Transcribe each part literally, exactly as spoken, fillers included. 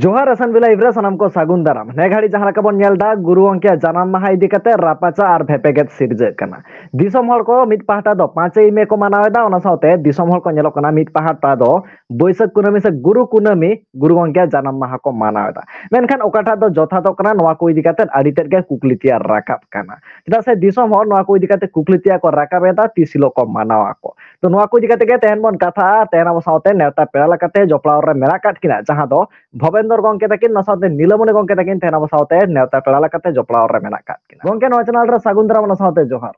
ᱡᱚᱦᱟᱨ S N B live ᱨᱮ ᱥᱟᱱᱟᱢ ᱠᱚ ᱥᱟᱹᱜᱩᱱ ᱫᱟᱨᱟᱢ᱾ ᱱᱮ ᱜᱷᱟᱹᱲᱤᱡ ᱡᱟᱦᱟᱸ ᱞᱮᱠᱟ ᱵᱚᱱ ᱧᱮᱞ ᱮᱫᱟ, ᱜᱩᱨᱩ ᱜᱚᱢᱠᱮᱭᱟᱜ ᱡᱟᱱᱟᱢ ᱢᱟᱦᱟ ᱤᱫᱤ ᱠᱟᱛᱮ ᱨᱟᱯᱟᱪᱟᱜ ᱟᱨ ᱵᱷᱮᱯᱮᱜᱮᱫ ᱥᱤᱨᱡᱟᱹᱜ ᱠᱟᱱᱟ᱾ ᱫᱤᱥᱚᱢ ᱦᱚᱲ ᱠᱚ ᱢᱤᱫ ᱯᱟᱦᱴᱟ ᱫᱚ ᱯᱟᱸᱪᱮᱭ ᱢᱮ ᱠᱚ ᱢᱟᱱᱟᱣ ᱮᱫᱟ, ᱚᱱᱟ ᱥᱟᱶᱛᱮ ᱫᱤᱥᱚᱢ ᱦᱚᱲ ᱠᱚ ᱧᱮᱞᱚᱜ ᱠᱟᱱᱟ ᱢᱤᱫ ᱯᱟᱦᱴᱟ ᱫᱚ ᱵᱟᱹᱭᱥᱟᱹᱠᱷ ᱠᱩᱱᱟᱹᱢᱤ ᱥᱮ ᱜᱩᱨᱩ ᱠᱩᱱᱟᱹᱢᱤ ᱜᱩᱨᱩ ᱜᱚᱢᱠᱮᱭᱟᱜ ᱡᱟᱱᱟᱢ ᱢᱟᱦᱟ ᱠᱚ ᱢᱟᱱᱟᱣ ᱮᱫᱟ᱾ ᱢᱮᱱᱠᱷᱟᱱ ᱚᱠᱟᱴᱟᱜ ᱫᱚ ᱡᱚᱛᱷᱟᱛᱚᱜ ᱠᱟᱱᱟ, ᱱᱚᱣᱟ ᱠᱚ ᱤᱫᱤ ᱠᱟᱛᱮ ᱟᱹᱰᱤ ᱛᱮᱫ ᱜᱮ ᱠᱩᱠᱞᱤ ᱛᱮᱭᱟᱨ ᱨᱟᱠᱟᱵ ᱠᱟᱱᱟ᱾ ᱪᱮᱫᱟᱜ ᱥᱮ ᱫᱤᱥᱚᱢ ᱦᱚᱲ ᱱᱚᱣᱟ ᱠᱚ ᱤᱫᱤ ᱠᱟᱛᱮ ᱠᱩᱠᱞᱤ ᱛᱮᱭᱟᱨ ᱠᱚ ᱨᱟᱠᱟᱵ ᱮᱫᱟ, ᱛᱤᱥ ᱦᱤᱞᱳᱜ ᱠᱚ ᱢᱟᱱᱟᱣ ᱟᱠᱚ᱾ ᱛᱚ ᱱᱚᱣᱟ ᱠᱚ ᱤᱫᱤ ᱠᱟᱛᱮ ᱜᱮ ᱛᱮᱦᱮᱧ ᱵᱚᱱ ᱠᱟᱛᱷᱟᱜᱼᱟ᱾ ᱛᱮᱦᱮᱧ ᱟᱵᱚ ᱥᱟᱶᱛᱮ ᱱᱮᱣᱛᱟ ᱯᱮᱲᱟ ᱞᱮᱠᱟᱛᱮ ᱡᱚᱯᱲᱟᱣ ᱨᱮ ᱢᱮᱱᱟᱜ ᱟᱠᱟᱫ ᱠᱤᱱᱟ, ᱡᱟᱦᱟᱸ ᱫᱚ ᱵᱷᱚᱵᱮᱱᱫᱚᱨ ᱜᱚᱢᱠᱮ ᱛᱟᱹᱠᱤᱱ, ᱚᱱᱟ ᱥᱟᱶᱛᱮ ᱱᱤᱞᱟᱢᱚᱱᱤ ᱜᱚᱢᱠᱮ ᱛᱟᱹᱠᱤᱱ ᱛᱮᱦᱮᱧ ᱟᱵᱚ ᱥᱟᱶᱛᱮ ᱱᱮᱣᱛᱟ ᱯᱮᱲᱟ ᱞᱮᱠᱟᱛᱮ ᱡᱚᱯᱲᱟᱣ ᱨᱮ ᱢᱮᱱᱟᱜ ᱟᱠᱟᱫ ᱠᱤᱱᱟ᱾ ᱜᱚᱢᱠᱮ, ᱱᱚᱣᱟ ᱪᱮᱱᱮᱞ ᱨᱮ ᱥᱟᱹᱜᱩᱱ ᱫᱟᱨᱟᱢ, ᱚᱱᱟ ᱥᱟᱶᱛᱮ ᱡᱚᱦᱟᱨ᱾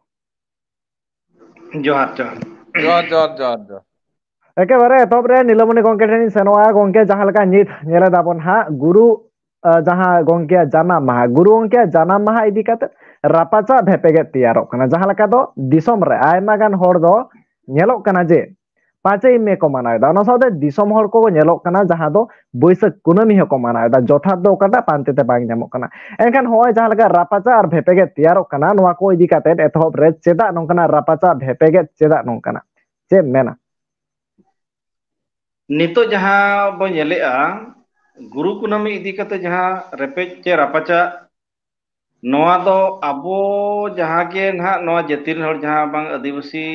ᱡᱚᱦᱟᱨ, ᱡᱚᱦᱟᱨ᱾ ᱡᱚᱦᱟᱨ, ᱡᱚᱦᱟᱨ, ᱡᱚᱦᱟᱨ, ᱡᱚᱦᱟᱨ᱾ ᱮᱠᱮᱵᱟᱨᱮ ᱮᱛᱚᱦᱚᱵ ᱨᱮ ᱱᱤᱞᱟᱢᱚᱱᱤ ᱜᱚᱢᱠᱮ ᱴᱷᱮᱱ ᱤᱧ ᱥᱮᱱᱚᱜᱼᱟ᱾ ᱜᱚᱢᱠᱮ, ᱡᱟᱦᱟᱸ ᱞᱮᱠᱟ ᱱᱤᱛ ᱧᱮᱞ ᱮᱫᱟ ᱵᱚᱱ ᱦᱟᱸᱜ, ᱜᱩᱨᱩ, ᱟ, ᱡᱟᱦᱟᱸ ᱜᱚᱢᱠᱮᱭᱟᱜ ᱡᱟᱱᱟᱢ ᱢᱟᱦᱟ, ᱜᱩᱨᱩ ᱜᱚᱢᱠᱮᱭᱟᱜ ᱡᱟᱱᱟᱢ ᱢᱟᱦᱟ ᱤᱫᱤ ᱠᱟᱛᱮ ᱨᱟᱯᱟᱪᱟᱜ ᱵᱷᱮᱯᱮᱜᱮᱫ ᱛᱮᱭᱟᱨᱚᱜ ᱠᱟᱱᱟ᱾ ᱡᱟᱦᱟᱸ ᱞᱮᱠᱟ ᱫᱚ ᱫᱤᱥᱚᱢ ᱨᱮ ᱟᱭᱢᱟ ᱜᱟᱱ ᱦᱚᱲ ᱫᱚ ᱧᱮᱞᱚᱜ ᱠᱟᱱᱟ ᱡᱮ ᱯᱟᱸᱪᱮᱭ ᱢᱮ ᱠᱚ ᱢᱟᱱᱟᱣ ᱮᱫᱟ, ᱚᱱᱟ ᱥᱟᱶᱛᱮ ᱫᱤᱥᱚᱢ ᱦᱚᱲ ᱠᱚ ᱧᱮᱞᱚᱜ ᱠᱟᱱᱟ ᱡᱟᱦᱟᱸ ᱫᱚ ᱵᱟᱹᱭᱥᱟᱹᱠᱷ ᱠᱩᱱᱟᱹᱢᱤ ᱦᱚᱸᱠᱚ ᱢᱟᱱᱟᱣ ᱮᱫᱟ᱾ ᱡᱚᱛᱷᱟᱛ ᱫᱚ ᱚᱠᱟᱴᱟᱜ, ᱯᱟᱱᱛᱮ ᱛᱮ ᱵᱟᱝ ᱧᱟᱢᱚᱜ ᱠᱟᱱᱟ᱾ ᱮᱱᱠᱷᱟᱱ ᱱᱚᱜᱼᱚᱭ ᱡᱟᱦᱟᱸ ᱞᱮᱠᱟ ᱨᱟᱯᱟᱪᱟᱜ ᱟᱨ ᱵᱷᱮᱯᱮᱜᱮᱫ ᱛᱮᱭᱟᱨᱚᱜ ᱠᱟᱱᱟ, ᱱᱚᱣᱟ ᱠᱚ ᱤᱫᱤ ᱠᱟᱛᱮ ᱮᱛᱚᱦᱚᱵ ᱨᱮ ᱪᱮᱫᱟᱜ ᱱᱚᱝᱠᱟᱱᱟᱜ ᱨᱟᱯᱟᱪᱟᱜ ᱵᱷᱮᱯᱮᱜᱮᱫ, ᱪᱮᱫᱟᱜ ᱱᱚᱝᱠᱟᱱᱟᱜ, ᱪᱮᱫ ᱮᱢ ᱢᱮᱱᱟ? ᱱᱤᱛᱚᱜ ᱡᱟᱦᱟᱸ ᱵᱚᱱ ᱧᱮᱞᱮᱜᱼᱟ, ᱜᱩᱨᱩ ᱠᱩᱱᱟᱹᱢᱤ ᱤᱫᱤ ᱠᱟᱛᱮ ᱡᱟᱦᱟᱸ ᱨᱮᱯᱮᱡ ᱪᱮ ᱨᱟᱯᱟᱪᱟᱜ, ᱱᱚᱣᱟ ᱫᱚ ᱟᱵᱚ ᱡᱟᱦᱟᱸ ᱜᱮ ᱱᱟᱦᱟᱜ ᱱᱚᱣᱟ ᱡᱟᱹᱛᱤ ᱨᱮᱱ ᱦᱚᱲ, ᱡᱟᱦᱟᱸ ᱵᱟᱝ ᱟᱹᱫᱤᱵᱟᱹᱥᱤ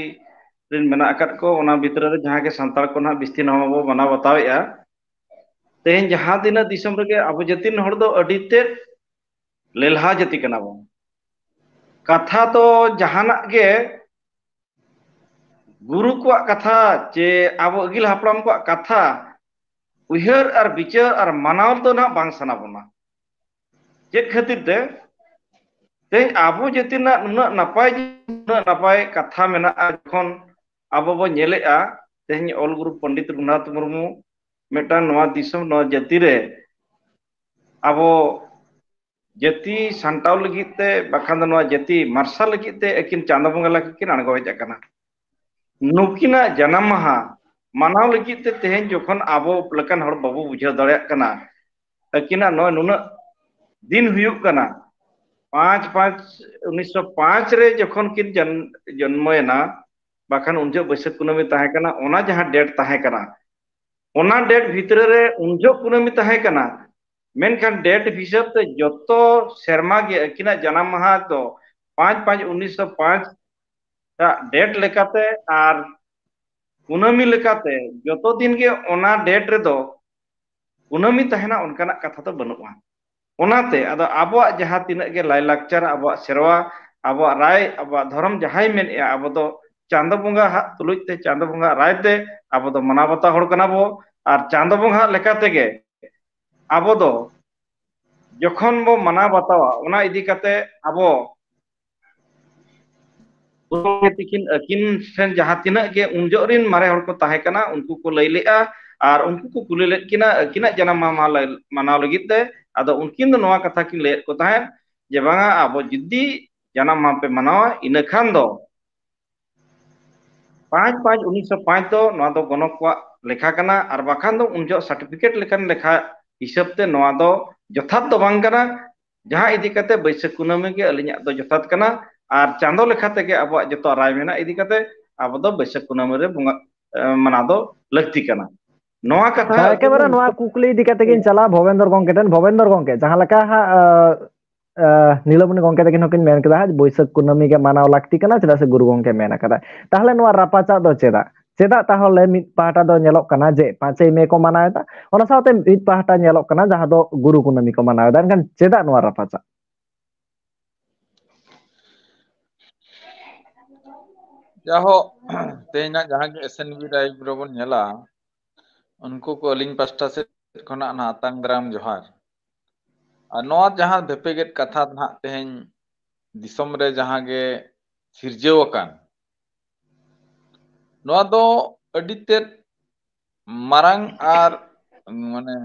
ᱨᱮᱱ ᱢᱮᱱᱟᱜ ᱟᱠᱟᱫ ᱠᱚ, ᱚᱱᱟ ᱵᱷᱤᱛᱨᱤ ᱨᱮ ᱡᱟᱦᱟᱸ ᱜᱮ ᱥᱟᱱᱛᱟᱲ ᱠᱚ ᱱᱟᱦᱟᱜ ᱵᱤᱥᱛᱤ ᱱᱚᱣᱟ ᱵᱚ ᱢᱟᱱᱟᱣ ᱵᱟᱛᱟᱣᱮᱫᱼᱟ᱾ ᱛᱮᱦᱮᱧ ᱡᱟᱦᱟᱸ ᱛᱤᱱᱟᱹᱜ ᱫᱤᱥᱚᱢ ᱨᱮᱜᱮ ᱟᱵᱚ ᱡᱟᱹᱛᱤ ᱨᱮᱱ ᱦᱚᱲ ᱫᱚ ᱟᱹᱰᱤ ᱛᱮᱫ ᱞᱮᱞᱦᱟ ᱡᱟᱹᱛᱤ ᱠᱟᱱᱟ ᱵᱚᱱ᱾ ᱠᱟᱛᱷᱟ ᱫᱚ ᱡᱟᱦᱟᱱᱟᱜ ᱜᱮ ᱜᱩᱨᱩ ᱠᱚᱣᱟᱜ ᱠᱟᱛᱷᱟ ᱪᱮ ᱟᱵᱚ ᱟᱹᱜᱤᱞ ᱦᱟᱯᱲᱟᱢ ᱠᱚᱣᱟᱜ ᱠᱟᱛᱷᱟ ᱩᱭᱦᱟᱹᱨ ᱟᱨ ᱵᱤᱪᱟᱹᱨ ᱟᱨ ᱢᱟᱱᱟᱣ ᱫᱚ ᱱᱟᱦᱟᱜ ᱵᱟᱝ ᱥᱟᱱᱟ ᱵᱚᱱᱟ᱾ ᱪᱮᱫ ᱠᱷᱟᱹᱛᱤᱨ ᱛᱮ? ᱛᱮᱦᱮᱧ ᱟᱵᱚ ᱡᱟᱹᱛᱤ ᱨᱮᱱᱟᱜ ᱱᱩᱱᱟᱹᱜ ᱱᱟᱯᱟᱭ, ᱱᱩᱱᱟᱹᱜ ᱱᱟᱯᱟᱭ ᱠᱟᱛᱷᱟ ᱢᱮᱱᱟᱜᱼᱟ, ᱡᱚᱠᱷᱚᱱ ᱟᱵᱚ ᱵᱚ ᱧᱮᱞᱮᱜᱼᱟ, ᱛᱮᱦᱮᱧ ᱚᱞ ᱜᱩᱨᱩ ᱯᱚᱱᱰᱤᱛ ᱨᱚᱜᱷᱩᱱᱟᱛᱷ ᱢᱩᱨᱢᱩ ᱢᱤᱫᱴᱟᱝ ᱱᱚᱣᱟ ᱫᱤᱥᱚᱢ, ᱱᱚᱣᱟ ᱡᱟᱹᱛᱤ ᱨᱮ ᱟᱵᱚ ᱡᱟᱹᱛᱤ ᱥᱟᱱᱴᱟᱣ ᱞᱟᱹᱜᱤᱫ ᱛᱮ, ᱵᱟᱠᱷᱟᱱ ᱫᱚ ᱱᱚᱣᱟ ᱡᱟᱹᱛᱤ ᱢᱟᱨᱥᱟᱞ ᱞᱟᱹᱜᱤᱫ ᱛᱮ ᱟᱹᱠᱤᱱ ᱪᱟᱸᱫᱚ ᱵᱚᱸᱜᱟ ᱞᱮᱠᱟ ᱠᱤᱱ ᱟᱬᱜᱚ ᱦᱮᱡ ᱟᱠᱟᱱᱟ᱾ ᱱᱩᱠᱤᱱᱟᱜ ᱡᱟᱱᱟᱢ ᱢᱟᱦᱟ ᱢᱟᱱᱟᱣ ᱞᱟᱹᱜᱤᱫ ᱛᱮ ᱛᱮᱦᱮᱧ ᱡᱚᱠᱷᱚᱱ ᱟᱵᱚ ᱞᱮᱠᱟᱱ ᱦᱚᱲ ᱵᱟᱵᱚ ᱵᱩᱡᱷᱟᱹᱣ ᱫᱟᱲᱮᱭᱟᱜ ᱠᱟᱱᱟ, ᱟᱹᱠᱤᱱᱟᱜ ᱱᱚᱜᱼᱚᱭ ᱱᱩᱱᱟᱹᱜ ᱫᱤᱱ ᱦᱩᱭᱩᱜ ᱠᱟᱱᱟ, ᱯᱟᱸᱪ ᱯᱟᱸᱪ ᱩᱱᱤᱥᱥᱚ ᱯᱟᱸᱪ ᱨᱮ ᱡᱚᱠᱷᱚᱱ ᱠᱤᱱ ᱡᱟᱱ-, ᱡᱚᱱᱢᱚᱭᱮᱱᱟ, ᱵᱟᱠᱷᱟᱱ ᱩᱱ ᱡᱚᱦᱚᱜ ᱵᱟᱹᱭᱥᱟᱹᱠᱷ ᱠᱩᱱᱟᱹᱢᱤ ᱛᱟᱦᱮᱸ ᱠᱟᱱᱟ, ᱚᱱᱟ ᱡᱟᱦᱟᱸ date ᱛᱟᱦᱮᱸ ᱠᱟᱱᱟ, ᱚᱱᱟ ᱰᱮᱴ ᱵᱷᱤᱛᱨᱤ ᱨᱮ ᱩᱱ ᱡᱚᱦᱚᱜ ᱠᱩᱱᱟᱹᱢᱤ ᱛᱟᱦᱮᱸ ᱠᱟᱱᱟ, ᱢᱮᱱᱠᱷᱟᱱ ᱰᱮᱴ ᱦᱤᱥᱟᱹᱵ ᱛᱮ ᱡᱚᱛᱚ ᱥᱮᱨᱢᱟ ᱜᱮ ᱟᱹᱠᱤᱱᱟᱜ ᱡᱟᱱᱟᱢ ᱢᱟᱦᱟ ᱫᱚ ᱯᱟᱸᱪ ᱯᱟᱸᱪ ᱩᱱᱤᱥᱥᱚ ᱯᱟᱸᱪ ᱟᱜ ᱰᱮᱴ ᱞᱮᱠᱟᱛᱮ ᱟᱨ ᱠᱩᱱᱟᱹᱢᱤ ᱞᱮᱠᱟᱛᱮ ᱡᱚᱛᱚ ᱫᱤᱱ ᱜᱮ ᱚᱱᱟ ᱰᱮᱴ ᱨᱮᱫᱚ ᱠᱩᱱᱟᱹᱢᱤ ᱛᱟᱦᱮᱱᱟ, ᱚᱱᱠᱟᱱᱟᱜ ᱠᱟᱛᱷᱟ ᱫᱚ ᱵᱟᱹᱱᱩᱜᱼᱟ᱾ ᱚᱱᱟᱛᱮ ᱟᱫᱚ ᱟᱵᱚᱣᱟᱜ ᱡᱟᱦᱟᱸ ᱛᱤᱱᱟᱹᱜ ᱜᱮ ᱞᱟᱭᱞᱟᱠᱪᱟᱨ, ᱟᱵᱚᱣᱟᱜ ᱥᱮᱨᱣᱟ, ᱟᱵᱚᱣᱟᱜ ᱨᱟᱭ, ᱟᱵᱚᱣᱟᱜ ᱫᱷᱚᱨᱚᱢ ᱡᱟᱦᱟᱸᱭ ᱢᱮᱱᱮᱜᱼᱟ, ᱟᱵᱚ ᱫᱚ ᱪᱟᱸᱫᱚ ᱵᱚᱸᱜᱟ ᱦᱟᱜ ᱛᱩᱞᱩᱡ ᱛᱮ, ᱪᱟᱸᱫᱚ ᱵᱚᱸᱜᱟ ᱨᱟᱭ ᱛᱮ ᱟᱵᱚ ᱫᱚ ᱢᱟᱱᱟᱣ ᱵᱟᱛᱟᱣ ᱦᱚᱲ ᱠᱟᱱᱟ ᱵᱚ᱾ ᱟᱨ ᱪᱟᱸᱫᱚ ᱵᱚᱸᱜᱟ ᱦᱟᱜ ᱞᱮᱠᱟ ᱛᱮᱜᱮ ᱟᱵᱚ ᱫᱚ ᱡᱚᱠᱷᱚᱱ ᱵᱚ ᱢᱟᱱᱟᱣ ᱵᱟᱛᱟᱣᱟ, ᱚᱱᱟ ᱤᱫᱤ ᱠᱟᱛᱮ ᱟᱵᱚ ᱛᱤᱠᱤᱱ ᱟᱹᱠᱤᱱ ᱴᱷᱮᱱ ᱡᱟᱦᱟᱸ ᱛᱤᱱᱟᱹᱜ ᱜᱮ ᱩᱱ ᱡᱚᱦᱚᱜ ᱨᱤᱱ ᱢᱟᱨᱮ ᱦᱚᱲ ᱠᱚ ᱛᱟᱦᱮᱸ ᱠᱟᱱᱟ, ᱩᱱᱠᱩ ᱠᱚ ᱞᱟᱹᱭ ᱞᱮᱜᱼᱟ ᱟᱨ ᱩᱱᱠᱩ ᱠᱚ ᱠᱩᱞᱤ ᱞᱮᱫ ᱠᱤᱱᱟ ᱟᱹᱠᱤᱱᱟᱜ ᱡᱟᱱᱟᱢ ᱢᱟᱦᱟ ᱢᱟᱱᱟᱣ ᱞᱟᱹᱜᱤᱫ ᱛᱮ᱾ ᱟᱫᱚ ᱩᱱᱠᱤᱱ ᱫᱚ ᱱᱚᱣᱟ ᱠᱟᱛᱷᱟ ᱠᱤᱱ ᱞᱟᱹᱭᱮᱫ ᱠᱚ ᱛᱟᱦᱮᱸᱫ ᱡᱮ, ᱵᱟᱝᱟ, ᱟᱵᱚ ᱡᱩᱫᱤ ᱡᱟᱱᱟᱢ ᱢᱟᱦᱟ ᱯᱮ ᱢᱟᱱᱟᱣᱟ, ᱤᱱᱟᱹ ᱠᱷᱟᱱ ᱫᱚ ᱯᱟᱸᱪ ᱯᱟᱸᱪ ᱩᱱᱤᱥᱥᱚ ᱯᱟᱸᱪ ᱫᱚ ᱱᱚᱣᱟ ᱫᱚ ᱜᱚᱱᱚᱠ ᱠᱚᱣᱟᱜ ᱞᱮᱠᱷᱟ ᱠᱟᱱᱟ, ᱟᱨ ᱵᱟᱠᱷᱟᱱ ᱫᱚ ᱩᱱ ᱡᱚᱦᱚᱜ ᱥᱟᱨᱴᱤᱯᱷᱤᱠᱮᱴ ᱞᱮᱠᱟᱱ ᱞᱮᱠᱷᱟ ᱦᱤᱥᱟᱹᱵ ᱛᱮ ᱱᱚᱣᱟ ᱫᱚ ᱡᱚᱛᱷᱟᱛ ᱫᱚ ᱵᱟᱝ ᱠᱟᱱᱟ᱾ ᱡᱟᱦᱟᱸ ᱤᱫᱤ ᱠᱟᱛᱮ ᱵᱟᱹᱭᱥᱟᱹᱠᱷ ᱠᱩᱱᱟᱹᱢᱤ ᱜᱮ ᱟᱹᱞᱤᱧᱟᱜ ᱫᱚ ᱡᱚᱛᱷᱟᱛ ᱠᱟᱱᱟ, ᱟᱨ ᱪᱟᱸᱫᱚ ᱞᱮᱠᱷᱟ ᱛᱮᱜᱮ ᱟᱵᱚᱣᱟᱜ ᱡᱚᱛᱚ ᱨᱟᱭ ᱢᱮᱱᱟᱜ ᱤᱫᱤ ᱠᱟᱛᱮ ᱟᱵᱚ ᱫᱚ ᱵᱟᱹᱭᱥᱟᱹᱠᱷ ᱠᱩᱱᱟᱹᱢᱤ ᱨᱮ ᱵᱚᱸᱜᱟ, ᱮ, ᱢᱟᱱᱟᱣ ᱫᱚ ᱞᱟᱹᱠᱛᱤ ᱠᱟᱱᱟ᱾ ᱱᱚᱣᱟ ᱠᱟᱛᱷᱟ ᱦᱮᱸ, ᱮᱠᱮᱵᱟᱨᱮ ᱱᱚᱣᱟ ᱠᱩᱠᱞᱤ ᱤᱫᱤ ᱠᱟᱛᱮ ᱜᱤᱧ ᱪᱟᱞᱟᱜᱼᱟ ᱵᱷᱚᱵᱮᱱᱫᱚᱨ ᱜᱚᱝᱠᱮ ᱴᱷᱮᱱ᱾ ᱵᱷᱚᱵᱮᱱᱫᱚᱨ ᱜᱚᱝᱠᱮ, ᱡᱟᱦᱟᱸ ᱞᱮᱠᱟ ᱦᱟᱸᱜ, ᱟᱸ, ᱟᱸ, ᱱᱤᱞᱚᱢᱚᱱᱤ ᱜᱚᱝᱠᱮ ᱛᱟᱹᱠᱤᱱ ᱦᱚᱸᱠᱤᱱ ᱢᱮᱱ ᱠᱮᱫᱟ, ᱦᱟᱸᱜ, ᱵᱟᱹᱭᱥᱟᱹᱠᱷ ᱠᱩᱱᱟᱹᱢᱤ ᱜᱮ ᱢᱟᱱᱟᱣ ᱞᱟᱹᱠᱛᱤ ᱠᱟᱱᱟ, ᱪᱮᱫᱟᱜ ᱥᱮ ᱜᱩᱨᱩ ᱜᱚᱝᱠᱮ ᱢᱮᱱ ᱟᱠᱟᱫᱟ᱾ ᱛᱟᱦᱚᱞᱮ ᱱᱚᱣᱟ ᱨᱟᱯᱟᱪᱟᱜ ᱫᱚ ᱪᱮᱫᱟᱜ? ᱪᱮᱫᱟᱜ ᱛᱟᱦᱚᱞᱮ ᱢᱤᱫ ᱯᱟᱦᱴᱟ ᱫᱚ ᱧᱮᱞᱚᱜ ᱠᱟᱱᱟ ᱡᱮ ᱯᱟᱸᱪᱮᱭ ᱢᱮ ᱠᱚ ᱢᱟᱱᱟᱣ ᱮᱫᱟ, ᱚᱱᱟ ᱥᱟᱶᱛᱮ ᱢᱤᱫ ᱯᱟᱦᱴᱟ ᱧᱮᱞᱚᱜ ᱠᱟᱱᱟ ᱡᱟᱦᱟᱸ ᱫᱚ ᱜᱩᱨᱩ ᱠᱩᱱᱟᱹᱢᱤ ᱠᱚ ᱢᱟᱱᱟᱣ ᱮᱫᱟ? ᱮᱱᱠᱷᱟᱱ ᱪᱮᱫᱟᱜ ᱱᱚᱣᱟ ᱨᱟᱯᱟᱪᱟᱜ? ᱡᱟᱭᱦᱳᱠ, ᱛᱮᱦᱮᱧᱟᱜ ᱡᱟᱦᱟᱸ ᱜᱮ ᱮᱥ ᱮᱱ ᱵᱤ ᱞᱟᱭᱤᱵᱷ ᱨᱮᱵᱚᱱ ᱧᱮᱞᱟ, ᱩᱱᱠᱩ ᱠᱚ ᱟᱹᱞᱤᱧ ᱯᱟᱥᱴᱟ ᱥᱮᱫ ᱠᱷᱚᱱᱟᱜ ᱱᱟᱜ ᱟᱛᱟᱝ ᱫᱟᱨᱟᱢ ᱡᱚᱦᱟᱨ᱾ ᱟᱨ ᱱᱚᱣᱟ ᱡᱟᱦᱟᱸ ᱵᱷᱮᱯᱮᱜᱮᱫ ᱠᱟᱛᱷᱟ ᱱᱟᱜ ᱛᱮᱦᱮᱧ ᱫᱤᱥᱚᱢ ᱨᱮ ᱡᱟᱦᱟᱸ ᱜᱮ ᱥᱤᱨᱡᱟᱹᱣ ᱟᱠᱟᱱ, ᱱᱚᱣᱟ ᱫᱚ ᱟᱹᱰᱤ ᱛᱮᱫ ᱢᱟᱨᱟᱝ ᱟᱨ, ᱢᱟᱱᱮ,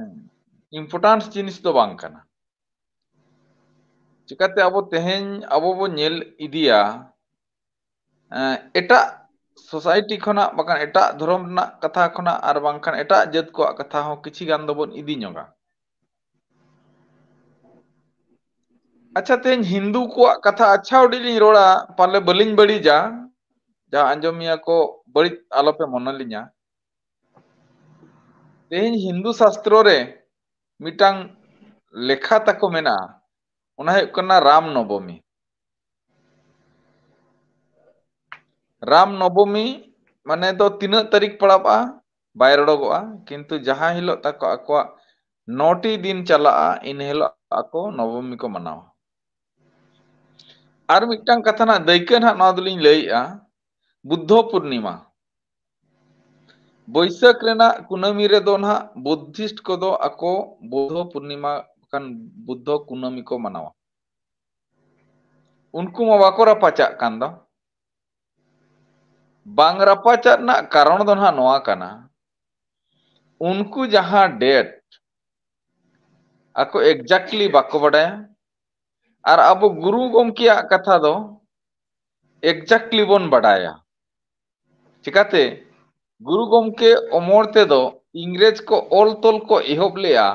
ᱤᱢᱯᱚᱨᱴᱟᱱᱥ ᱡᱤᱱᱤᱥ ᱫᱚ ᱵᱟᱝ ᱠᱟᱱᱟ᱾ ᱪᱤᱠᱟᱹᱛᱮ ᱟᱵᱚ ᱛᱮᱦᱮᱧ ᱟᱵᱚ ᱵᱚ ᱧᱮᱞ ᱤᱫᱤᱭᱟ, ᱮᱸ, ᱮᱴᱟᱜ ᱥᱳᱥᱟᱭᱴᱤ ᱠᱷᱚᱱᱟᱜ, ᱵᱟᱠᱷᱟᱱ ᱮᱴᱟᱜ ᱫᱷᱚᱨᱚᱢ ᱨᱮᱱᱟᱜ ᱠᱟᱛᱷᱟ ᱠᱷᱚᱱᱟᱜ, ᱟᱨ ᱵᱟᱝᱠᱷᱟᱱ ᱮᱴᱟᱜ ᱡᱟᱹᱛ ᱠᱚᱣᱟᱜ ᱠᱟᱛᱷᱟ ᱦᱚᱸ ᱠᱤᱪᱷᱤ ᱜᱟᱱ ᱫᱚᱵᱚᱱ ᱤᱫᱤ ᱧᱚᱜᱟ᱾ ᱟᱪᱪᱷᱟ, ᱛᱮᱦᱮᱧ ᱦᱤᱱᱫᱩ ᱠᱚᱣᱟᱜ ᱠᱟᱛᱷᱟ ᱟᱪᱪᱷᱟ ᱩᱰᱤᱡ ᱞᱤᱧ ᱨᱚᱲᱟ, ᱯᱟᱞᱮ ᱵᱟᱹᱞᱤᱧ ᱵᱟᱹᱲᱤᱡᱟ, ᱡᱟᱦᱟᱸ ᱟᱸᱡᱚᱢᱤᱭᱟᱹ ᱠᱚ ᱵᱟᱹᱲᱤᱡ ᱟᱞᱚᱯᱮ ᱢᱚᱱᱮ ᱞᱤᱧᱟ᱾ ᱛᱮᱦᱮᱧ ᱦᱤᱱᱫᱩ ᱥᱟᱥᱛᱨᱚ ᱨᱮ ᱢᱤᱫᱴᱟᱝ ᱞᱮᱠᱷᱟ ᱛᱟᱠᱚ ᱢᱮᱱᱟᱜᱼᱟ, ᱚᱱᱟ ᱦᱩᱭᱩᱜ ᱠᱟᱱᱟ ᱨᱟᱢ ᱱᱚᱵᱚᱢᱤ᱾ ᱨᱟᱢ ᱱᱚᱵᱚᱢᱤ ᱢᱟᱱᱮ ᱫᱚ ᱛᱤᱱᱟᱹᱜ ᱛᱟᱹᱨᱤᱠᱷ ᱯᱟᱲᱟᱜᱼᱟ ᱵᱟᱭ ᱨᱚᱲᱚᱜᱚᱜᱼᱟ, ᱠᱤᱱᱛᱩ ᱡᱟᱦᱟᱸ ᱦᱤᱞᱳᱜ ᱛᱟᱠᱚ ᱟᱠᱚᱣᱟᱜ ᱱᱚᱴᱤ ᱫᱤᱱ ᱪᱟᱞᱟᱜᱼᱟ, ᱤᱱ ᱦᱤᱞᱳᱜ ᱟᱠᱚ ᱱᱚᱵᱚᱢᱤ ᱠᱚ ᱢᱟᱱᱟᱣᱟ᱾ ᱟᱨ ᱢᱤᱫᱴᱟᱝ ᱠᱟᱛᱷᱟ ᱱᱟᱜ ᱫᱟᱹᱭᱠᱟᱹ ᱱᱟᱜ ᱱᱚᱣᱟ ᱫᱚᱞᱤᱧ ᱞᱟᱹᱭᱮᱜᱼᱟ, ᱵᱩᱫᱽᱫᱷᱚ ᱯᱩᱨᱱᱤᱢᱟ᱾ ᱵᱟᱹᱭᱥᱟᱹᱠᱷ ᱨᱮᱱᱟᱜ ᱠᱩᱱᱟᱹᱢᱤ ᱨᱮᱫᱚ ᱱᱟᱜ ᱵᱩᱫᱽᱫᱷᱤᱥᱴ ᱠᱚᱫᱚ ᱟᱠᱚ ᱵᱩᱫᱽᱫᱷᱚ ᱯᱩᱨᱱᱤᱢᱟ ᱠᱷᱟᱱ ᱵᱩᱫᱽᱫᱷᱚ ᱠᱩᱱᱟᱹᱢᱤ ᱠᱚ ᱢᱟᱱᱟᱣᱟ᱾ ᱩᱱᱠᱩ ᱢᱟ ᱵᱟᱠᱚ ᱨᱟᱯᱟᱪᱟᱜ ᱠᱟᱱ ᱫᱚ᱾ ᱵᱟᱝ ᱨᱟᱯᱟᱪᱟᱜ ᱨᱮᱱᱟᱜ ᱠᱟᱨᱚᱱ ᱫᱚ ᱱᱟᱜ ᱱᱚᱣᱟ ᱠᱟᱱᱟ, ᱩᱱᱠᱩ ᱡᱟᱦᱟᱸ ᱰᱮᱴ ᱟᱠᱚ ᱮᱠᱡᱟᱠᱴᱞᱤ ᱵᱟᱠᱚ ᱵᱟᱰᱟᱭᱟ, ᱟᱨ ᱟᱵᱚ ᱜᱩᱨᱩ ᱜᱚᱢᱠᱮᱭᱟᱜ ᱠᱟᱛᱷᱟ ᱫᱚ ᱮᱠᱡᱟᱠᱴᱞᱤ ᱵᱚᱱ ᱵᱟᱰᱟᱭᱟ᱾ ᱪᱤᱠᱟᱛᱮ? ᱜᱩᱨᱩ ᱜᱚᱢᱠᱮ ᱚᱢᱚᱨ ᱛᱮᱫᱚ ᱤᱝᱨᱮᱡᱽ ᱠᱚ ᱚᱞ ᱛᱚᱞ ᱠᱚ ᱮᱦᱚᱵ ᱞᱮᱜᱼᱟ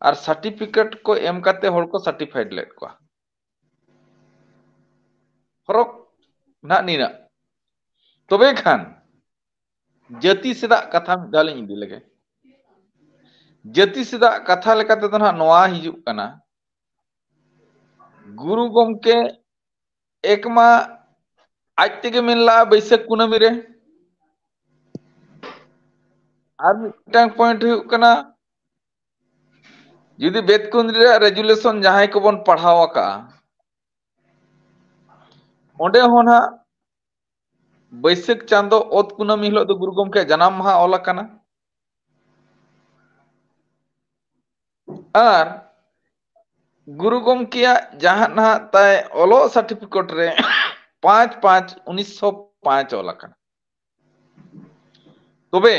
ᱟᱨ ᱥᱟᱨᱴᱤᱯᱷᱤᱠᱮᱴ ᱠᱚ ᱮᱢ ᱠᱟᱛᱮ ᱦᱚᱲ ᱠᱚ ᱥᱟᱨᱴᱤᱯᱷᱟᱭᱤᱰ ᱞᱮᱫ ᱠᱚᱣᱟ᱾ ᱯᱷᱚᱨᱚᱠ ᱱᱟᱜ ᱱᱤᱱᱟᱹᱜ᱾ ᱛᱚᱵᱮ ᱠᱷᱟᱱ ᱡᱟᱹᱛᱤ ᱥᱮᱫᱟᱜ ᱠᱟᱛᱷᱟ ᱢᱤᱫ ᱫᱷᱟᱣ ᱞᱤᱧ ᱤᱫᱤ ᱞᱮᱜᱮ᱾ ᱡᱟᱹᱛᱤ ᱥᱮᱫᱟᱜ ᱠᱟᱛᱷᱟ ᱞᱮᱠᱟ ᱛᱮᱫᱚ ᱱᱟᱜ ᱱᱚᱣᱟ ᱦᱤᱡᱩᱜ ᱠᱟᱱᱟ, ᱜᱩᱨᱩ ᱜᱚᱢᱠᱮ ᱮᱠᱢᱟ ᱟᱡ ᱛᱮᱜᱮ ᱢᱮᱱ ᱞᱟᱜᱼᱟ ᱵᱟᱹᱭᱥᱟᱹᱠᱷ ᱠᱩᱱᱟᱹᱢᱤ ᱨᱮ᱾ ᱟᱨ ᱢᱤᱫᱴᱟᱝ ᱯᱚᱭᱮᱱᱴ ᱦᱩᱭᱩᱜ ᱠᱟᱱᱟ, ᱡᱩᱫᱤ ᱵᱮᱛᱠᱩᱸᱫᱽᱨᱤ ᱨᱮᱭᱟᱜ ᱨᱮᱡᱩᱞᱮᱥᱚᱱ ᱡᱟᱦᱟᱸᱭ ᱠᱚᱵᱚᱱ ᱯᱟᱲᱦᱟᱣ ᱟᱠᱟᱜᱼᱟ, ᱚᱸᱰᱮ ᱦᱚᱸ ᱱᱟᱜ ᱵᱟᱹᱭᱥᱟᱹᱠᱷ ᱪᱟᱸᱫᱚ ᱚᱛ ᱠᱩᱱᱟᱹᱢᱤ ᱦᱤᱞᱳᱜ ᱫᱚ ᱜᱩᱨᱩ ᱜᱚᱢᱠᱮᱭᱟᱜ ᱡᱟᱱᱟᱢ ᱢᱟᱦᱟ ᱚᱞ ᱟᱠᱟᱱᱟ᱾ ᱟᱨ ᱜᱩᱨᱩ ᱜᱚᱢᱠᱮᱭᱟᱜ ᱡᱟᱦᱟᱸ ᱱᱟᱦᱟᱜ ᱛᱟᱭ ᱚᱞᱚᱜ ᱥᱟᱨᱴᱤᱯᱷᱤᱠᱮᱴ ᱨᱮ ᱯᱟᱸᱪ ᱯᱟᱸᱪ ᱩᱱᱤᱥᱥᱚ ᱯᱟᱸᱪ ᱚᱞ ᱟᱠᱟᱱᱟ᱾ ᱛᱚᱵᱮ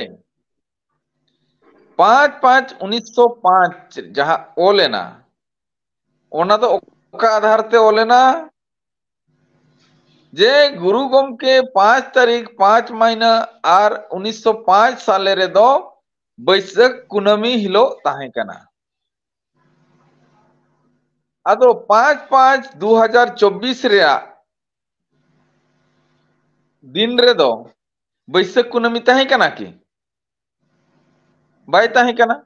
ᱯᱟᱸᱪ ᱯᱟᱸᱪ ᱩᱱᱤᱥᱥᱚ ᱯᱟᱸᱪ ᱡᱟᱦᱟᱸ ᱚᱞ ᱮᱱᱟ, ᱚᱱᱟ ᱫᱚ ᱚᱠᱟ ᱟᱫᱷᱟᱨ ᱛᱮ ᱚᱞ ᱮᱱᱟ? ᱡᱮ ᱜᱩᱨᱩ ᱜᱚᱢᱠᱮ ᱯᱟᱸᱪ ᱛᱟᱹᱨᱤᱠᱷ ᱯᱟᱸᱪ ᱢᱟᱹᱦᱱᱟᱹ ᱟᱨ ᱩᱱᱤᱥᱥᱚ ᱯᱟᱸᱪ ᱥᱟᱞᱮ ᱨᱮᱫᱚ ᱵᱟᱹᱭᱥᱟᱹᱠᱷ ᱠᱩᱱᱟᱹᱢᱤ ᱦᱤᱞᱳᱜ ᱛᱟᱦᱮᱸ ᱠᱟᱱᱟ᱾ ᱟᱫᱚ ᱯᱟᱸᱪ ᱯᱟᱸᱪ ᱫᱩ ᱦᱟᱡᱟᱨ ᱪᱚᱵᱵᱤᱥ ᱨᱮᱭᱟᱜ ᱫᱤᱱ ᱨᱮᱫᱚ ᱵᱟᱹᱭᱥᱟᱹᱠᱷ ᱠᱩᱱᱟᱹᱢᱤ ᱛᱟᱦᱮᱸ ᱠᱟᱱᱟ ᱠᱤ? ᱵᱟᱭ ᱛᱟᱦᱮᱸ ᱠᱟᱱᱟ᱾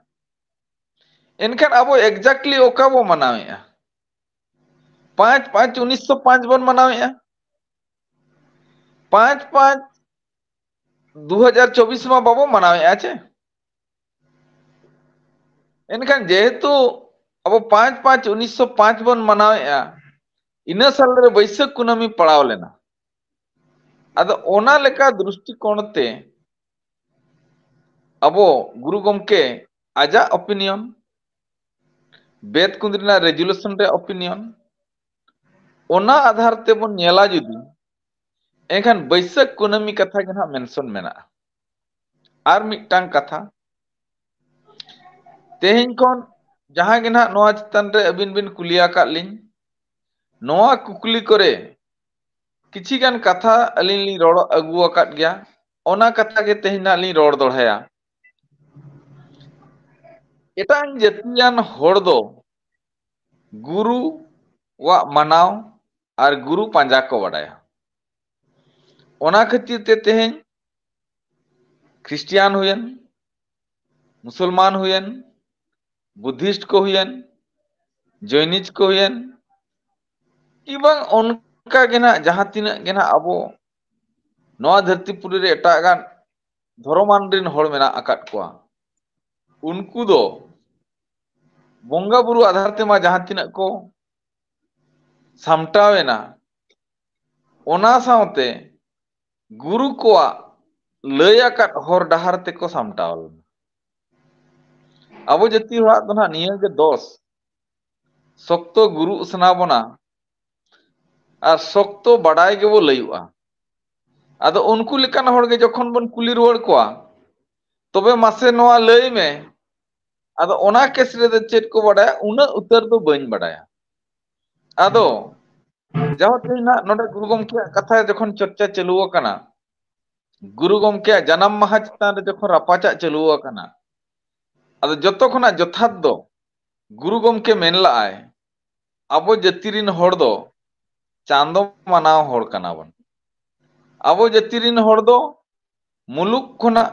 ᱮᱱᱠᱷᱟᱱ ᱟᱵᱚ exactly ᱚᱠᱟ ᱵᱚ ᱢᱟᱱᱟᱣᱮᱫᱼᱟ? ᱯᱟᱸᱪ ᱯᱟᱸᱪ ᱩᱱᱤᱥᱥᱚ ᱯᱟᱸᱪ ᱵᱚᱱ ᱢᱟᱱᱟᱣᱮᱫᱼᱟ᱾ ᱯᱟᱸᱪ ᱯᱟᱸᱪ ᱫᱩ ᱦᱟᱡᱟᱨ ᱪᱚᱵᱵᱤᱥ ᱢᱟ ᱵᱟᱵᱚ ᱢᱟᱱᱟᱣᱮᱫᱼᱟ ᱪᱮ? ᱮᱱᱠᱷᱟᱱ ᱡᱮᱦᱮᱛᱩ ᱟᱵᱚ ᱯᱟᱸᱪ ᱯᱟᱸᱪ ᱩᱱᱤᱥᱥᱚ ᱯᱟᱸᱪ ᱵᱚᱱ ᱢᱟᱱᱟᱣᱮᱫᱼᱟ, ᱤᱱᱟᱹ ᱥᱟᱞ ᱨᱮ ᱵᱟᱹᱭᱥᱟᱹᱠᱷ ᱠᱩᱱᱟᱹᱢᱤ ᱯᱟᱲᱟᱣ ᱞᱮᱱᱟ᱾ ᱟᱫᱚ ᱚᱱᱟ ᱞᱮᱠᱟ ᱫᱨᱤᱥᱴᱤᱠᱳᱬ ᱛᱮ ᱟᱵᱚ ᱜᱩᱨᱩ ᱜᱚᱢᱠᱮ ᱟᱡᱟᱜ opinion, ᱵᱮᱫ ᱠᱩᱸᱫᱽᱨᱤ ᱨᱮᱱᱟᱜ resolution ᱨᱮᱭᱟᱜ opinion, ᱚᱱᱟ ᱟᱫᱷᱟᱨ ᱛᱮᱵᱚᱱ ᱧᱮᱞᱟ ᱡᱩᱫᱤ, ᱮᱱᱠᱷᱟᱱ ᱵᱟᱹᱭᱥᱟᱹᱠᱷ ᱠᱩᱱᱟᱹᱢᱤ ᱠᱟᱛᱷᱟ ᱜᱮ ᱱᱟᱦᱟᱜ mention ᱢᱮᱱᱟᱜᱼᱟ᱾ ᱟᱨ ᱢᱤᱫᱴᱟᱝ ᱠᱟᱛᱷᱟ, ᱛᱮᱦᱮᱧ ᱠᱷᱚᱱ ᱡᱟᱦᱟᱸ ᱜᱮ ᱱᱟᱦᱟᱜ ᱱᱚᱣᱟ ᱪᱮᱛᱟᱱ ᱨᱮ ᱟᱹᱵᱤᱱ ᱵᱤᱱ ᱠᱩᱞᱤ ᱟᱠᱟᱫ ᱞᱤᱧ, ᱱᱚᱣᱟ ᱠᱩᱠᱞᱤ ᱠᱚᱨᱮ ᱠᱤᱪᱷᱤ ᱜᱟᱱ ᱠᱟᱛᱷᱟ ᱟᱹᱞᱤᱧ ᱞᱤᱧ ᱨᱚᱲ ᱟᱹᱜᱩ ᱟᱠᱟᱫ ᱜᱮᱭᱟ, ᱚᱱᱟ ᱠᱟᱛᱷᱟ ᱜᱮ ᱛᱮᱦᱮᱧ ᱱᱟᱦᱟᱜ ᱞᱤᱧ ᱨᱚᱲ ᱫᱚᱲᱦᱟᱭᱟ᱾ ᱮᱴᱟᱜ ᱡᱟᱹᱛᱤᱭᱟᱱ ᱦᱚᱲ ᱫᱚ ᱜᱩᱨᱩᱣᱟᱜ ᱢᱟᱱᱟᱣ ᱟᱨ ᱜᱩᱨᱩ ᱯᱟᱸᱡᱟ ᱠᱚ ᱵᱟᱰᱟᱭᱟ᱾ ᱚᱱᱟ ᱠᱷᱟᱹᱛᱤᱨ ᱛᱮ ᱛᱮᱦᱮᱧ ᱠᱷᱨᱤᱥᱴᱤᱭᱟᱱ ᱦᱩᱭᱮᱱ, ᱢᱩᱥᱚᱞᱢᱟᱱ ᱦᱩᱭᱮᱱ, ᱵᱩᱫᱷᱤᱥᱴ ᱠᱚ ᱦᱩᱭᱮᱱ, ᱡᱚᱭᱱᱤᱡᱽ ᱠᱚ ᱦᱩᱭᱮᱱ, ᱠᱤ ᱵᱟᱝ ᱚᱱᱠᱟ ᱜᱮ ᱱᱟᱜ ᱡᱟᱦᱟᱸ ᱛᱤᱱᱟᱹᱜ ᱜᱮ ᱱᱟᱜ ᱟᱵᱚ ᱱᱚᱣᱟ ᱫᱷᱟᱹᱨᱛᱤ ᱯᱩᱨᱤ ᱨᱮ ᱮᱴᱟᱜ ᱜᱟᱱ ᱫᱷᱚᱨᱚᱢᱟᱱ ᱨᱤᱱ ᱦᱚᱲ ᱢᱮᱱᱟᱜ ᱟᱠᱟᱫ ᱠᱚᱣᱟ, ᱩᱱᱠᱩ ᱫᱚ ᱵᱚᱸᱜᱟ ᱵᱩᱨᱩ ᱟᱫᱷᱟᱨ ᱛᱮᱢᱟ ᱡᱟᱦᱟᱸ ᱛᱤᱱᱟᱹᱜ ᱠᱚ ᱥᱟᱢᱴᱟᱣ ᱮᱱᱟ, ᱚᱱᱟ ᱥᱟᱶᱛᱮ ᱜᱩᱨᱩ ᱠᱚᱣᱟᱜ ᱞᱟᱹᱭ ᱟᱠᱟᱫ ᱦᱚᱨ ᱰᱟᱦᱟᱨ ᱛᱮᱠᱚ ᱥᱟᱢᱴᱟᱣ ᱞᱮᱱᱟ᱾ ᱟᱵᱚ ᱡᱟᱹᱛᱤ ᱦᱚᱲᱟᱜ ᱫᱚ ᱱᱟᱦᱟᱜ ᱱᱤᱭᱟᱹ ᱜᱮ ᱫᱚᱥ, ᱥᱚᱠᱛᱚ ᱜᱩᱨᱩ ᱥᱟᱱᱟ ᱵᱚᱱᱟ ᱟᱨ ᱥᱚᱠᱛᱚ ᱵᱟᱰᱟᱭ ᱜᱮᱵᱚ ᱞᱟᱹᱭᱚᱜᱼᱟ᱾ ᱟᱫᱚ ᱩᱱᱠᱩ ᱞᱮᱠᱟᱱ ᱦᱚᱲ ᱜᱮ ᱡᱚᱠᱷᱚᱱ ᱵᱚᱱ ᱠᱩᱞᱤ ᱨᱩᱣᱟᱹᱲ ᱠᱚᱣᱟ, "ᱛᱚᱵᱮ ᱢᱟᱥᱮ ᱱᱚᱣᱟ ᱞᱟᱹᱭ ᱢᱮ, ᱟᱫᱚ ᱚᱱᱟ ᱠᱮᱥ ᱨᱮᱫᱚ ᱪᱮᱫ ᱠᱚ ᱵᱟᱰᱟᱭᱟ?" ᱩᱱᱟᱹᱜ ᱩᱛᱟᱹᱨ ᱫᱚ ᱵᱟᱹᱧ ᱵᱟᱰᱟᱭᱟ᱾ ᱟᱫᱚ ᱡᱟᱦᱟᱸ ᱛᱮᱦᱮᱧ ᱱᱟᱜ ᱱᱚᱰᱮ ᱜᱩᱨᱩ ᱜᱚᱢᱠᱮᱭᱟᱜ ᱠᱟᱛᱷᱟ ᱡᱚᱠᱷᱚᱱ ᱪᱚᱨᱪᱟ ᱪᱟᱹᱞᱩ ᱟᱠᱟᱱᱟ, ᱜᱩᱨᱩ ᱜᱚᱢᱠᱮᱭᱟᱜ ᱡᱟᱱᱟᱢ ᱢᱟᱦᱟ ᱪᱮᱛᱟᱱ ᱨᱮ ᱡᱚᱠᱷᱚᱱ ᱨᱟᱯᱟᱪᱟᱜ ᱪᱟᱹᱞᱩ ᱟᱠᱟᱱᱟ, ᱟᱫᱚ ᱡᱚᱛᱚ ᱠᱷᱚᱱᱟᱜ ᱡᱚᱛᱷᱟᱛ ᱫᱚ ᱜᱩᱨᱩ ᱜᱚᱢᱠᱮ ᱢᱮᱱ ᱞᱟᱜᱼᱟᱭ, ᱟᱵᱚ ᱡᱟᱹᱛᱤ ᱨᱤᱱ ᱦᱚᱲ ᱫᱚ ᱪᱟᱸᱫᱚ ᱢᱟᱱᱟᱣ ᱦᱚᱲ ᱠᱟᱱᱟ ᱵᱚᱱ᱾ ᱟᱵᱚ ᱡᱟᱹᱛᱤ ᱨᱤᱱ ᱦᱚᱲ ᱫᱚ ᱢᱩᱞᱩᱠ ᱠᱷᱚᱱᱟᱜ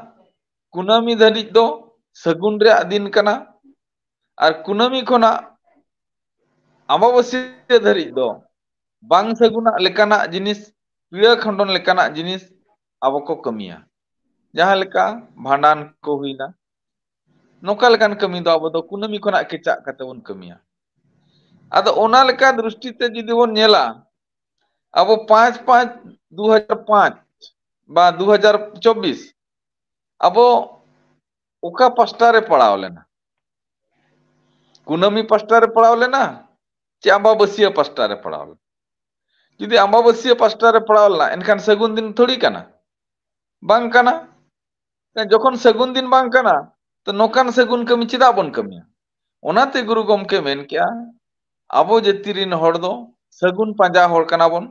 ᱠᱩᱱᱟᱹᱢᱤ ᱫᱷᱟᱹᱨᱤᱡ ᱫᱚ ᱥᱟᱹᱜᱩᱱ ᱨᱮᱭᱟᱜ ᱫᱤᱱ ᱠᱟᱱᱟ᱾ ᱟᱨ ᱠᱩᱱᱟᱹᱢᱤ ᱠᱷᱚᱱᱟᱜ ᱟᱢᱵᱟᱵᱟᱹᱥᱭᱟᱹ ᱫᱷᱟᱹᱨᱤᱡ ᱫᱚ ᱵᱟᱝ ᱥᱟᱹᱜᱩᱱᱟᱜ ᱞᱮᱠᱟᱱᱟᱜ ᱡᱤᱱᱤᱥ, ᱯᱤᱲᱟᱹ ᱠᱷᱚᱸᱰᱚᱱ ᱞᱮᱠᱟᱱᱟᱜ ᱡᱤᱱᱤᱥ ᱟᱵᱚ ᱠᱚ ᱠᱟᱹᱢᱤᱭᱟ᱾ ᱡᱟᱦᱟᱸ ᱞᱮᱠᱟ ᱵᱷᱟᱸᱰᱟᱱ ᱠᱚ ᱦᱩᱭᱱᱟ, ᱱᱚᱝᱠᱟ ᱞᱮᱠᱟᱱ ᱠᱟᱹᱢᱤ ᱫᱚ ᱟᱵᱚ ᱫᱚ ᱠᱩᱱᱟᱹᱢᱤ ᱠᱷᱚᱱᱟᱜ ᱠᱮᱪᱟᱜ ᱠᱟᱛᱮ ᱵᱚᱱ ᱠᱟᱹᱢᱤᱭᱟ᱾ ᱟᱫᱚ ᱚᱱᱟ ᱞᱮᱠᱟ ᱫᱨᱤᱥᱴᱤ ᱛᱮ ᱡᱩᱫᱤ ᱵᱚᱱ ᱧᱮᱞᱟ, ᱟᱵᱚ ᱯᱟᱸᱪ ᱯᱟᱸᱪ ᱫᱩ ᱦᱟᱡᱟᱨ ᱯᱟᱸᱪ ᱵᱟ ᱫᱩ ᱦᱟᱡᱟᱨ ᱪᱚᱵᱵᱤᱥ, ᱟᱵᱚ ᱚᱠᱟ ᱯᱟᱥᱴᱟ ᱨᱮ ᱯᱟᱲᱟᱣ ᱞᱮᱱᱟ? ᱠᱩᱱᱟᱹᱢᱤ ᱯᱟᱥᱴᱟ ᱨᱮ ᱯᱟᱲᱟᱣ ᱞᱮᱱᱟ ᱪᱮ ᱟᱢᱵᱟᱵᱟᱹᱥᱭᱟᱹ ᱯᱟᱥᱴᱟ ᱨᱮ ᱯᱟᱲᱟᱣ ᱞᱮᱱᱟ? ᱡᱩᱫᱤ ᱟᱢᱵᱟᱵᱟᱹᱥᱭᱟᱹ ᱯᱟᱥᱴᱟ ᱨᱮ ᱯᱟᱲᱟᱣ ᱞᱮᱱᱟ, ᱮᱱᱠᱷᱟᱱ ᱥᱟᱹᱜᱩᱱ ᱫᱤᱱ ᱛᱷᱚᱲᱤ ᱠᱟᱱᱟ? ᱵᱟᱝ ᱠᱟᱱᱟ᱾ ᱡᱚᱠᱷᱚᱱ ᱥᱟᱹᱜᱩᱱ ᱫᱤᱱ ᱵᱟᱝ ᱠᱟᱱᱟ, ᱛᱚ ᱱᱚᱝᱠᱟᱱ ᱥᱟᱹᱜᱩᱱ ᱠᱟᱹᱢᱤ ᱪᱮᱫᱟᱜ ᱵᱚᱱ ᱠᱟᱹᱢᱤᱭᱟ? ᱚᱱᱟᱛᱮ ᱜᱩᱨᱩ ᱜᱚᱢᱠᱮ ᱢᱮᱱ ᱠᱮᱜᱼᱟ, ᱟᱵᱚ ᱡᱟᱹᱛᱤ ᱨᱤᱱ ᱦᱚᱲ ᱫᱚ ᱥᱟᱹᱜᱩᱱ ᱯᱟᱸᱡᱟ ᱦᱚᱲ ᱠᱟᱱᱟ ᱵᱚᱱ᱾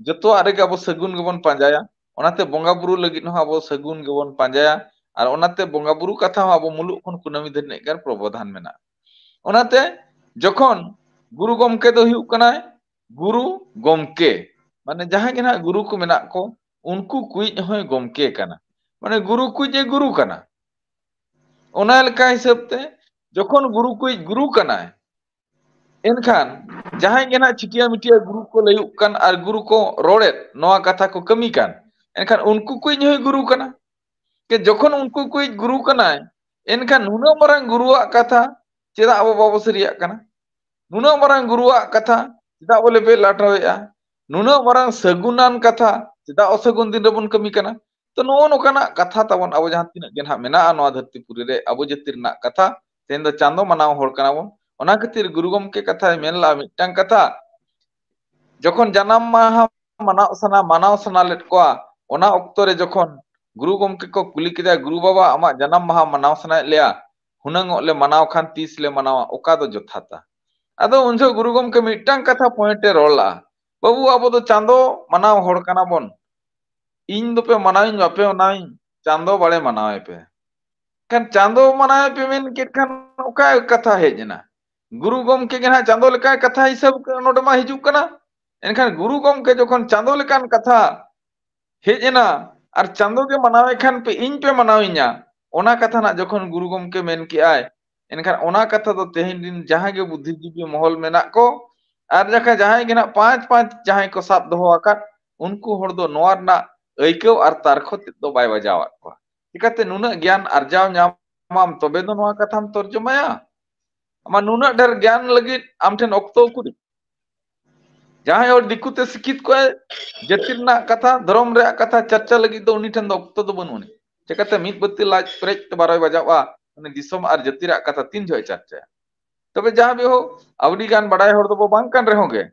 ᱡᱚᱛᱚᱣᱟᱜ ᱨᱮᱜᱮ ᱟᱵᱚ ᱥᱟᱹᱜᱩᱱ ᱜᱮᱵᱚᱱ ᱯᱟᱸᱡᱟᱭᱟ᱾ ᱚᱱᱟᱛᱮ ᱵᱚᱸᱜᱟ ᱵᱩᱨᱩ ᱞᱟᱹᱜᱤᱫ ᱦᱚᱸ ᱟᱵᱚ ᱥᱟᱹᱜᱩᱱ ᱜᱮᱵᱚᱱ ᱯᱟᱸᱡᱟᱭᱟ᱾ ᱟᱨ ᱚᱱᱟᱛᱮ ᱵᱚᱸᱜᱟ ᱵᱩᱨᱩ ᱠᱟᱛᱷᱟ ᱦᱚᱸ ᱟᱵᱚ ᱢᱩᱞᱩᱜ ᱠᱷᱚᱱ ᱠᱩᱱᱟᱹᱢᱤ ᱫᱷᱟᱹᱨᱤᱡ ᱜᱮ ᱯᱨᱚᱵᱚᱫᱷᱟᱱ ᱢᱮᱱᱟᱜᱼᱟ᱾ ᱚᱱᱟᱛᱮ ᱡᱚᱠᱷᱚᱱ ᱜᱩᱨᱩ ᱜᱚᱢᱠᱮ ᱫᱚ ᱦᱩᱭᱩᱜ ᱠᱟᱱᱟᱭ ᱜᱩᱨᱩ ᱜᱚᱢᱠᱮ, ᱢᱟᱱᱮ ᱡᱟᱦᱟᱸᱭ ᱜᱮ ᱱᱟᱦᱟᱜ ᱜᱩᱨᱩ ᱠᱚ ᱢᱮᱱᱟᱜ ᱠᱚ, ᱩᱱᱠᱩ ᱠᱚᱭᱤᱡ ᱦᱚᱸᱭ ᱜᱚᱢᱠᱮ ᱠᱟᱱᱟ᱾ ᱢᱟᱱᱮ ᱜᱩᱨᱩ ᱠᱚᱭᱤᱡ ᱮ ᱜᱩᱨᱩ ᱠᱟᱱᱟ᱾ ᱚᱱᱟ ᱞᱮᱠᱟ ᱦᱤᱥᱟᱹᱵ ᱛᱮ ᱡᱚᱠᱷᱚᱱ ᱜᱩᱨᱩ ᱠᱚᱭᱤᱡ ᱜᱩᱨᱩ ᱠᱟᱱᱟᱭ, ᱮᱱᱠᱷᱟᱱ ᱡᱟᱦᱟᱸᱭ ᱜᱮ ᱱᱟᱦᱟᱜ ᱪᱷᱤᱴᱭᱟᱹ ᱢᱤᱴᱭᱟᱹ ᱜᱩᱨᱩ ᱠᱚ ᱞᱟᱹᱭᱩᱜ ᱠᱟᱱ ᱟᱨ ᱜᱩᱨᱩ ᱠᱚ ᱨᱚᱲᱮᱫ, ᱱᱚᱣᱟ ᱠᱟᱛᱷᱟ ᱠᱚ ᱠᱟᱹᱢᱤ ᱠᱟᱱ, ᱮᱱᱠᱷᱟᱱ ᱩᱱᱠᱩ ᱠᱚᱭᱤᱡ ᱦᱚᱸᱭ ᱜᱩᱨᱩ ᱠᱟᱱᱟ᱾ ᱡᱮ ᱡᱚᱠᱷᱚᱱ ᱩᱱᱠᱩ ᱠᱚᱭᱤᱡ ᱜᱩᱨᱩ ᱠᱟᱱᱟᱭ, ᱮᱱᱠᱷᱟᱱ ᱱᱩᱱᱟᱹᱜ ᱢᱟᱨᱟᱝ ᱜᱩᱨᱩᱣᱟᱜ ᱠᱟᱛᱷᱟ ᱪᱮᱫᱟᱜ ᱟᱵᱚ ᱵᱟᱵᱚ ᱥᱟᱹᱨᱤᱭᱟᱜ ᱠᱟᱱᱟ? ᱱᱩᱱᱟᱹᱜ ᱢᱟᱨᱟᱝ ᱜᱩᱨᱩᱣᱟᱜ ᱠᱟᱛᱷᱟ ᱪᱮᱫᱟᱜ ᱵᱚ ᱞᱮᱵᱮᱫ ᱞᱟᱴᱷᱟᱣᱮᱫᱼᱟ? ᱱᱩᱱᱟᱹᱜ ᱢᱟᱨᱟᱝ ᱥᱟᱹᱜᱩᱱᱟᱱ ᱠᱟᱛᱷᱟ ᱪᱮᱫᱟᱜ ᱚᱥᱟᱹᱜᱩᱱ ᱫᱤᱱ ᱨᱮᱵᱚᱱ ᱠᱟᱹᱢᱤ ᱠᱟᱱᱟ? ᱛᱚ, ᱱᱚᱜᱼᱚ ᱱᱚᱝᱠᱟᱱᱟᱜ ᱠᱟᱛᱷᱟ ᱛᱟᱵᱚᱱ ᱟᱵᱚ ᱡᱟᱦᱟᱸ ᱛᱤᱱᱟᱹᱜ ᱜᱮ ᱱᱟᱦᱟᱜ ᱢᱮᱱᱟᱜᱼᱟ ᱱᱚᱣᱟ ᱫᱷᱟᱹᱨᱛᱤ ᱯᱩᱨᱤ ᱨᱮ, ᱟᱵᱚ ᱡᱟᱹᱛᱤ ᱨᱮᱱᱟᱜ ᱠᱟᱛᱷᱟ, ᱛᱮᱦᱮᱧ ᱫᱚ ᱪᱟᱸᱫᱚ ᱢᱟᱱᱟᱣ ᱦᱚᱲ ᱠᱟᱱᱟ ᱵᱚᱱ᱾ ᱚᱱᱟ ᱠᱷᱟᱹᱛᱤᱨ ᱜᱩᱨᱩ ᱜᱚᱢᱠᱮ ᱠᱟᱛᱷᱟᱭ ᱢᱮᱱ ᱞᱮᱫᱼᱟ ᱢᱤᱫᱴᱟᱝ ᱠᱟᱛᱷᱟ, ᱡᱚᱠᱷᱚᱱ ᱡᱟᱱᱟᱢ ᱢᱟᱦᱟ ᱢᱟᱱᱟᱣ ᱥᱟᱱᱟ, ᱢᱟᱱᱟᱣ ᱥᱟᱱᱟ ᱞᱮᱫ ᱠᱚᱣᱟ, ᱚᱱᱟ ᱚᱠᱛᱚ ᱨᱮ ᱡᱚᱠᱷᱚᱱ ᱜᱩᱨᱩ ᱜᱚᱢᱠᱮ ᱠᱚ ᱠᱩᱞᱤ ᱠᱮᱫᱮᱭᱟ, "ᱜᱩᱨᱩ ᱵᱟᱵᱟ, ᱟᱢᱟᱜ ᱡᱟᱱᱟᱢ ᱢᱟᱦᱟ ᱢᱟᱱᱟᱣ ᱥᱟᱱᱟᱭᱮᱫ ᱞᱮᱭᱟ, ᱦᱩᱱᱟᱹᱝ ᱚᱜ ᱞᱮ ᱢᱟᱱᱟᱣ ᱠᱷᱟᱱ ᱛᱤᱥ ᱞᱮ ᱢᱟᱱᱟᱣᱟ, ᱚᱠᱟ ᱫᱚ ᱡᱚᱛᱷᱟᱛᱟ?" ᱟᱫᱚ ᱩᱱ ᱡᱚᱦᱚᱜ ᱜᱩᱨᱩ ᱜᱚᱢᱠᱮ ᱢᱤᱫᱴᱟᱝ ᱠᱟᱛᱷᱟ point ᱮ ᱨᱚᱲ ᱞᱟᱜᱼᱟ, "ᱵᱟᱹᱵᱩ, ᱟᱵᱚ ᱫᱚ ᱪᱟᱸᱫᱚ ᱢᱟᱱᱟᱣ ᱦᱚᱲ ᱠᱟᱱᱟ ᱵᱚᱱ, ᱤᱧ ᱫᱚᱯᱮ ᱢᱟᱱᱟᱣᱤᱧ ᱵᱟᱯᱮ ᱢᱟᱱᱟᱣᱤᱧ, ᱪᱟᱸᱫᱚ ᱵᱟᱲᱮ ᱢᱟᱱᱟᱣᱮ ᱯᱮ᱾" ᱠᱷᱟᱱ ᱪᱟᱸᱫᱚ ᱢᱟᱱᱟᱣᱮ ᱯᱮ ᱢᱮᱱ ᱠᱮᱫ ᱠᱷᱟᱱ ᱚᱠᱟ ᱠᱟᱛᱷᱟ ᱦᱮᱡ ᱮᱱᱟ? ᱜᱩᱨᱩ ᱜᱚᱢᱠᱮ ᱜᱮ ᱱᱟᱦᱟᱜ ᱪᱟᱸᱫᱚ ᱞᱮᱠᱟᱭ ᱠᱟᱛᱷᱟ ᱦᱤᱥᱟᱹᱵ ᱱᱚᱰᱮ ᱢᱟ ᱦᱤᱡᱩᱜ ᱠᱟᱱᱟ᱾ ᱮᱱᱠᱷᱟᱱ ᱜᱩᱨᱩ ᱜᱚᱢᱠᱮ ᱡᱚᱠᱷᱚᱱ ᱪᱟᱸᱫᱚ ᱞᱮᱠᱟᱱ ᱠᱟᱛᱷᱟ ᱦᱮᱡ ᱮᱱᱟ, ᱟᱨ ᱪᱟᱸᱫᱚ ᱜᱮ ᱢᱟᱱᱟᱣᱮ ᱠᱷᱟᱱ ᱯᱮ ᱤᱧ ᱯᱮ ᱢᱟᱱᱟᱣᱤᱧᱟ, ᱚᱱᱟ ᱠᱟᱛᱷᱟ ᱱᱟᱜ ᱡᱚᱠᱷᱚᱱ ᱜᱩᱨᱩ ᱜᱚᱢᱠᱮ ᱢᱮᱱ ᱠᱮᱜᱼᱟᱭ, ᱮᱱᱠᱷᱟᱱ ᱚᱱᱟ ᱠᱟᱛᱷᱟ ᱫᱚ ᱛᱮᱦᱮᱧ ᱨᱤᱱ ᱡᱟᱦᱟᱸᱭ ᱜᱮ ᱵᱩᱫᱽᱫᱷᱤᱡᱤᱵᱤ ᱢᱚᱦᱚᱞ ᱢᱮᱱᱟᱜ ᱠᱚ, ᱟᱨ ᱡᱟᱦᱟᱸᱭ ᱡᱟᱦᱟᱸᱭ ᱜᱮ ᱱᱟᱜ ᱯᱟᱸᱪ ᱯᱟᱸᱪ ᱡᱟᱦᱟᱸᱭ ᱠᱚ ᱥᱟᱵ ᱫᱚᱦᱚ ᱟᱠᱟᱫ, ᱩᱱᱠᱩ ᱦᱚᱲ ᱫᱚ ᱱᱚᱣᱟ ᱨᱮᱱᱟᱜ ᱟᱹᱭᱠᱟᱹᱣ ᱟᱨ ᱛᱟᱨᱠᱷᱚ ᱛᱮᱫ ᱫᱚ ᱵᱟᱭ ᱵᱟᱡᱟᱣᱟᱫ ᱠᱚᱣᱟ᱾ ᱪᱤᱠᱟᱹᱛᱮ ᱱᱩᱱᱟᱹᱜ ᱜᱮᱭᱟᱱ ᱟᱨᱡᱟᱣ ᱧᱟᱢᱟᱢ, ᱛᱚᱵᱮ ᱫᱚ ᱱᱚᱣᱟ ᱠᱟᱛᱷᱟᱢ ᱛᱚᱨᱡᱚᱢᱟᱭᱟ? ᱟᱢᱟᱜ ᱱᱩᱱᱟᱹᱜ ᱰᱷᱮᱨ ᱜᱮᱭᱟᱱ ᱞᱟᱹᱜᱤᱫ ᱟᱢ ᱴᱷᱮᱱ ᱚᱠᱛᱚ ᱩᱠᱩᱨ? ᱡᱟᱦᱟᱸᱭ ᱦᱚᱲ ᱫᱤᱠᱩ ᱛᱮ ᱥᱤᱠᱷᱤᱛ ᱠᱚᱣᱟᱭ, ᱡᱟᱹᱛᱤ ᱨᱮᱱᱟᱜ ᱠᱟᱛᱷᱟ, ᱫᱷᱚᱨᱚᱢ ᱨᱮᱭᱟᱜ ᱠᱟᱛᱷᱟ ᱪᱟᱨᱪᱟ ᱞᱟᱹᱜᱤᱫ ᱫᱚ ᱩᱱᱤ ᱴᱷᱮᱱ ᱫᱚ ᱚᱠᱛᱚ ᱫᱚ ᱵᱟᱹᱱᱩᱜ ᱟᱹᱱᱤᱡ᱾ ᱪᱤᱠᱟᱹᱛᱮ ᱢᱤᱫ ᱵᱟᱹᱛᱤ ᱞᱟᱡ ᱯᱮᱨᱮᱡ ᱛᱮ ᱵᱟᱨᱚᱭ ᱵᱟᱡᱟᱣᱟ, ᱩᱱᱤ ᱫᱤᱥᱚᱢ ᱟᱨ ᱡᱟᱹᱛᱤ ᱨᱮᱭᱟᱜ ᱠᱟᱛᱷᱟ ᱛᱤᱱ ᱡᱚᱦᱚᱜ ᱮ ᱪᱟᱨᱪᱟᱭᱟ? ᱛᱚᱵᱮ ᱡᱟᱦᱟᱸ ᱵᱤᱦᱳ, ᱟᱹᱰᱤ ᱜᱟᱱ ᱵᱟᱲᱟᱭ ᱦᱚᱲ ᱫᱚᱵᱚ ᱵᱟᱝ ᱠᱟᱱ ᱨᱮᱦᱚᱸ ᱜᱮ,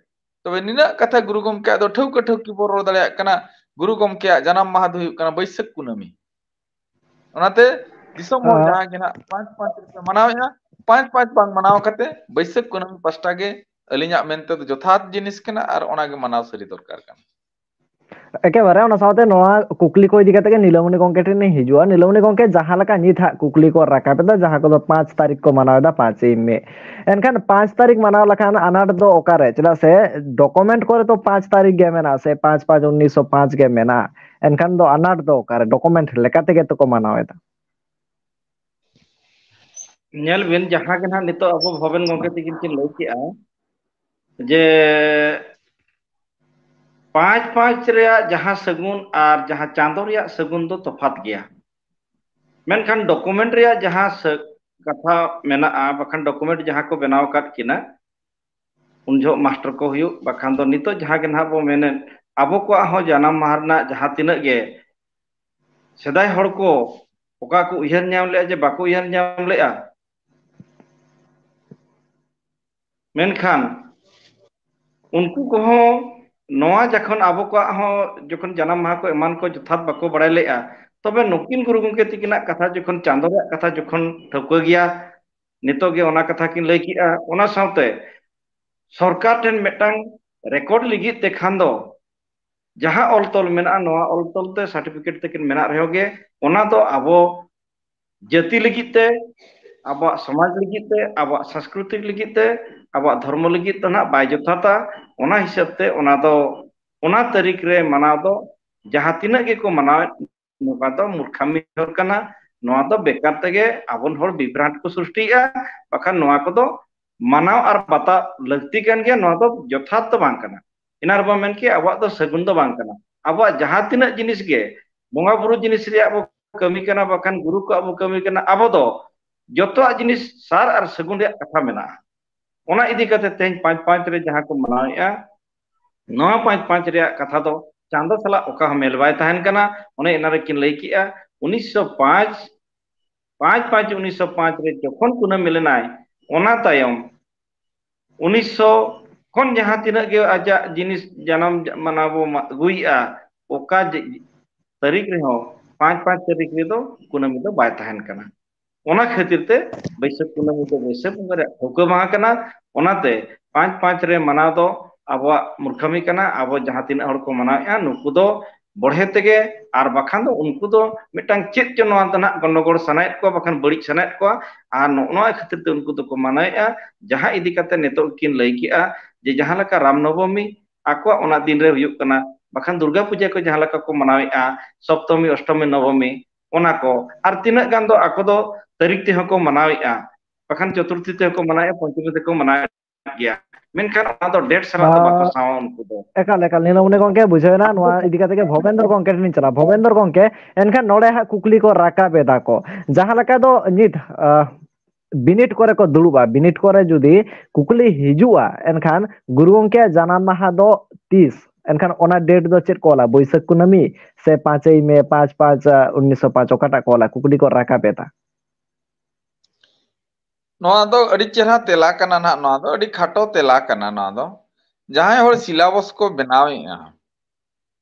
ᱛᱚᱵᱮ ᱱᱤᱱᱟᱹᱜ ᱠᱟᱛᱷᱟ ᱜᱩᱨᱩ ᱜᱚᱢᱠᱮᱭᱟᱜ ᱫᱚ ᱴᱷᱟᱹᱣᱠᱟᱹ ᱴᱷᱟᱹᱣᱠᱤ ᱵᱚ ᱨᱚᱲ ᱫᱟᱲᱮᱭᱟᱜ ᱠᱟᱱᱟ᱾ ᱜᱩᱨᱩ ᱜᱚᱢᱠᱮᱭᱟᱜ ᱡᱟᱱᱟᱢ ᱢᱟᱦᱟ ᱫᱚ ᱦᱩᱭᱩᱜ ᱠᱟᱱᱟ ᱵᱟᱹᱭᱥᱟᱹᱠᱷ ᱠᱩᱱᱟᱹᱢᱤ᱾ ᱚᱱᱟᱛᱮ ᱫᱤᱥᱚᱢ ᱦᱚᱲ ᱦᱮᱸ᱾ ᱡᱟᱦᱟᱸ ᱜᱮ ᱱᱟᱜ ᱯᱟᱸᱪ ᱯᱟᱸᱪ ᱨᱮᱯᱮ ᱢᱟᱱᱟᱣᱮᱫᱼᱟ, ᱯᱟᱸᱪ ᱯᱟᱸᱪ ᱵᱟᱝ ᱢᱟᱱᱟᱣ ᱠᱟᱛᱮ ᱵᱟᱹᱭᱥᱟᱹᱠᱷ ᱠᱩᱱᱟᱹᱢᱤ ᱯᱟᱥᱴᱟ ᱜᱮ ᱟᱹᱞᱤᱧᱟᱜ ᱢᱮᱱᱛᱮ ᱫᱚ ᱡᱚᱛᱷᱟᱛ ᱡᱤᱱᱤᱥ ᱠᱟᱱᱟ ᱟᱨ ᱚᱱᱟ ᱜᱮ ᱢᱟᱱᱟᱣ ᱥᱟᱹᱨᱤ ᱫᱚᱨᱠᱟᱨ ᱠᱟᱱᱟ᱾ ᱮᱠᱮᱵᱟᱨᱮ ᱚᱱᱟ ᱥᱟᱶᱛᱮ ᱱᱚᱣᱟ ᱠᱩᱠᱞᱤ ᱠᱚ ᱤᱫᱤ ᱠᱟᱛᱮ ᱜᱮ ᱱᱤᱞᱟᱢᱚᱱᱤ ᱜᱚᱢᱠᱮ ᱴᱷᱮᱱ ᱤᱧ ᱦᱤᱡᱩᱜᱼᱟ᱾ ᱱᱤᱞᱟᱢᱚᱱᱤ ᱜᱚᱢᱠᱮ, ᱡᱟᱦᱟᱸ ᱞᱮᱠᱟ ᱱᱤᱛ ᱦᱟᱸᱜ ᱠᱩᱠᱞᱤ ᱠᱚ ᱨᱟᱠᱟᱵ ᱮᱫᱟ, ᱡᱟᱦᱟᱸ ᱠᱚᱫᱚ ᱯᱟᱸᱪ ᱛᱟᱹᱨᱤᱠᱷ ᱠᱚ ᱢᱟᱱᱟᱣ ᱮᱫᱟ, ᱯᱟᱸᱪᱮᱭ ᱢᱮ, ᱮᱱᱠᱷᱟᱱ ᱯᱟᱸᱪ ᱛᱟᱹᱨᱤᱠᱷ ᱢᱟᱱᱟᱣ ᱞᱮᱠᱷᱟᱱ ᱟᱱᱟᱴ ᱫᱚ ᱚᱠᱟᱨᱮ? ᱪᱮᱫᱟᱜ ᱥᱮ ᱰᱚᱠᱩᱢᱮᱱᱴ ᱠᱚᱨᱮ ᱫᱚ ᱯᱟᱸᱪ ᱛᱟᱹᱨᱤᱠᱷ ᱜᱮ ᱢᱮᱱᱟᱜᱼᱟ, ᱥᱮ ᱯᱟᱸᱪ ᱯᱟᱸᱪ ᱩᱱᱤᱥᱥᱚ ᱯᱟᱸᱪ ᱜᱮ ᱢᱮᱱᱟᱜᱼᱟ᱾ ᱮᱱᱠᱷᱟᱱ ᱫᱚ ᱟᱱᱟᱴ ᱫᱚ ᱚᱠᱟᱨᱮ? ᱰᱚᱠᱩᱢᱮᱱᱴ ᱞᱮᱠᱟ ᱛᱮᱜᱮ ᱛᱚᱠᱚ ᱢᱟᱱᱟᱣ ᱮᱫᱟ᱾ ᱧᱮᱞ ᱵᱤᱱ, ᱡᱟᱦᱟᱸ ᱜᱮ ᱱᱟᱦᱟᱜ ᱱᱤᱛᱚᱜ ᱟᱵᱚ ᱵᱷᱚᱵᱮᱱ ᱜᱚᱢᱠᱮ ᱛᱤᱠᱤᱱ ᱠᱤᱱ ᱞᱟᱹᱭ ᱠᱮᱜᱼᱟ ᱡᱮ ᱯᱟᱸᱪ ᱯᱟᱸᱪ ᱨᱮᱭᱟᱜ ᱡᱟᱦᱟᱸ ᱥᱟᱹᱜᱩᱱ ᱟᱨ ᱡᱟᱦᱟᱸ ᱪᱟᱸᱫᱚ ᱨᱮᱭᱟᱜ ᱥᱟᱹᱜᱩᱱ ᱫᱚ ᱛᱚᱯᱷᱟᱛ ᱜᱮᱭᱟ᱾ ᱢᱮᱱᱠᱷᱟᱱ ᱰᱚᱠᱩᱢᱮᱱᱴ ᱨᱮᱭᱟᱜ ᱡᱟᱦᱟᱸ ᱥᱟᱹ-, ᱠᱟᱛᱷᱟ ᱢᱮᱱᱟᱜᱼᱟ, ᱵᱟᱠᱷᱟᱱ ᱰᱚᱠᱩᱢᱮᱱᱴ ᱡᱟᱦᱟᱸ ᱠᱚ ᱵᱮᱱᱟᱣ ᱟᱠᱟᱫ ᱠᱤᱱᱟ, ᱩᱱ ᱡᱚᱦᱚᱜ ᱢᱟᱥᱴᱟᱨ ᱠᱚ ᱦᱩᱭᱩᱜ, ᱵᱟᱠᱷᱟᱱ ᱫᱚ ᱱᱤᱛᱚᱜ ᱡᱟᱦᱟᱸ ᱜᱮ ᱱᱟᱦᱟᱜ ᱵᱚ ᱢᱮᱱᱮᱫ, ᱟᱵᱚ ᱠᱚᱣᱟᱜ ᱦᱚᱸ ᱡᱟᱱᱟᱢ ᱢᱟᱦᱟ ᱨᱮᱱᱟᱜ ᱡᱟᱦᱟᱸ ᱛᱤᱱᱟᱹᱜ ᱜᱮ ᱥᱮᱫᱟᱭ ᱦᱚᱲ ᱠᱚ ᱚᱠᱟ ᱠᱚ ᱩᱭᱦᱟᱹᱨ ᱧᱟᱢ ᱞᱮᱜᱼᱟ ᱡᱮ ᱵᱟᱠᱚ ᱩᱭᱦᱟᱹᱨ ᱧᱟᱢ ᱞᱮᱜᱼᱟ, ᱢᱮᱱᱠᱷᱟᱱ ᱩᱱᱠᱩ ᱠᱚᱦᱚᱸ ᱱᱚᱣᱟ ᱡᱚᱠᱷᱚᱱ ᱟᱵᱚ ᱠᱚᱣᱟᱜ ᱦᱚᱸ ᱡᱚᱠᱷᱚᱱ ᱡᱟᱱᱟᱢ ᱢᱟᱦᱟ ᱠᱚ ᱮᱢᱟᱱ ᱠᱚ ᱡᱚᱛᱷᱟᱛ ᱵᱟᱠᱚ ᱵᱟᱲᱟᱭ ᱞᱮᱜᱼᱟ, ᱛᱚᱵᱮ ᱱᱩᱠᱤᱱ ᱜᱩᱨᱩ ᱜᱚᱢᱠᱮ ᱛᱤᱠᱤᱱᱟᱜ ᱠᱟᱛᱷᱟ ᱡᱚᱠᱷᱚᱱ, ᱪᱟᱸᱫᱚ ᱨᱮᱭᱟᱜ ᱠᱟᱛᱷᱟ ᱡᱚᱠᱷᱚᱱ ᱴᱷᱟᱹᱣᱠᱟᱹ ᱜᱮᱭᱟ, ᱱᱤᱛᱚᱜ ᱜᱮ ᱚᱱᱟ ᱠᱟᱛᱷᱟ ᱠᱤᱱ ᱞᱟᱹᱭ ᱠᱮᱜᱼᱟ᱾ ᱚᱱᱟ ᱥᱟᱶᱛᱮ ᱥᱚᱨᱠᱟᱨ ᱴᱷᱮᱱ ᱢᱤᱫᱴᱟᱝ ᱨᱮᱠᱚᱨᱰ ᱞᱟᱹᱜᱤᱫ ᱛᱮ ᱠᱷᱟᱱ ᱫᱚ ᱡᱟᱦᱟᱸ ᱚᱞ ᱛᱚᱞ ᱢᱮᱱᱟᱜᱼᱟ, ᱱᱚᱣᱟ ᱚᱞ ᱛᱚᱞ ᱛᱮ ᱥᱟᱨᱴᱤᱯᱷᱤᱠᱮᱴ ᱛᱟᱹᱠᱤᱱ ᱢᱮᱱᱟᱜ ᱨᱮᱦᱚᱸ ᱜᱮ, ᱚᱱᱟ ᱫᱚ ᱟᱵᱚ ᱡᱟᱹᱛᱤ ᱞᱟᱹᱜᱤᱫ ᱛᱮ, ᱟᱵᱚᱣᱟᱜ ᱥᱚᱢᱟᱡᱽ ᱞᱟᱹᱜᱤᱫ ᱛᱮ, ᱟᱵᱚᱣᱟᱜ ᱥᱟᱝᱥᱠᱨᱤᱛᱤᱠ ᱞᱟᱹᱜᱤᱫ ᱛᱮ, ᱟᱵᱚᱣᱟᱜ ᱫᱷᱚᱨᱢᱚ ᱞᱟᱹᱜᱤᱫ ᱫᱚ ᱱᱟᱦᱟᱜ ᱵᱟᱭ ᱡᱚᱛᱷᱟᱛᱟ᱾ ᱚᱱᱟ ᱦᱤᱥᱟᱹᱵ ᱛᱮ ᱚᱱᱟ ᱫᱚ, ᱚᱱᱟ ᱛᱟᱹᱨᱤᱠᱷ ᱨᱮ ᱢᱟᱱᱟᱣ ᱫᱚ ᱡᱟᱦᱟᱸ ᱛᱤᱱᱟᱹᱜ ᱜᱮᱠᱚ ᱢᱟᱱᱟᱣᱮᱫ, ᱱᱚᱝᱠᱟ ᱫᱚ ᱢᱩᱨᱠᱷᱟᱢᱤ ᱦᱚᱨ ᱠᱟᱱᱟ᱾ ᱱᱚᱣᱟ ᱫᱚ ᱵᱮᱠᱟᱨ ᱛᱮᱜᱮ ᱟᱵᱚ ᱦᱚᱲ ᱵᱤᱵᱷᱨᱟᱱᱴ ᱠᱚ ᱥᱨᱤᱥᱴᱤᱭᱮᱫᱼᱟ᱾ ᱵᱟᱠᱷᱟᱱ ᱱᱚᱣᱟ ᱠᱚᱫᱚ ᱢᱟᱱᱟᱣ ᱟᱨ ᱵᱟᱛᱟᱣ ᱞᱟᱹᱠᱛᱤ ᱠᱟᱱ ᱜᱮᱭᱟ, ᱱᱚᱣᱟ ᱫᱚ ᱡᱚᱛᱷᱟᱛ ᱫᱚ ᱵᱟᱝ ᱠᱟᱱᱟ᱾ ᱮᱱᱟ ᱨᱮᱵᱚᱱ ᱢᱮᱱ ᱠᱮᱭᱟ ᱟᱵᱚᱣᱟᱜ ᱫᱚ ᱥᱟᱹᱜᱩᱱ ᱫᱚ ᱵᱟᱝ ᱠᱟᱱᱟ᱾ ᱟᱵᱚᱣᱟᱜ ᱡᱟᱦᱟᱸ ᱛᱤᱱᱟᱹᱜ ᱡᱤᱱᱤᱥ ᱜᱮ ᱵᱚᱸᱜᱟ ᱵᱩᱨᱩ ᱡᱤᱱᱤᱥ ᱨᱮᱭᱟᱜ ᱵᱚ ᱠᱟᱹᱢᱤ ᱠᱟᱱᱟ, ᱵᱟᱠᱷᱟᱱ ᱜᱩᱨᱩ ᱠᱚᱣᱟᱜ ᱵᱚ ᱠᱟᱹᱢᱤ ᱠᱟᱱᱟ, ᱟᱵᱚ ᱫᱚ ᱡᱚᱛᱚᱣᱟᱜ ᱡᱤᱱᱤᱥ ᱥᱟᱨ ᱟᱨ ᱥᱟᱹᱜᱩᱱ ᱨᱮᱭᱟᱜ ᱠᱟᱛᱷᱟ ᱢᱮᱱᱟᱜᱼᱟ᱾ ᱚᱱᱟ ᱤᱫᱤ ᱠᱟᱛᱮ ᱛᱮᱦᱮᱧ ᱯᱟᱸᱪ ᱯᱟᱸᱪ ᱨᱮ ᱡᱟᱦᱟᱸ ᱠᱚ ᱢᱟᱱᱟᱣᱮᱫᱼᱟ, ᱱᱚᱣᱟ ᱯᱟᱸᱪ ᱯᱟᱸᱪ ᱨᱮᱭᱟᱜ ᱠᱟᱛᱷᱟ ᱫᱚ ᱪᱟᱸᱫᱚ ᱥᱟᱞᱟᱜ ᱚᱠᱟ ᱦᱚᱸ ᱢᱮᱞ ᱵᱟᱭ ᱛᱟᱦᱮᱱ ᱠᱟᱱᱟ᱾ ᱚᱱᱮ ᱮᱱᱟ ᱨᱮᱠᱤᱱ ᱞᱟᱹᱭ ᱠᱮᱜᱼᱟ, ᱩᱱᱤᱥᱥᱚ ᱯᱟᱸᱪ, ᱯᱟᱸᱪ ᱯᱟᱸᱪ ᱩᱱᱤᱥᱥᱚ ᱯᱟᱸᱪ ᱨᱮ ᱡᱚᱠᱷᱚᱱ ᱠᱩᱱᱟᱹᱢᱤ ᱞᱮᱱᱟᱭ, ᱚᱱᱟ ᱛᱟᱭᱚᱢ ᱩᱱᱤᱥᱥᱚ ᱠᱷᱚᱱ ᱡᱟᱦᱟᱸ ᱛᱤᱱᱟᱹᱜ ᱜᱮ ᱟᱡᱟᱜ ᱡᱤᱱᱤᱥ ᱡᱟᱱᱟᱢ ᱢᱟᱱᱟ ᱵᱚ ᱢᱟ-, ᱟᱹᱜᱩᱭᱮᱫᱼᱟ, ᱚᱠᱟ ᱡᱮ-, ᱛᱟᱹᱨᱤᱠᱷ ᱨᱮᱦᱚᱸ ᱯᱟᱸᱪ ᱯᱟᱸᱪ ᱛᱟᱹᱨᱤᱠᱷ ᱨᱮᱫᱚ ᱠᱩᱱᱟᱹᱢᱤ ᱫᱚ ᱵᱟᱭ ᱛᱟᱦᱮᱱ ᱠᱟᱱᱟ᱾ ᱚᱱᱟ ᱠᱷᱟᱹᱛᱤᱨ ᱛᱮ ᱵᱟᱹᱭᱥᱟᱹᱠᱷ ᱠᱩᱱᱟᱹᱢᱤ ᱫᱚ ᱵᱟᱹᱭᱥᱟᱹᱠᱷ ᱵᱚᱸᱜᱟ ᱨᱮᱭᱟᱜ ᱴᱷᱟᱹᱣᱠᱟᱹ ᱢᱟᱦᱟ ᱠᱟᱱᱟ᱾ ᱚᱱᱟᱛᱮ ᱯᱟᱸᱪ ᱯᱟᱸᱪ ᱨᱮ ᱢᱟᱱᱟᱣ ᱫᱚ ᱟᱵᱚᱣᱟᱜ ᱢᱩᱨᱠᱷᱟᱹᱢᱤ ᱠᱟᱱᱟ᱾ ᱟᱵᱚ ᱡᱟᱦᱟᱸ ᱛᱤᱱᱟᱹᱜ ᱦᱚᱲ ᱠᱚ ᱢᱟᱱᱟᱣᱮᱫᱼᱟ, ᱱᱩᱠᱩ ᱫᱚ ᱵᱚᱲᱦᱮ ᱛᱮᱜᱮ, ᱟᱨ ᱵᱟᱠᱷᱟᱱ ᱫᱚ ᱩᱱᱠᱩ ᱫᱚ ᱢᱤᱫᱴᱟᱝ ᱪᱮᱫ ᱪᱚ ᱱᱚᱣᱟ ᱫᱚ ᱱᱟᱦᱟᱜ ᱜᱚᱱᱰᱚᱜᱳᱲ ᱥᱟᱱᱟᱭᱮᱫ ᱠᱚᱣᱟ, ᱵᱟᱠᱷᱟᱱ ᱵᱟᱹᱲᱤᱡ ᱥᱟᱱᱟᱭᱮᱫ ᱠᱚᱣᱟ᱾ ᱟᱨ ᱱᱚᱜᱼᱚ ᱱᱚᱣᱟ ᱠᱷᱟᱹᱛᱤᱨ ᱛᱮ ᱩᱱᱠᱩ ᱫᱚᱠᱚ ᱢᱟᱱᱟᱣᱮᱫᱼᱟ, ᱡᱟᱦᱟᱸ ᱤᱫᱤ ᱠᱟᱛᱮ ᱱᱤᱛᱚᱜ ᱠᱤᱱ ᱞᱟᱹᱭ ᱠᱮᱜᱼᱟ ᱡᱮ ᱡᱟᱦᱟᱸ ᱞᱮᱠᱟ ᱨᱟᱢ ᱱᱚᱵᱚᱢᱤ ᱟᱠᱚᱣᱟᱜ ᱚᱱᱟ ᱫᱤᱱ ᱨᱮ ᱦᱩᱭᱩᱜ ᱠᱟᱱᱟ, ᱵᱟᱠᱷᱟᱱ ᱫᱩᱨᱜᱟ ᱯᱩᱡᱟᱹ ᱠᱚ ᱡᱟᱦᱟᱸ ᱞᱮᱠᱟ ᱠᱚ ᱢᱟᱱᱟᱣᱮᱫᱼᱟ, ᱥᱚᱯᱛᱚᱢᱤ, ᱚᱥᱴᱚᱢᱤ, ᱱᱚᱵᱚᱢᱤ, ᱚᱱᱟ ᱠᱚ, ᱟᱨ ᱛᱤᱱᱟᱹᱜ ᱜᱟᱱ ᱫᱚ ᱟᱠᱚ ᱫᱚ ᱛᱟᱹᱨᱤᱠᱷ ᱛᱮᱦᱚᱸ ᱠᱚ ᱢᱟᱱᱟᱣᱮᱫᱼᱟ, ᱵᱟᱠᱷᱟᱱ ᱪᱚᱛᱩᱨᱛᱷᱤ ᱛᱮᱦᱚᱸ ᱠᱚ ᱢᱟᱱᱟᱣᱮᱫᱼᱟ, ᱯᱚᱧᱪᱚᱢᱤ ᱛᱮᱠᱚ ᱢᱟᱱᱟᱣᱮᱫ ᱜᱮᱭᱟ, ᱢᱮᱱᱠᱷᱟᱱ ᱚᱱᱟ ᱫᱚ ᱰᱮᱴ ᱥᱟᱞᱟᱜ ᱫᱚ ᱵᱟᱠᱚ ᱟᱨ ᱥᱟᱶᱟ ᱩᱱᱠᱩ ᱫᱚ᱾ ᱮᱠᱟᱞ, ᱮᱠᱟᱞ, ᱱᱤᱞᱚᱢᱚᱱᱤ ᱜᱚᱢᱠᱮ, ᱵᱩᱡᱷᱟᱹᱣ ᱮᱱᱟ᱾ ᱱᱚᱣᱟ ᱤᱫᱤ ᱠᱟᱛᱮ ᱜᱮ ᱵᱷᱚᱵᱮᱱᱫᱚᱨ ᱜᱚᱢᱠᱮ ᱴᱷᱮᱱ ᱞᱤᱧ ᱪᱟᱞᱟᱜᱼᱟ᱾ ᱵᱷᱚᱵᱮᱱᱫᱚᱨ ᱜᱚᱢᱠᱮ, ᱮᱱᱠᱷᱟᱱ ᱱᱚᱰᱮ ᱦᱟᱸᱜ ᱠᱩᱠᱞᱤ ᱠᱚ ᱨᱟᱠᱟᱵ ᱮᱫᱟ ᱠᱚ, ᱡᱟᱦᱟᱸ ᱞᱮᱠᱟ ᱫᱚ ᱱᱤᱛ, ᱟᱦ, ᱵᱤᱱᱤᱰ ᱠᱚᱨᱮ ᱠᱚ ᱫᱩᱲᱩᱵᱼᱟ, ᱵᱤᱱᱤᱰ ᱠᱚᱨᱮ ᱡᱩᱫᱤ ᱠᱩᱠᱞᱤ ᱦᱤᱡᱩᱜᱼᱟ, ᱮᱱᱠᱷᱟᱱ ᱜᱩᱨᱩ ᱜᱚᱢᱠᱮᱭᱟᱜ ᱡᱟᱱᱟᱢ ᱢᱟᱦᱟ ᱫᱚ ᱛᱤᱥ? ᱮᱱᱠᱷᱟᱱ ᱚᱱᱟ ᱰᱮᱴ ᱫᱚ ᱪᱮᱫ ᱠᱚ ᱚᱞᱟ? ᱵᱟᱹᱭᱥᱟᱹᱠᱷ ᱠᱩᱱᱟᱹᱢᱤ ᱥᱮ ᱯᱟᱸᱪᱮᱭ ᱢᱮ, ᱯᱟᱸᱪ ᱯᱟᱸᱪ, ᱟᱦ, ᱩᱱᱤᱥᱥᱚ ᱯᱟᱸᱪ, ᱚᱠᱟᱴᱟᱜ ᱠᱚ ᱚᱞᱟ? ᱠᱩᱠᱞᱤ ᱠᱚ ᱨᱟᱠᱟᱵ ᱮᱫᱟ᱾ ᱱᱚᱣᱟ ᱫᱚ ᱟᱹᱰᱤ ᱪᱮᱦᱨᱟ ᱛᱮᱞᱟ ᱠᱟᱱᱟ ᱱᱟᱦᱟᱜ, ᱱᱚᱣᱟ ᱫᱚ ᱟᱹᱰᱤ ᱠᱷᱟᱴᱚ ᱛᱮᱞᱟ ᱠᱟᱱᱟ᱾ ᱱᱚᱣᱟ ᱫᱚ ᱡᱟᱦᱟᱸᱭ ᱦᱚᱲ ᱥᱤᱞᱟᱵᱚᱥ ᱠᱚ ᱵᱮᱱᱟᱣᱮᱫᱼᱟ,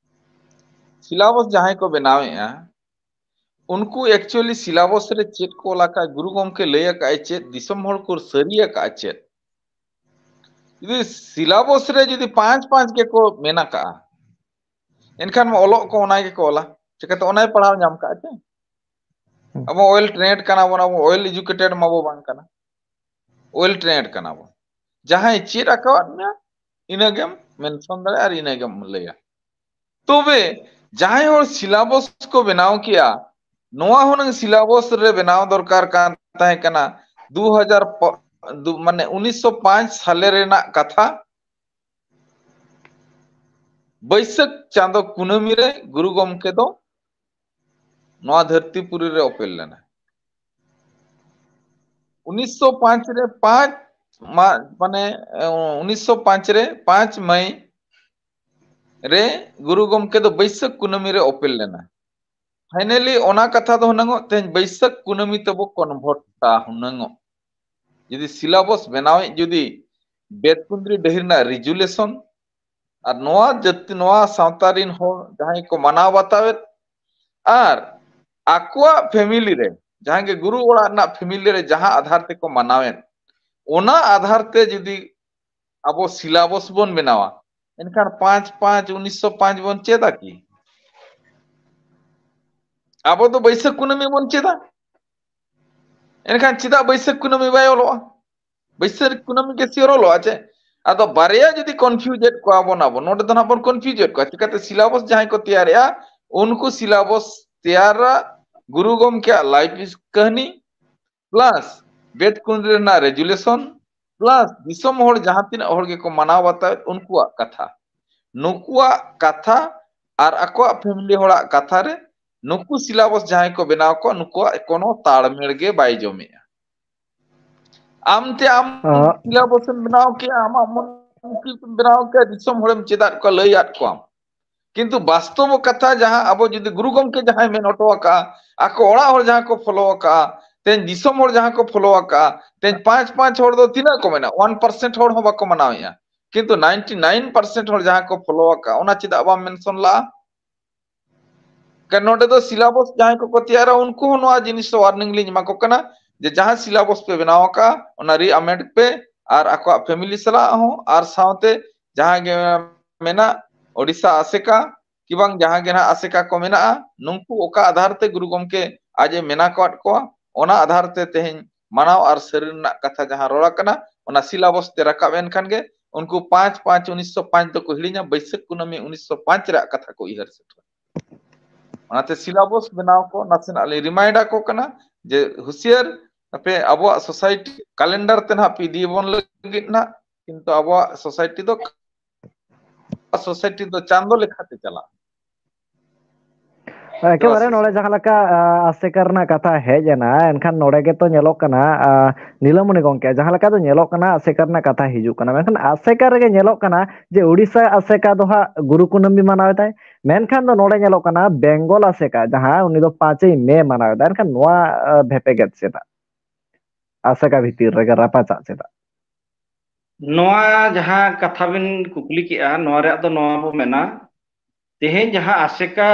ᱥᱤᱞᱟᱵᱚᱥ ᱡᱟᱦᱟᱸᱭ ᱠᱚ ᱵᱮᱱᱟᱣᱮᱫᱼᱟ, ᱩᱱᱠᱩ actually ᱥᱤᱞᱟᱵᱚᱥ ᱨᱮ ᱪᱮᱫ ᱠᱚ ᱚᱞ ᱟᱠᱟᱫ, ᱜᱩᱨᱩ ᱜᱚᱢᱠᱮ ᱞᱟᱹᱭ ᱟᱠᱟᱫ ᱪᱮᱫ, ᱫᱤᱥᱚᱢ ᱦᱚᱲ ᱠᱚ ᱥᱟᱹᱨᱤ ᱟᱠᱟᱫ ᱪᱮᱫ? ᱡᱩᱫᱤ ᱥᱤᱞᱟᱵᱚᱥ ᱨᱮ ᱡᱩᱫᱤ ᱯᱟᱸᱪ ᱯᱟᱸᱪ ᱜᱮᱠᱚ ᱢᱮᱱ ᱟᱠᱟᱫᱼᱟ, ᱮᱱᱠᱷᱟᱱ ᱢᱟ ᱚᱞᱚᱜ ᱠᱚ ᱚᱱᱟ ᱜᱮᱠᱚ ᱚᱞᱟ᱾ ᱪᱤᱠᱟᱹᱛᱮ? ᱚᱱᱟᱭ ᱯᱟᱲᱦᱟᱣ ᱧᱟᱢ ᱠᱟᱜᱼᱟ ᱪᱮ? ᱦᱩᱸ᱾ ᱟᱵᱚ well trained ᱠᱟᱱᱟ ᱵᱚᱱ, ᱟᱵᱚ well educated ᱢᱟᱵᱚ ᱵᱟᱝ ᱠᱟᱱᱟ, well trained ᱠᱟᱱᱟ ᱵᱚᱱ᱾ ᱡᱟᱦᱟᱸᱭ ᱪᱮᱫ ᱟᱠᱟᱣᱟᱫ ᱢᱮᱭᱟ, ᱤᱱᱟᱹᱜᱮᱢ mention ᱫᱟᱲᱮᱭᱟᱜᱼᱟ ᱟᱨ ᱤᱱᱟᱹᱜᱮᱢ ᱞᱟᱹᱭᱟ᱾ ᱛᱚᱵᱮ ᱡᱟᱦᱟᱸᱭ ᱦᱚᱲ ᱥᱤᱞᱟᱵᱚᱥ ᱠᱚ ᱵᱮᱱᱟᱣ ᱠᱮᱜᱼᱟ, ᱱᱚᱣᱟ ᱦᱩᱱᱟᱹᱝ syllabus ᱨᱮ ᱵᱮᱱᱟᱣ ᱫᱚᱨᱠᱟᱨ ᱠᱟᱱ ᱛᱟᱦᱮᱸ ᱠᱟᱱᱟ᱾ ᱫᱩ ᱦᱟᱡᱟᱨ ᱯᱚ-, ᱫᱩ, ᱢᱟᱱᱮ ᱩᱱᱤᱥᱥᱚ ᱯᱟᱸᱪ ᱥᱟᱞᱮ ᱨᱮᱱᱟᱜ ᱠᱟᱛᱷᱟ, ᱵᱟᱹᱭᱥᱟᱹᱠᱷ ᱪᱟᱸᱫᱚ ᱠᱩᱱᱟᱹᱢᱤ ᱨᱮ ᱜᱩᱨᱩ ᱜᱚᱢᱠᱮ ᱫᱚ ᱱᱚᱣᱟ ᱫᱷᱟᱹᱨᱛᱤ ᱯᱩᱨᱤ ᱨᱮ ᱚᱯᱮᱞ ᱞᱮᱱᱟ᱾ ᱩᱱᱤᱥᱥᱚ ᱯᱟᱸᱪ ᱨᱮ ᱯᱟᱸᱪ ᱢᱟ-, ᱢᱟᱱᱮ, ᱮ, ᱩᱱᱤᱥᱥᱚ ᱯᱟᱸᱪ ᱨᱮ ᱯᱟᱸᱪ ᱢᱟᱭ ᱨᱮ ᱜᱩᱨᱩ ᱜᱚᱢᱠᱮ ᱫᱚ ᱵᱟᱹᱭᱥᱟᱹᱠᱷ ᱠᱩᱱᱟᱹᱢᱤ ᱨᱮ ᱚᱯᱮᱞ ᱞᱮᱱᱟ᱾ Finally ᱚᱱᱟ ᱠᱟᱛᱷᱟ ᱫᱚ ᱦᱩᱱᱟᱹᱝᱚᱜ ᱛᱮᱦᱮᱧ ᱵᱟᱹᱭᱥᱟᱹᱠᱷ ᱠᱩᱱᱟᱹᱢᱤ ᱛᱮᱵᱚ convert ᱟ ᱦᱩᱱᱟᱹᱝᱚᱜ᱾ ᱡᱩᱫᱤ syllabus ᱵᱮᱱᱟᱣᱮᱫ ᱡᱩᱫᱤ ᱵᱮᱛᱠᱩᱸᱫᱽᱨᱤ ᱰᱟᱹᱦᱤ ᱨᱮᱱᱟᱜ resolution ᱟᱨ ᱱᱚᱣᱟ ᱡᱟᱹᱛᱤ, ᱱᱚᱣᱟ ᱥᱟᱶᱛᱟ ᱨᱤᱱ ᱦᱚᱲ ᱡᱟᱦᱟᱸᱭ ᱠᱚ ᱢᱟᱱᱟᱣ ᱵᱟᱛᱟᱣᱮᱫ ᱟᱨ ᱟᱠᱚᱣᱟᱜ family ᱨᱮ ᱡᱟᱦᱟᱸ ᱜᱮ ᱜᱩᱨᱩ ᱚᱲᱟᱜ ᱨᱮᱱᱟᱜ family ᱨᱮ ᱡᱟᱦᱟᱸ ᱟᱫᱷᱟᱨ ᱛᱮᱠᱚ ᱢᱟᱱᱟᱣᱮᱫ, ᱚᱱᱟ ᱟᱫᱷᱟᱨ ᱛᱮ ᱡᱩᱫᱤ ᱟᱵᱚ syllabus ᱵᱚᱱ ᱵᱮᱱᱟᱣᱟ, ᱮᱱᱠᱷᱟᱱ ᱯᱟᱸᱪ ᱯᱟᱸᱪ ᱩᱱᱤᱥᱥᱚ ᱯᱟᱸᱪ ᱵᱚᱱ ᱪᱮᱫᱟ ᱠᱤ? ᱟᱵᱚ ᱫᱚ ᱵᱟᱹᱭᱥᱟᱹᱠᱷ ᱠᱩᱱᱟᱹᱢᱤ ᱵᱚᱱ ᱪᱮᱫᱟ᱾ ᱮᱱᱠᱷᱟᱱ ᱪᱮᱫᱟᱜ ᱵᱟᱹᱭᱥᱟᱹᱠᱷ ᱠᱩᱱᱟᱹᱢᱤ ᱵᱟᱭ ᱚᱞᱚᱜᱼᱟ? ᱵᱟᱹᱭᱥᱟᱹᱠᱷ ᱠᱩᱱᱟᱹᱢᱤ ᱜᱮ sure ᱚᱞᱚᱜᱼᱟ ᱪᱮ? ᱟᱫᱚ ᱵᱟᱨᱭᱟ ᱡᱩᱫᱤ confuse ᱮᱫ ᱠᱚᱣᱟ ᱵᱚᱱ ᱟᱵᱚ, ᱱᱚᱰᱮ ᱫᱚ ᱱᱟᱦᱟᱜ ᱵᱚᱱ confuse ᱮᱫ ᱠᱚᱣᱟ᱾ ᱪᱤᱠᱟᱹᱛᱮ syllabus ᱡᱟᱦᱟᱸᱭ ᱠᱚ ᱛᱮᱭᱟᱨᱮᱜᱼᱟ, ᱩᱱᱠᱩ syllabus ᱛᱮᱭᱟᱨᱟ ᱜᱩᱨᱩ ᱜᱚᱢᱠᱮᱭᱟᱜ life ᱠᱟᱹᱦᱱᱤ plus ᱵᱮᱛᱠᱩᱸᱫᱽᱨᱤ ᱨᱮᱱᱟᱜ resolution plus ᱫᱤᱥᱚᱢ ᱦᱚᱲ ᱡᱟᱦᱟᱸ ᱛᱤᱱᱟᱹᱜ ᱦᱚᱲ ᱜᱮᱠᱚ ᱢᱟᱱᱟᱣ ᱵᱟᱛᱟᱣᱮᱫ ᱩᱱᱠᱩᱣᱟᱜ ᱠᱟᱛᱷᱟ, ᱱᱩᱠᱩᱣᱟᱜ ᱠᱟᱛᱷᱟ ᱟᱨ ᱟᱠᱚᱣᱟᱜ family ᱦᱚᱲᱟᱜ ᱠᱟᱛᱷᱟ ᱨᱮ ᱱᱩᱠᱩ syllabus ᱡᱟᱦᱟᱸᱭ ᱠᱚ ᱵᱮᱱᱟᱣ ᱠᱚᱣᱟ ᱱᱩᱠᱩᱣᱟᱜ ᱠᱳᱱᱳ ᱛᱟᱲᱢᱮᱲ ᱜᱮ ᱵᱟᱭ ᱡᱚᱢᱮᱜᱼᱟ᱾ ᱟᱢ ᱛᱮ ᱟᱢ ᱟᱸ᱾ syllabus ᱮᱢ ᱵᱮᱱᱟᱣ ᱠᱮᱜᱼᱟ, ᱟᱢᱟᱜ ᱢᱚᱱ ᱪᱤᱱᱛᱟᱹ ᱵᱮᱱᱟᱣ ᱠᱮᱜᱼᱟ, ᱫᱤᱥᱚᱢ ᱦᱚᱲᱮᱢ ᱪᱮᱫᱟᱜ ᱠᱚᱣᱟ, ᱞᱟᱹᱭᱟᱫ ᱠᱚᱣᱟᱢ᱾ ᱠᱤᱱᱛᱩ ᱵᱟᱥᱛᱚᱵ ᱠᱟᱛᱷᱟ ᱡᱟᱦᱟᱸ ᱟᱵᱚ ᱡᱩᱫᱤ ᱜᱩᱨᱩ ᱜᱚᱢᱠᱮ ᱡᱟᱦᱟᱸᱭ ᱢᱮᱱ ᱦᱚᱴᱚ ᱟᱠᱟᱜᱼᱟ, ᱟᱠᱚ ᱚᱲᱟᱜ ᱦᱚᱲ ᱡᱟᱦᱟᱸ ᱠᱚ follow ᱟᱠᱟᱜᱼᱟ, ᱛᱮᱦᱮᱧ ᱫᱤᱥᱚᱢ ᱦᱚᱲ ᱡᱟᱦᱟᱸ ᱠᱚ follow ᱟᱠᱟᱜᱼᱟ, ᱛᱮᱦᱮᱧ ᱯᱟᱸᱪ ᱯᱟᱸᱪ ᱦᱚᱲ ᱫᱚ ᱛᱤᱱᱟᱹᱜ ᱠᱚ ᱢᱮᱱᱟ? One percent ᱦᱚᱲ ᱦᱚᱸ ᱵᱟᱠᱚ ᱢᱟᱱᱟᱣᱮᱫᱼᱟ᱾ ᱠᱤᱱᱛᱩ ninety nine percent ᱦᱚᱲ ᱡᱟᱦᱟᱸ ᱠᱚ follow ᱟᱠᱟᱜᱼᱟ, ᱚᱱᱟ ᱪᱮᱫᱟᱜ ᱵᱟᱢ mention ᱞᱟᱜᱼᱟ? ᱠᱟᱨᱚᱱ ᱱᱚᱰᱮ ᱫᱚ syllabus ᱡᱟᱦᱟᱸᱭ ᱠᱚᱠᱚ ᱛᱮᱭᱟᱨᱟ, ᱩᱱᱠᱩ ᱦᱚᱸ ᱱᱚᱣᱟ ᱡᱤᱱᱤᱥ ᱫᱚ warning ᱞᱤᱧ ᱮᱢᱟ ᱠᱚ ᱠᱟᱱᱟ ᱡᱮ ᱡᱟᱦᱟᱸ syllabus ᱯᱮ ᱵᱮᱱᱟᱣ ᱟᱠᱟᱜᱼᱟ, ᱚᱱᱟ re-amend ᱯᱮ ᱟᱨ ᱟᱠᱚᱣᱟᱜ family ᱥᱟᱞᱟᱜ ᱦᱚᱸ ᱟᱨ ᱥᱟᱶᱛᱮ ᱡᱟᱦᱟᱸ ᱜᱮ ᱢᱮᱱᱟᱜ ᱳᱰᱤᱥᱟ ᱟᱥᱮᱠᱟ ᱠᱤ ᱵᱟᱝ ᱡᱟᱦᱟᱸ ᱜᱮ ᱱᱟᱦᱟᱜ ᱟᱥᱮᱠᱟ ᱠᱚ ᱢᱮᱱᱟᱜᱼᱟ, ᱱᱩᱠᱩ ᱚᱠᱟ ᱟᱫᱷᱟᱨ ᱛᱮ ᱜᱩᱨᱩ ᱜᱚᱢᱠᱮ ᱟᱡ ᱮ ᱢᱮᱱᱟ ᱟᱠᱟᱫ ᱠᱚᱣᱟ, ᱚᱱᱟ ᱟᱫᱷᱟᱨ ᱛᱮ ᱛᱮᱦᱮᱧ ᱢᱟᱱᱟᱣ ᱟᱨ ᱥᱟᱹᱨᱤ ᱨᱮᱱᱟᱜ ᱠᱟᱛᱷᱟ ᱡᱟᱦᱟᱸ ᱨᱚᱲ ᱟᱠᱟᱱᱟ, ᱚᱱᱟ syllabus ᱛᱮ ᱨᱟᱠᱟᱵ ᱮᱱ ᱠᱷᱟᱱ ᱜᱮ ᱩᱱᱠᱩ ᱯᱟᱸᱪ ᱯᱟᱸᱪ ᱩᱱᱤᱥᱥᱚ ᱯᱟᱸᱪ ᱫᱚᱠᱚ ᱦᱤᱲᱤᱧᱟ, ᱵᱟᱹᱭᱥᱟᱹᱠᱷ ᱠᱩᱱᱟᱹᱢᱤ ᱩᱱᱤᱥᱥᱚ ᱯᱟᱸᱪ ᱨᱮᱭᱟᱜ ᱠᱟᱛᱷᱟ ᱠᱚ ᱩᱭᱦᱟᱹᱨ ᱥᱮᱴᱮᱨᱟ᱾ ᱚᱱᱟᱛᱮ ᱥᱤᱞᱟᱵᱚᱥ ᱵᱮᱱᱟᱣ ᱠᱚ ᱱᱟᱥᱮᱱᱟᱜ ᱞᱤᱧ ᱨᱤᱢᱟᱭᱤᱱᱰ ᱟᱠᱚ ᱠᱟᱱᱟ ᱡᱮ ᱦᱩᱸᱥᱤᱭᱟᱹᱨ, ᱟᱯᱮ ᱟᱵᱚᱣᱟᱜ ᱥᱳᱥᱟᱭᱴᱤ ᱠᱮᱞᱮᱱᱰᱟᱨ ᱛᱮ ᱱᱟᱦᱟᱜ ᱯᱮ ᱤᱫᱤᱭᱟᱵᱚᱱ ᱞᱟᱹᱜᱤᱫ ᱱᱟᱦᱟᱜ, ᱠᱤᱱᱛᱩ ᱟᱵᱚᱣᱟᱜ ᱥᱳᱥᱟᱭᱴᱤ ᱫᱚ ᱥᱳᱥᱟᱭᱴᱤ ᱫᱚ ᱪᱟᱸᱫᱚ ᱞᱮᱠᱟᱛᱮ ᱪᱟᱞᱟᱜᱼᱟ᱾ ᱮᱠᱮᱵᱟᱨᱮ ᱱᱚᱰᱮ ᱡᱟᱦᱟᱸ ᱞᱮᱠᱟ ᱟᱥᱮᱠᱟ ᱨᱮᱱᱟᱜ ᱠᱟᱛᱷᱟ ᱦᱮᱡ ᱮᱱᱟ, ᱮᱱᱠᱷᱟᱱ ᱱᱚᱰᱮ ᱜᱮᱛᱚ ᱧᱮᱞᱚᱜ ᱠᱟᱱᱟ, ᱱᱤᱞᱟᱢᱚᱱᱤ ᱜᱚᱢᱠᱮ, ᱡᱟᱦᱟᱸ ᱞᱮᱠᱟ ᱫᱚ ᱧᱮᱞᱚᱜ ᱠᱟᱱᱟ ᱟᱥᱮᱠᱟ ᱨᱮᱱᱟᱜ ᱠᱟᱛᱷᱟ ᱦᱤᱡᱩᱜ ᱠᱟᱱᱟ, ᱢᱮᱱᱠᱷᱟᱱ ᱟᱥᱮᱠᱟ ᱨᱮᱜᱮ ᱧᱮᱞᱚᱜ ᱠᱟᱱᱟ ᱡᱮ ᱳᱰᱤᱥᱟ ᱟᱥᱮᱠᱟ ᱫᱚ ᱦᱟᱸᱜ ᱜᱩᱨᱩ ᱠᱩᱱᱟᱹᱢᱤ ᱢᱟᱱᱟᱣ ᱮᱫᱟᱭ, ᱢᱮᱱᱠᱷᱟᱱ ᱫᱚ ᱱᱚᱰᱮ ᱧᱮᱞᱚᱜ ᱠᱟᱱᱟ ᱵᱮᱝᱜᱚᱞ ᱟᱥᱮᱠᱟ ᱡᱟᱦᱟᱸ ᱩᱱᱤ ᱫᱚ ᱯᱟᱸᱪᱮᱭ ᱢᱮ ᱢᱟᱱᱟᱣ ᱮᱫᱟ, ᱮᱱᱠᱷᱟᱱ ᱱᱚᱣᱟ ᱵᱷᱮᱯᱮᱜᱮᱫ ᱪᱮᱫᱟᱜ? ᱟᱥᱮᱠᱟ ᱵᱷᱤᱛᱤᱨ ᱨᱮᱜᱮ ᱨᱟᱯᱟᱪᱟᱜ ᱪᱮᱫᱟᱜ? ᱱᱚᱣᱟ ᱡᱟᱦᱟᱸ ᱠᱟᱛᱷᱟ ᱵᱤᱱ ᱠᱩᱠᱞᱤ ᱠᱮᱜᱼᱟ, ᱱᱚᱣᱟ ᱨᱮᱭᱟᱜ ᱫᱚ ᱱᱚᱣᱟ ᱵᱚ ᱢᱮᱱᱟ, ᱛᱮᱦᱮᱧ ᱡᱟᱦᱟᱸ ᱟᱥᱮᱠᱟ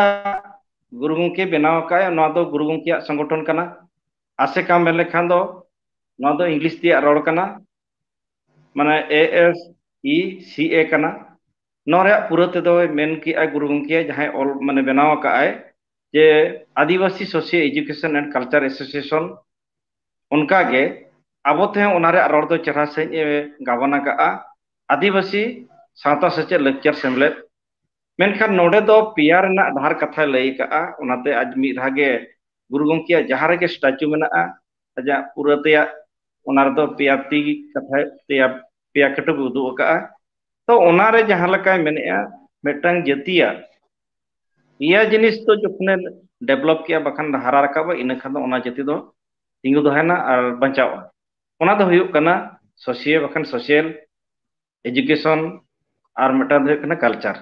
ᱜᱩᱨᱩ ᱜᱚᱢᱠᱮ ᱵᱮᱱᱟᱣ ᱟᱠᱟᱫ, ᱱᱚᱣᱟ ᱫᱚ ᱜᱩᱨᱩ ᱜᱚᱢᱠᱮᱭᱟᱜ ᱥᱚᱝᱜᱚᱴᱷᱚᱱ ᱠᱟᱱᱟ᱾ ᱟᱥᱮᱠᱟ ᱢᱮᱱ ᱞᱮᱠᱷᱟᱱ ᱫᱚ ᱱᱚᱣᱟ ᱫᱚ ᱤᱝᱞᱤᱥ ᱛᱮᱭᱟᱜ ᱨᱚᱲ ᱠᱟᱱᱟ, ᱢᱟᱱᱮ ᱮ ᱮᱥ ᱤ ᱥᱤ ᱮ ᱠᱟᱱᱟ᱾ ᱱᱚᱣᱟ ᱨᱮᱭᱟᱜ ᱯᱩᱨᱟᱹ ᱛᱮᱫᱚᱭ ᱢᱮᱱ ᱠᱮᱜᱼᱟ ᱜᱩᱨᱩ ᱜᱚᱢᱠᱮ ᱡᱟᱦᱟᱸᱭ ᱚᱞ, ᱢᱟᱱᱮ ᱵᱮᱱᱟᱣ ᱟᱠᱟᱫ ᱟᱭ, ᱡᱮ Adibasi socio education and culture association. ᱚᱱᱠᱟᱜᱮ ᱟᱵᱚ ᱛᱮᱦᱚᱸ ᱚᱱᱟ ᱨᱮᱭᱟᱜ ᱨᱚᱲ ᱫᱚ ᱪᱮᱦᱨᱟ ᱥᱟᱺᱦᱤᱡ ᱮ ᱜᱟᱵᱟᱱ ᱟᱠᱟᱫᱼᱟ, ᱟᱹᱫᱤᱵᱟᱹᱥᱤ ᱥᱟᱶᱛᱟ ᱥᱮᱪᱮᱫ ᱞᱟᱠᱪᱟᱨ ᱥᱮᱢᱞᱮᱫ᱾ ᱢᱮᱱᱠᱷᱟᱱ ᱱᱚᱰᱮ ᱫᱚ ᱯᱮᱭᱟ ᱨᱮᱱᱟᱜ ᱰᱟᱦᱟᱨ ᱠᱟᱛᱷᱟᱭ ᱞᱟᱹᱭ ᱟᱠᱟᱫᱼᱟ᱾ ᱚᱱᱟᱛᱮ ᱟᱡ ᱢᱤᱫ ᱫᱷᱟᱣ ᱜᱮ ᱜᱩᱨᱩ ᱜᱚᱢᱠᱮᱭᱟᱜ ᱡᱟᱦᱟᱸ ᱨᱮᱜᱮ ᱥᱴᱟᱪᱩ ᱢᱮᱱᱟᱜᱼᱟ, ᱟᱡᱟᱜ ᱯᱩᱨᱟᱹ ᱛᱮᱭᱟᱜ ᱚᱱᱟ ᱨᱮᱫᱚ ᱯᱮᱭᱟ ᱛᱤ ᱠᱟᱛᱷᱟ, ᱯᱮᱭᱟ, ᱯᱮᱭᱟ ᱠᱟᱹᱴᱩᱵ ᱩᱫᱩᱜ ᱟᱠᱟᱫᱼᱟ᱾ ᱛᱚ ᱚᱱᱟᱨᱮ ᱡᱟᱦᱟᱸ ᱞᱮᱠᱟᱭ ᱢᱮᱱᱮᱫᱼᱟ, ᱢᱤᱫᱴᱟᱝ ᱡᱟᱹᱛᱤᱭᱟᱜ ᱯᱮᱭᱟ ᱡᱤᱱᱤᱥ ᱫᱚ ᱡᱚᱠᱷᱚᱱᱮ ᱰᱮᱵᱷᱞᱚᱯ ᱠᱮᱜᱼᱟ, ᱵᱟᱠᱷᱟᱱ ᱦᱟᱨᱟ ᱨᱟᱠᱟᱵᱼᱟ, ᱤᱱᱟᱹ ᱠᱷᱟᱱ ᱫᱚ ᱚᱱᱟ ᱡᱟᱹᱛᱤ ᱫᱚ ᱛᱤᱸᱜᱩ ᱛᱟᱦᱮᱱᱟ ᱟᱨ ᱵᱟᱧᱪᱟᱣᱼᱟ᱾ ᱚᱱᱟ ᱫᱚ ᱦᱩᱭᱩᱜ ᱠᱟᱱᱟ ᱥᱳᱥᱤᱭᱟᱞ, ᱵᱟᱠᱷᱟᱱ ᱥᱳᱥᱤᱭᱟᱞ ᱮᱡᱩᱠᱮᱥᱚᱱ ᱟᱨ ᱢᱤᱫᱴᱟᱝ ᱫᱚ ᱦᱩᱭᱩᱜ ᱠᱟᱱᱟ ᱠᱟᱞᱪᱟᱨ᱾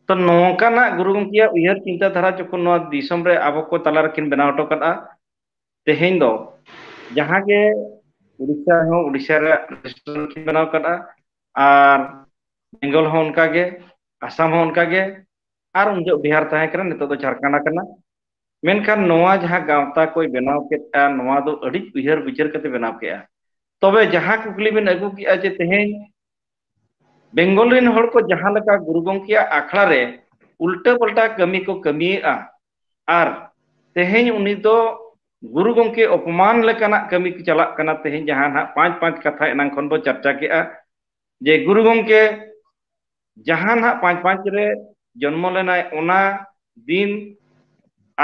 ᱛᱚ ᱱᱚᱝᱠᱟᱱᱟᱜ ᱜᱩᱨᱩ ᱜᱚᱢᱠᱮᱭᱟᱜ ᱩᱭᱦᱟᱹᱨ ᱪᱤᱱᱛᱟᱹ ᱫᱷᱟᱨᱟ ᱡᱚᱠᱷᱚᱱ ᱱᱚᱣᱟ ᱫᱤᱥᱚᱢ ᱨᱮ ᱟᱵᱚ ᱠᱚ ᱛᱟᱞᱟ ᱨᱮᱠᱤᱱ ᱵᱮᱱᱟᱣ ᱦᱚᱴᱚ ᱠᱟᱫᱼᱟ, ᱛᱮᱦᱮᱧ ᱫᱚ ᱡᱟᱦᱟᱸ ᱜᱮ ᱩᱲᱤᱥᱥᱟ ᱦᱚᱸ ᱩᱲᱤᱥᱥᱟ ᱨᱮᱭᱟᱜ ᱨᱮᱡᱤᱥᱴᱨᱮᱥᱚᱱ ᱠᱤᱱ ᱵᱮᱱᱟᱣ ᱠᱟᱫᱼᱟ, ᱟᱨ ᱵᱮᱝᱜᱚᱞ ᱦᱚᱸ ᱚᱱᱠᱟ ᱜᱮ, ᱟᱥᱟᱢ ᱦᱚᱸ ᱚᱱᱠᱟ ᱜᱮ, ᱟᱨ ᱩᱱ ᱡᱚᱦᱚᱜ ᱵᱤᱦᱟᱨ ᱛᱟᱦᱮᱸ ᱠᱟᱱᱟ, ᱱᱤᱛᱚᱜ ᱫᱚ ᱡᱷᱟᱲᱠᱷᱚᱸᱰ ᱠᱟᱱᱟ᱾ ᱢᱮᱱᱠᱷᱟᱱ ᱱᱚᱣᱟ ᱡᱟᱦᱟᱸ ᱜᱟᱶᱛᱟ ᱠᱚᱭ ᱵᱮᱱᱟᱣ ᱠᱮᱫᱼᱟ, ᱱᱚᱣᱟ ᱫᱚ ᱟᱹᱰᱤ ᱩᱭᱦᱟᱹᱨ ᱵᱤᱪᱟᱹᱨ ᱠᱟᱛᱮ ᱵᱮᱱᱟᱣ ᱠᱮᱫᱼᱟ᱾ ᱛᱚᱵᱮ ᱡᱟᱦᱟᱸ ᱠᱩᱠᱞᱤ ᱵᱤᱱ ᱟᱹᱜᱩ ᱠᱮᱫᱼᱟ ᱡᱮ ᱛᱮᱦᱮᱧ ᱵᱮᱝᱜᱚᱞ ᱨᱮᱱ ᱦᱚᱲ ᱠᱚ ᱡᱟᱦᱟᱸ ᱞᱮᱠᱟ ᱜᱩᱨᱩ ᱜᱚᱢᱠᱮᱭᱟᱜ ᱟᱠᱷᱲᱟ ᱨᱮ ᱩᱞᱴᱟᱹ ᱯᱟᱞᱴᱟ ᱠᱟᱹᱢᱤ ᱠᱚ ᱠᱟᱹᱢᱤᱭᱮᱫᱼᱟ, ᱟᱨ ᱛᱮᱦᱮᱧ ᱩᱱᱤ ᱫᱚ ᱜᱩᱨᱩ ᱜᱚᱢᱠᱮ ᱚᱯᱚᱢᱟᱱ ᱞᱮᱠᱟᱱᱟᱜ ᱠᱟᱹᱢᱤ ᱠᱚ ᱪᱟᱞᱟᱜ ᱠᱟᱱᱟ᱾ ᱛᱮᱦᱮᱧ ᱡᱟᱦᱟᱸ ᱱᱟᱦᱟᱜ ᱯᱟᱸᱪ ᱯᱟᱸᱪ ᱠᱟᱛᱷᱟ ᱮᱱᱟᱝ ᱠᱷᱚᱱ ᱵᱚ ᱪᱟᱨᱪᱟ ᱠᱮᱫᱼᱟ, ᱡᱮ ᱜᱩᱨᱩ ᱜᱚᱢᱠᱮ ᱡᱟᱦᱟᱸ ᱱᱟᱦᱟᱜ ᱯᱟᱸᱪ ᱯᱟᱸᱪ ᱨᱮ ᱡᱚᱱᱢᱚ ᱞᱮᱱᱟᱭ, ᱚᱱᱟ ᱫᱤᱱ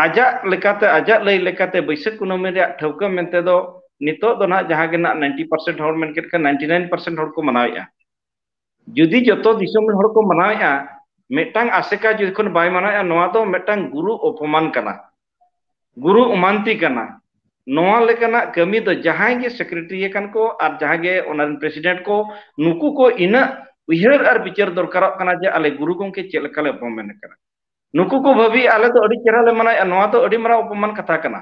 ᱟᱡᱟᱜ ᱞᱮᱠᱟᱛᱮ, ᱟᱡᱟᱜ ᱞᱟᱹᱭ ᱞᱮᱠᱟᱛᱮ ᱵᱟᱹᱭᱥᱟᱹᱠᱷ ᱠᱩᱱᱟᱹᱢᱤ ᱨᱮᱭᱟᱜ ᱴᱷᱟᱹᱣᱠᱟᱹ ᱢᱮᱱᱛᱮ ᱫᱚ ᱱᱤᱛᱚᱜ ᱫᱚ ᱱᱟᱦᱟᱜ ᱡᱟᱦᱟᱸ ᱜᱮ ᱱᱟᱦᱟᱜ ninety percent ᱦᱚᱲ ᱢᱮᱱ ᱠᱮᱫ ᱠᱷᱟᱱ ninety nine percent ᱦᱚᱲ ᱠᱚ ᱢᱟᱱᱟᱣᱮᱫᱼᱟ᱾ ᱡᱩᱫᱤ ᱡᱚᱛᱚ ᱫᱤᱥᱚᱢ ᱨᱮᱱ ᱦᱚᱲ ᱠᱚ ᱢᱟᱱᱟᱣᱮᱫᱼᱟ, ᱢᱤᱫᱴᱟᱝ ᱟᱥᱮᱠᱟ ᱡᱚᱠᱷᱚᱱ ᱵᱟᱭ ᱢᱟᱱᱟᱣᱮᱫᱼᱟ, ᱱᱚᱣᱟ ᱫᱚ ᱢᱤᱫᱴᱟᱝ ᱜᱩᱨᱩ ᱚᱯᱚᱢᱟᱱ ᱠᱟᱱᱟ, ᱜᱩᱨᱩ ᱚᱢᱟᱱᱛᱤ ᱠᱟᱱᱟ᱾ ᱱᱚᱣᱟ ᱞᱮᱠᱟᱱᱟᱜ ᱠᱟᱹᱢᱤ ᱫᱚ ᱡᱟᱦᱟᱸᱭ ᱜᱮ ᱥᱮᱠᱨᱮᱴᱟᱨᱤ ᱟᱠᱟᱱ ᱠᱚ ᱟᱨ ᱡᱟᱦᱟᱸ ᱜᱮ ᱚᱱᱟ ᱨᱮᱱ ᱯᱨᱮᱥᱤᱰᱮᱱᱴ ᱠᱚ, ᱱᱩᱠᱩ ᱠᱚ ᱤᱱᱟᱹᱜ ᱩᱭᱦᱟᱹᱨ ᱟᱨ ᱵᱤᱪᱟᱹᱨ ᱫᱚᱨᱠᱟᱨᱚᱜ ᱠᱟᱱᱟ ᱡᱮ ᱟᱞᱮ ᱜᱩᱨᱩ ᱜᱚᱢᱠᱮ ᱪᱮᱫ ᱞᱮᱠᱟ ᱞᱮ ᱚᱯᱚᱢᱟᱱ ᱠᱟᱱᱟ᱾ ᱱᱩᱠᱩ ᱠᱚ ᱵᱷᱟᱹᱵᱤ ᱟᱞᱮ ᱫᱚ ᱟᱹᱰᱤ ᱪᱮᱦᱨᱟ ᱞᱮ ᱢᱟᱱᱟᱣᱮᱫᱼᱟ, ᱱᱚᱣᱟ ᱫᱚ ᱟᱹᱰᱤ ᱢᱟᱨᱟᱝ ᱚᱯᱚᱢᱟᱱ ᱠᱟᱛᱷᱟ ᱠᱟᱱᱟ᱾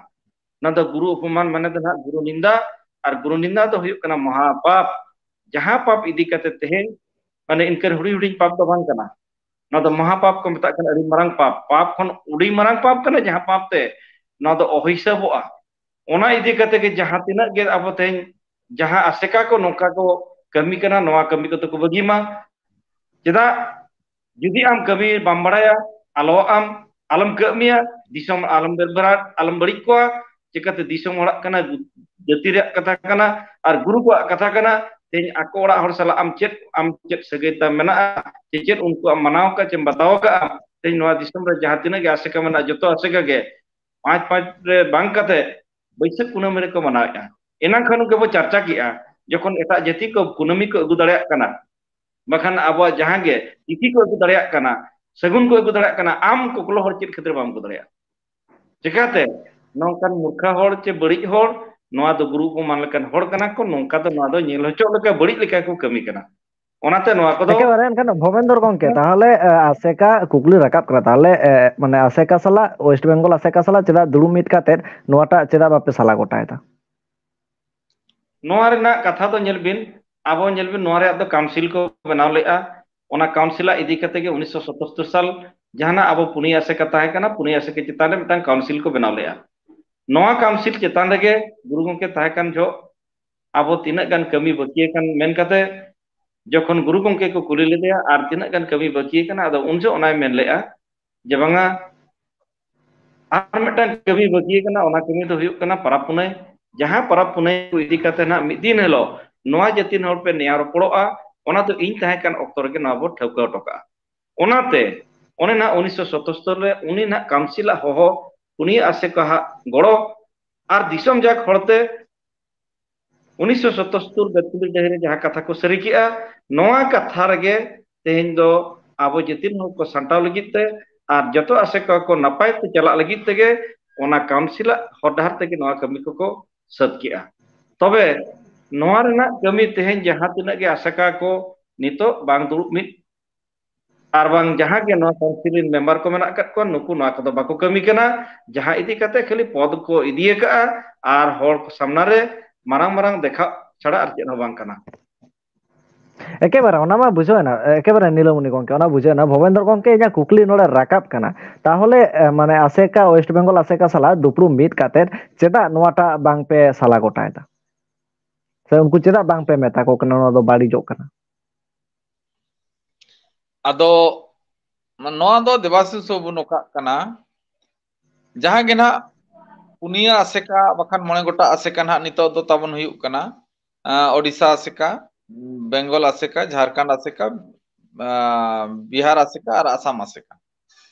ᱱᱚᱣᱟ ᱫᱚ ᱜᱩᱨᱩ ᱚᱯᱚᱢᱟᱱ ᱢᱟᱱᱮ ᱫᱚ ᱱᱟᱦᱟᱜ ᱜᱩᱨᱩ ᱱᱤᱱᱫᱟ, ᱟᱨ ᱜᱩᱨᱩ ᱱᱤᱱᱫᱟ ᱫᱚ ᱦᱩᱭᱩᱜ ᱠᱟᱱᱟ ᱢᱚᱦᱟ ᱯᱟᱯ᱾ ᱡᱟᱦᱟᱸ ᱯᱟᱯ ᱤᱫᱤ ᱠᱟᱛᱮ ᱛᱮᱦᱮᱧ ᱢᱟᱱᱮ ᱤᱱᱠᱟᱹᱱ ᱦᱩᱰᱤᱧ ᱦᱩᱰᱤᱧ ᱯᱟᱯ ᱫᱚ ᱵᱟᱝ ᱠᱟᱱᱟ, ᱱᱚᱣᱟ ᱫᱚ ᱢᱚᱦᱟ ᱯᱟᱯ ᱠᱚ ᱢᱮᱛᱟᱜ ᱠᱟᱱᱟ, ᱟᱹᱰᱤ ᱢᱟᱨᱟᱝ ᱯᱟᱯ, ᱯᱟᱯ ᱠᱷᱚᱱ ᱟᱹᱰᱤ ᱢᱟᱨᱟᱝ ᱯᱟᱯ ᱠᱟᱱᱟ ᱡᱟᱦᱟᱸ ᱯᱟᱯ ᱛᱮ ᱱᱚᱣᱟ ᱫᱚ ᱚᱦᱤᱥᱟᱵᱚᱜᱼᱟ᱾ ᱚᱱᱟ ᱤᱫᱤ ᱠᱟᱛᱮ ᱜᱮ ᱡᱟᱦᱟᱸ ᱛᱤᱱᱟᱹᱜ ᱜᱮ ᱟᱵᱚ ᱛᱮᱦᱮᱧ ᱡᱟᱦᱟᱸ ᱟᱥᱮᱠᱟ ᱠᱚ ᱱᱚᱝᱠᱟ ᱠᱚ ᱠᱟᱹᱢᱤ ᱠᱟᱱᱟ, ᱱᱚᱣᱟ ᱠᱟᱹᱢᱤ ᱠᱚᱫᱚ ᱠᱚ ᱵᱟᱹᱜᱤ ᱢᱟ᱾ ᱪᱮᱫᱟᱜ? ᱡᱩᱫᱤ ᱟᱢ ᱠᱟᱹᱢᱤ ᱵᱟᱢ ᱵᱟᱲᱟᱭᱟ, ᱟᱞᱚᱣᱟᱜ ᱟᱢ, ᱟᱞᱚᱢ ᱠᱟᱹᱢᱤᱭᱟ, ᱫᱤᱥᱚᱢ ᱟᱞᱚᱢ ᱵᱮᱨᱵᱟᱨᱟᱴ, ᱟᱞᱚᱢ ᱵᱟᱹᱲᱤᱡ ᱠᱚᱣᱟ᱾ ᱪᱤᱠᱟᱹᱛᱮ ᱫᱤᱥᱚᱢ ᱦᱚᱲᱟᱜ ᱠᱟᱱᱟ, ᱡᱟᱹᱛᱤ ᱨᱮᱭᱟᱜ ᱠᱟᱛᱷᱟ ᱠᱟᱱᱟ, ᱟᱨ ᱜᱩᱨᱩ ᱠᱚᱣᱟᱜ ᱠᱟᱛᱷᱟ ᱠᱟᱱᱟ᱾ ᱛᱮᱦᱮᱧ ᱟᱠᱚ ᱚᱲᱟᱜ ᱦᱚᱲ ᱥᱟᱞᱟᱜ ᱟᱢ ᱪᱮᱫ, ᱟᱢ ᱪᱮᱫ ᱥᱟᱹᱜᱟᱹᱭ ᱛᱟᱢ ᱢᱮᱱᱟᱜᱼᱟ, ᱪᱮ ᱪᱮᱫ ᱩᱱᱠᱩᱣᱟᱜ ᱢᱟᱱᱟᱣ ᱠᱟᱜ ᱪᱮᱢ ᱵᱟᱛᱟᱣ ᱠᱟᱜᱼᱟ? ᱛᱮᱦᱮᱧ ᱱᱚᱣᱟ ᱫᱤᱥᱚᱢ ᱨᱮ ᱡᱟᱦᱟᱸ ᱛᱤᱱᱟᱹᱜ ᱜᱮ ᱟᱥᱮᱠᱟ ᱢᱮᱱᱟᱜᱼᱟ, ᱡᱚᱛᱚ ᱟᱥᱮᱠᱟ ᱜᱮ ᱯᱟᱸᱪ ᱯᱟᱸᱪ ᱨᱮ ᱵᱟᱝ ᱠᱟᱛᱮ ᱵᱟᱹᱭᱥᱟᱹᱠᱷ ᱠᱩᱱᱟᱹᱢᱤ ᱨᱮᱠᱚ ᱢᱟᱱᱟᱣᱮᱫᱼᱟ᱾ ᱮᱱᱟᱝ ᱠᱷᱚᱱ ᱜᱮᱵᱚ ᱪᱟᱨᱪᱟ ᱠᱮᱜᱼᱟ, ᱡᱚᱠᱷᱚᱱ ᱮᱴᱟᱜ ᱡᱟᱹᱛᱤ ᱠᱚ ᱠᱩᱱᱟᱹᱢᱤ ᱠᱚ ᱟᱹᱜᱩ ᱫᱟᱲᱮᱭᱟᱜ ᱠᱟᱱᱟ, ᱵᱟᱠᱷᱟᱱ ᱟᱵᱚᱣᱟᱜ ᱡᱟᱦᱟᱸ ᱜᱮ ᱛᱤᱛᱷᱤ ᱠᱚ ᱟᱹᱜᱩ ᱫᱟᱲᱮᱭᱟᱜ ᱠᱟᱱᱟ, ᱥᱟᱹᱜᱩᱱ ᱠᱚ ᱟᱹᱜᱩ ᱫᱟᱲᱮᱭᱟᱜ ᱠᱟᱱᱟ, ᱟᱢ ᱠᱚᱠᱞᱚ ᱦᱚᱲ ᱪᱮᱫ ᱠᱷᱟᱹᱛᱤᱨ ᱵᱟᱢ ᱟᱹᱜᱩ ᱫᱟᱲᱮᱭᱟᱜᱼᱟ? ᱪᱤᱠᱟᱹᱛᱮ? ᱱᱚᱝᱠᱟᱱ ᱢᱩᱨᱠᱷᱟ ᱦᱚᱲ ᱪᱮ ᱵᱟᱹᱲᱤᱡ ᱦᱚᱲ, ᱱᱚᱣᱟ ᱫᱚ ᱜᱩᱨᱩ ᱚᱯᱚᱢᱟᱱ ᱞᱮᱠᱟᱱ ᱦᱚᱲ ᱠᱟᱱᱟ ᱠᱚ, ᱱᱚᱝᱠᱟ ᱫᱚ ᱱᱚᱣᱟ ᱫᱚ ᱧᱮᱞ ᱦᱚᱪᱚᱜ ᱞᱮᱠᱟ ᱵᱟᱹᱲᱤᱡ ᱞᱮᱠᱟ ᱠᱚ ᱠᱟᱹᱢᱤ ᱠᱟᱱᱟ᱾ ᱚᱱᱟᱛᱮ ᱱᱚᱣᱟ ᱠᱚᱫᱚ ᱮᱠᱮᱵᱟᱨᱮ ᱮᱱᱠᱷᱟᱱ ᱵᱷᱚᱵᱮᱱᱫᱚᱨ ᱜᱚᱢᱠᱮ, ᱛᱟᱦᱚᱞᱮ, ᱮ, ᱟᱥᱮᱠᱟ ᱠᱩᱠᱞᱤ ᱨᱟᱠᱟᱵ ᱠᱟᱱᱟ, ᱛᱟᱦᱚᱞᱮ, ᱮ, ᱢᱟᱱᱮ ᱟᱥᱮᱠᱟ ᱥᱟᱞᱟᱜ, ᱳᱭᱮᱥᱴ ᱵᱮᱝᱜᱚᱞ ᱟᱥᱮᱠᱟ ᱥᱟᱞᱟᱜ ᱪᱮᱫᱟᱜ ᱫᱩᱲᱩᱵ ᱢᱤᱫ ᱠᱟᱛᱮᱫ ᱱᱚᱣᱟᱴᱟᱜ ᱪᱮᱫᱟᱜ ᱵᱟᱯᱮ ᱥᱟᱞᱟ ᱜᱚᱴᱟᱭᱮᱫᱟ? ᱱᱚᱣᱟ ᱨᱮᱱᱟᱜ ᱠᱟᱛᱷᱟ ᱫᱚ ᱧᱮᱞ ᱵᱤᱱ, ᱟᱵᱚ ᱧᱮᱞ ᱵᱤᱱ, ᱱᱚᱣᱟ ᱨᱮᱭᱟᱜ ᱫᱚ ᱠᱟᱣᱩᱱᱥᱤᱞ ᱠᱚ ᱵᱮᱱᱟᱣ ᱞᱮᱫᱼᱟ᱾ ᱚᱱᱟ ᱠᱟᱣᱩᱱᱥᱤᱞᱟᱜ ᱤᱫᱤ ᱠᱟᱛᱮ ᱜᱮ ᱩᱱᱤᱥᱥᱚ ᱥᱚᱛᱛᱚᱨ ᱥᱟᱞ ᱡᱟᱦᱟᱱᱟᱜ ᱟᱵᱚ ᱯᱩᱱᱭᱟᱹ ᱟᱥᱮᱠᱟ ᱛᱟᱦᱮᱸ ᱠᱟᱱᱟ, ᱯᱩᱱᱭᱟᱹ ᱟᱥᱮᱠᱟ ᱪᱮᱛᱟᱱ ᱨᱮ ᱢᱤᱫᱴᱟᱝ ᱠᱟᱣᱩᱱᱥᱤᱞ ᱠᱚ ᱵᱮᱱᱟᱣ ᱞᱮᱫᱼᱟ᱾ ᱱᱚᱣᱟ ᱠᱟᱣᱩᱱᱥᱤᱞ ᱪᱮᱛᱟᱱ ᱨᱮᱜᱮ ᱜᱩᱨᱩ ᱜᱚᱢᱠᱮ ᱛᱟᱦᱮᱸ ᱠᱟᱱ ᱡᱚᱦᱚᱜ ᱟᱵᱚ ᱛᱤᱱᱟᱹᱜ ᱜᱟᱱ ᱠᱟᱹᱢᱤ ᱵᱟᱹᱠᱤ ᱟᱠᱟᱱ ᱢᱮᱱ ᱠᱟᱛᱮ ᱡᱚᱠᱷᱚᱱ ᱜᱩᱨᱩ ᱜᱚᱢᱠᱮ ᱠᱚ ᱠᱩᱞᱤ ᱞᱮᱫᱮᱭᱟ, "ᱟᱨ ᱛᱤᱱᱟᱹᱜ ᱜᱟᱱ ᱠᱟᱹᱢᱤ ᱵᱟᱹᱠᱤ ᱟᱠᱟᱱᱟ?" ᱟᱫᱚ ᱩᱱ ᱡᱚᱦᱚᱜ ᱚᱱᱟᱭ ᱢᱮᱱ ᱞᱮᱫᱼᱟ ᱡᱮ, "ᱵᱟᱝᱟ, ᱟᱨ ᱢᱤᱫᱴᱟᱝ ᱠᱟᱹᱢᱤ ᱵᱟᱹᱠᱤ ᱟᱠᱟᱱᱟ, ᱚᱱᱟ ᱠᱟᱹᱢᱤ ᱫᱚ ᱦᱩᱭᱩᱜ ᱠᱟᱱᱟ ᱯᱟᱨᱟᱵᱽ ᱯᱩᱱᱟᱹᱭ᱾ ᱡᱟᱦᱟᱸ ᱯᱟᱨᱟᱵᱽ ᱯᱩᱱᱟᱹᱭ ᱠᱚ ᱤᱫᱤ ᱠᱟᱛᱮ ᱱᱟᱦᱟᱜ ᱢᱤᱫ ᱫᱤᱱ ᱦᱤᱞᱳᱜ ᱱᱚᱣᱟ ᱡᱟᱹᱛᱤ ᱨᱮᱱ ᱦᱚᱲ ᱯᱮ ᱱᱮᱭᱟᱣ ᱨᱚᱯᱚᱲᱚᱜᱼᱟ, ᱚᱱᱟ ᱫᱚ ᱤᱧ ᱛᱟᱦᱮᱸ ᱠᱟᱱ ᱚᱠᱛᱚ ᱨᱮᱜᱮ ᱱᱚᱣᱟ ᱵᱚ ᱴᱷᱟᱹᱣᱠᱟᱹ ᱦᱚᱴᱚ ᱠᱟᱜᱼᱟ᱾" ᱚᱱᱟᱛᱮ ᱚᱱᱮ ᱱᱟᱦᱟᱜ ᱩᱱᱤᱥᱥᱚ ᱥᱚᱛᱛᱚᱨ ᱨᱮ ᱩᱱᱤ ᱱᱟᱦᱟᱜ ᱠᱟᱣᱩᱱᱥᱤᱞᱟᱜ ᱦᱚᱦᱚ ᱩᱱᱤ ᱟᱥᱮᱠᱟ ᱦᱟᱜ ᱜᱚᱲᱚ ᱟᱨ ᱫᱤᱥᱚᱢ ᱡᱟᱠ ᱦᱚᱲᱛᱮ ᱩᱱᱤᱥᱥᱚ ᱥᱚᱛᱛᱚᱨ ᱵᱮᱛᱠᱩᱸᱫᱽᱨᱤ ᱰᱟᱹᱦᱤ ᱨᱮ ᱡᱟᱦᱟᱸ ᱠᱟᱛᱷᱟ ᱠᱚ ᱥᱟᱹᱨᱤ ᱠᱮᱜᱼᱟ, ᱱᱚᱣᱟ ᱠᱟᱛᱷᱟ ᱨᱮᱜᱮ ᱛᱮᱦᱮᱧ ᱫᱚ ᱟᱵᱚ ᱡᱟᱹᱛᱤ ᱨᱮᱱ ᱦᱚᱲ ᱠᱚ ᱥᱟᱢᱴᱟᱣ ᱞᱟᱹᱜᱤᱫ ᱛᱮ ᱟᱨ ᱡᱚᱛᱚ ᱟᱥᱮᱠᱟ ᱠᱚ ᱱᱟᱯᱟᱭ ᱛᱮ ᱪᱟᱞᱟᱜ ᱞᱟᱹᱜᱤᱫ ᱛᱮᱜᱮ ᱚᱱᱟ ᱠᱟᱣᱩᱱᱥᱤᱞᱟᱜ ᱦᱚᱨ ᱰᱟᱦᱟᱨ ᱛᱮᱜᱮ ᱱᱚᱣᱟ ᱠᱟᱹᱢᱤ ᱠᱚᱠᱚ ᱥᱟᱹᱛ ᱠᱮᱜᱼᱟ᱾ ᱛᱚᱵᱮ ᱱᱚᱣᱟ ᱨᱮᱱᱟᱜ ᱠᱟᱹᱢᱤ ᱛᱮᱦᱮᱧ ᱡᱟᱦᱟᱸ ᱛᱤᱱᱟᱹᱜ ᱜᱮ ᱟᱥᱮᱠᱟ ᱠᱚ ᱱᱤᱛᱚᱜ ᱵᱟᱝ ᱫᱩᱲᱩᱵ ᱢᱤᱫ ᱟᱨ ᱵᱟᱝ ᱡᱟᱦᱟᱸ ᱜᱮ ᱱᱚᱣᱟ ᱠᱟᱣᱩᱱᱥᱤᱞ ᱨᱮᱱ ᱢᱮᱢᱵᱟᱨ ᱠᱚ ᱢᱮᱱᱟᱜ ᱟᱠᱟᱫ ᱠᱚᱣᱟ, ᱱᱩᱠᱩ ᱱᱚᱣᱟ ᱠᱚᱫᱚ ᱵᱟᱠᱚ ᱠᱟᱹᱢᱤ ᱠᱟᱱᱟ᱾ ᱡᱟᱦᱟᱸ ᱤᱫᱤ ᱠᱟᱛᱮ ᱠᱷᱟᱹᱞᱤ ᱯᱚᱫ ᱠᱚ ᱤᱫᱤ ᱟᱠᱟᱫᱼᱟ ᱟᱨ ᱦᱚᱲ ᱠᱚ ᱥᱟᱢᱱᱟ ᱨᱮ ᱢᱟᱨᱟᱝ ᱢᱟᱨᱟᱝ ᱫᱮᱠᱷᱟᱣ ᱪᱷᱟᱲᱟ ᱟᱨ ᱪᱮᱫ ᱦᱚᱸ ᱵᱟᱝ ᱠᱟᱱᱟ᱾ ᱮᱠᱮᱵᱟᱨᱮ ᱚᱱᱟ ᱢᱟ ᱵᱩᱡᱷᱟᱹᱣ ᱮᱱᱟ, ᱮᱠᱮᱵᱟᱨᱮ ᱱᱤᱞᱚᱢᱚᱱᱤ ᱜᱚᱢᱠᱮ, ᱚᱱᱟ ᱵᱩᱡᱷᱟᱹᱣ ᱮᱱᱟ᱾ ᱵᱷᱚᱵᱮᱱᱫᱨᱚ ᱜᱚᱢᱠᱮ, ᱤᱧᱟᱹᱜ ᱠᱩᱠᱞᱤ ᱱᱚᱰᱮ ᱨᱟᱠᱟᱵ ᱠᱟᱱᱟ, ᱛᱟᱦᱚᱞᱮ ᱮ, ᱢᱟᱱᱮ ᱟᱥᱮᱠᱟ ᱳᱭᱮᱥᱴ ᱵᱮᱝᱜᱚᱞ ᱟᱥᱮᱠᱟ ᱥᱟᱞᱟᱜ ᱫᱩᱯᱲᱩᱵ ᱢᱤᱫ ᱠᱟᱛᱮ ᱪᱮᱫᱟᱜ ᱱᱚᱣᱟᱴᱟᱜ ᱵᱟᱝ ᱯᱮ ᱥᱟᱞᱟ ᱜᱚᱴᱟᱭᱮᱫᱟ? ᱥᱮ ᱩᱱᱠᱩ ᱪᱮᱫᱟᱜ ᱵᱟᱝ ᱯᱮ ᱢᱮᱛᱟ ᱠᱚ ᱠᱟᱱᱟ ᱱᱚᱣᱟ ᱫᱚ ᱵᱟᱹᱲᱤᱡᱚᱜ ᱠᱟᱱᱟ? ᱟᱫᱚ ᱱᱚᱣᱟ ᱫᱚ ᱫᱮᱵᱟᱥᱤᱥ ᱵᱟᱵᱚ ᱱᱚᱝᱠᱟᱜ ᱠᱟᱱᱟ, ᱡᱟᱦᱟᱸ ᱜᱮ ᱱᱟᱦᱟᱜ ᱯᱩᱱᱭᱟᱹ ᱟᱥᱮᱠᱟ ᱵᱟᱠᱷᱟᱱ ᱢᱚᱬᱮ ᱜᱚᱴᱟᱝ ᱟᱥᱮᱠᱟ ᱱᱟᱦᱟᱜ ᱱᱤᱛᱚᱜ ᱫᱚ ᱛᱟᱵᱚᱱ ᱦᱩᱭᱩᱜ ᱠᱟᱱᱟ, ᱟᱸ, ᱳᱰᱤᱥᱟ ᱟᱥᱮᱠᱟ, ᱵᱮᱝᱜᱚᱞ ᱟᱥᱮᱠᱟ, ᱡᱷᱟᱲᱠᱷᱚᱸᱰ ᱟᱥᱮᱠᱟ, ᱟᱸ, ᱵᱤᱦᱟᱨ ᱟᱥᱮᱠᱟ ᱟᱨ ᱟᱥᱟᱢ ᱟᱥᱮᱠᱟ᱾